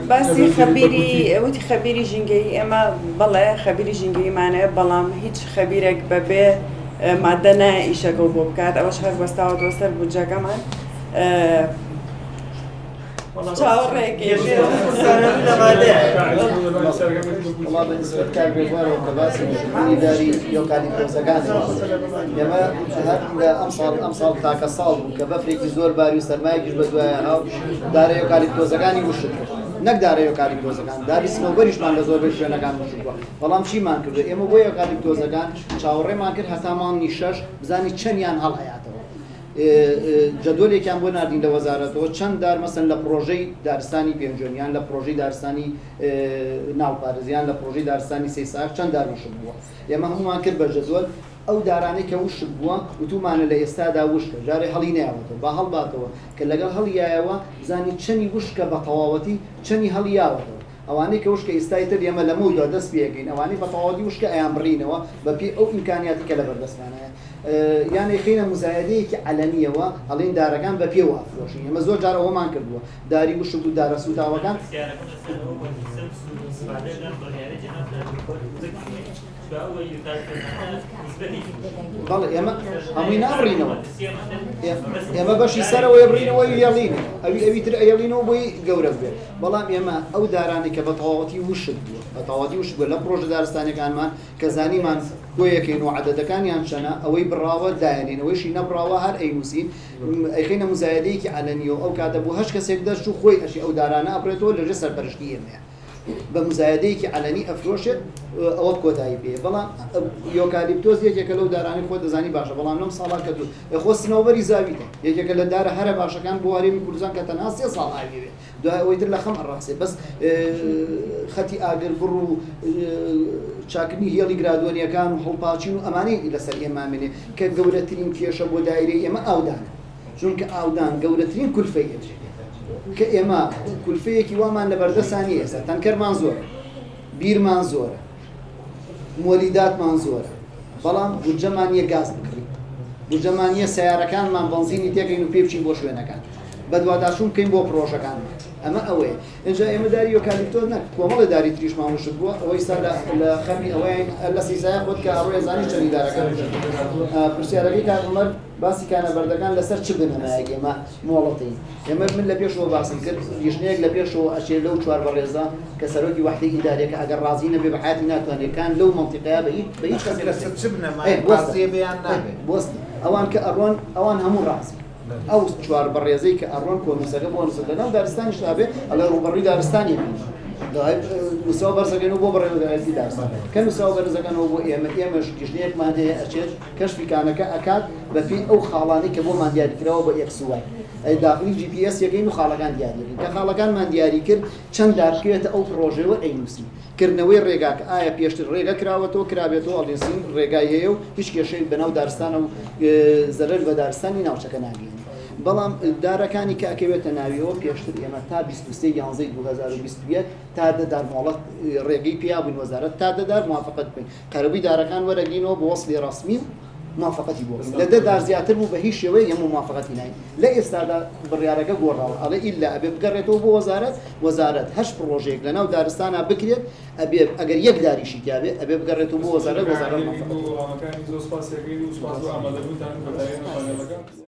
باسی خەبیری وتی خەبیری ژینگەیی ئێمە بەڵێ خەبیری ژینگەییمان هەیە بەڵام هیچ خەبیرێک بەبێ مادە نایە ئیشەکە بۆ بکات ئەوەش هەر وەستاوەتەوە سەر بودجەکەمان ئەمساڵ تاکە ساڵ بوو کە بەفرێکی زۆر باری و سەرمایەکیش بە دوایە هاو دارە یۆکالیپتۆزەکانی وشک کرد نەک دارە یۆکالیپتۆزەکان داری سنەوبەریشمان لە زۆربەی شوێنەکان وشک بووە بەڵام چیمان کردو ئێمە بۆ یۆکالیپتۆزەکان چاوەڕێمان کرد هەتا مانگی شەش بزانی چەندیان هەڵئەیاتەوە جەدوەلێکیان بۆ ناردین لە وەزارەتەوە چەند دار مەسەن لە پڕۆژەی دارستانی پێنجوێن یان لە پڕۆژەی دارستانی ناوپارێز یان لە پڕۆژەی دارستانی سەیساغ چەند دار وشک بووە ئێمە هەموومان کرد بە جەدوەل ئەو دارانەی کە وشک بووە وتومانە لە ئێستادا وشکە جارێ هەڵی نەیاوەتەوە با هەڵباتەوە کە لەگەڵ هەڵیایەوە بزانین چەنی وشکە بە تەواوەتی چەنی هەڵیاوەتەوە ئەوانەی کە وشکە ئیستا ئیتر ئێمە لەمەودوا دەست پێ ئەکەین ئەوانەی بە تەواوەتی وشکە ئەیانبڕینەوە بە پێی ئەو ئیمکانیاتی کە لەبەردەستمانایە یان ئەیخەینە موزایەدەیەکی عەلەنیەوە ئەڵێین دارەکان بە پێوە ئەفرۆشین ئێمە زۆر جار ئەوەمان کردووە داری وشک و دارە سووتاوەکان. پرسیارەکەم لەسەر ئەوە بووە کە سەر سوود و ئیسفادە لەم بڕیارەی جەنابتان بکرێت چونکە ئەو یوکالیپتۆسانە نیسبەتێکی بەڵێ ئێمە هەمووی نابڕینەوە ئێمە بەشی سەرەوەی بڕینەوە یەڵینە ئەوی ئەوی تر ئەیەڵینەوە بۆی گەورە بێت بەڵام ئێمە ئەو دارانەی کە بە تەواوەتی وشک بووە بە تەواوەتی وشک بووە لە پڕۆژە دارستانەکانمان کە زانیمان کۆیەکەین و عەدەدەکانیان چەنە، ئەوەی بڕاوە دایەنێین، ئەوەیشی نەبڕاوە هەر ئەینووسین، ئەیخەینە موزایەدەیەکی عەلەنییەوە، ئەو کاتە بۆ هەچ کەسێک دەرچوو خۆی ئەچێ ئەو دارانە ئەبڕێتەوە لەژێر سەرپەرشتی ئێمەیە بە موزایەدەیەکی عەلەنی ئەفرۆشێت ئەوە کۆتایی پێیە، بەڵام یۆکالیپتۆس یەکێکە لەو دارانەی خۆت دەزانی باشە، بەڵام لەم ساڵا کە خۆ سنەوبەری زاویتە یەکێکە لە دارە هەرە باشەکان بۆ هەرێمی کوردستان کە تەنها سێ ساڵ ئاوی ئەوێ. دوای ئەوەی تر لە خەم ئەڕەخسێ بەس خەتی ئاگربڕ و چاکردنی هێڵی گرادۆنیەکان و هەڵپاچین و ئەمانەی لەسەر ئێمە مێنێ کە گەورەترین کێشە بۆ دایرەی ئێمە ئاودانە چونکە ئاودان گەورەترین کولفەی ئێمە کە ئێمە کولفەیەکی وامان لە بەردەسا نییە ئێستا تەنکەرمان زۆرە بیرمان زۆرە مۆلیداتمان زۆرە بەڵام بودجەمان نییە گاز بکڕین بودجەمان نییە سیارەکانمان بەنزینی تێکەین و پێ بچین بۆ شوێنەکان. بەدواداچوون بکەین بۆ پڕۆژەکان ئەمە ئەوەیە ئینجا ئێمە داری یۆکالیپتۆس نەک کۆمەڵێ داری تریشمان وشک بووە ئەوەی سا لە خەمی ئەوەیان لە سیسایە خۆت کە ئەڕۆیە زانی چەندی دارەکان وشک پرسیارەکەی کاک عومەر باسی کانە بەردەکان لەسەر چ بنەمایەک ئێمە مۆڵەتین ئێمە من لە پێشەوە باسم کرد لیژنەیەک لە پێشەوە ئەچێ لەو چوار بەڕێزە کە سەرۆکی وەحدەی ئیداریەکە ئەگەر ڕازی نەبێ بە حیاتی ناتوانێت کان لەو مەنتیقەیە بە هیچ بە هیچ کەسێک لەسەر چ بنەمایەک ڕازیە بێ یان نابێ؟ بوەستن ئەوان کە ئەڕۆن ئەوان هەموو ڕازی ئەو چوار بەڕێزەی کە ئەڕۆن کۆنووسەکە بۆ نووسن لەناو دارستانیش ئەبێ ئەڵێ ڕووبەڕووی دارستانی بین نووسراوە بەرزەکەنەوە بۆ بەڕێوەبەرایەتی دارستان کە نووسراوە بەرزەکەنەوە بۆ ئێمە ئێمەش لیژنەیەکمان هەیە ئەچێت کەشفی کانەکە ئەکات بەپێی ئەو خاڵانەی کە بۆمان دیاری کراوە بە X و Y ئەی داخلی GPS یەکەین و خاڵەکان دیاری ئەکەین کە خاڵەکانمان دیاری کرد چەند دار بکەوێتە ئەو پڕۆژەیەوە ئەینووسین کردنەوەی ڕێگاکە ئایا پێشتر ڕێگە کراوەتەوە کرابێتەوە ئەڵێسین ڕێگای هەیە و هیچ کێشەی بەناو دارستانە و زەرەر بە دارستانی ناوچەکە ناگەیەنێت بەڵام دارەکانی کە ئەکەوێتە ناویەوە پێشتر ئێمە تا 23 یانزەی 2021 تا دە دار مۆڵەت ڕێگەی پیا بووین وەزارەت تا دە دار موافقەت بکەین قەرەبووی دارەکان وەرەگرینەوە بۆ وەسڵی ڕەسمی و موافقەتی بۆ بکەین لە دە دار زیاتر بوو بە هیچ شێوەیەک ئێمە موافقەتی ناین لە ئێستادا بڕیارەکە گۆڕاوە ئەڵێ ئیلا ئەبێ بگەڕێتەوە بۆ وەزارەت وەزارەت هەر پڕۆژەیەک لەناو دارستانا بکرێت ئەبێ ئەگەر یەک داریشی تیابێ ئەبێ بگەڕێتەوە بۆ وەزارەت وەزارەت موافقەتی بۆ وەڵامەکانی زۆر سوپاسی ئەکەین و سوپاس بۆ ئامادەبوونتان و کۆتایی ئەمە پانێڵەکە.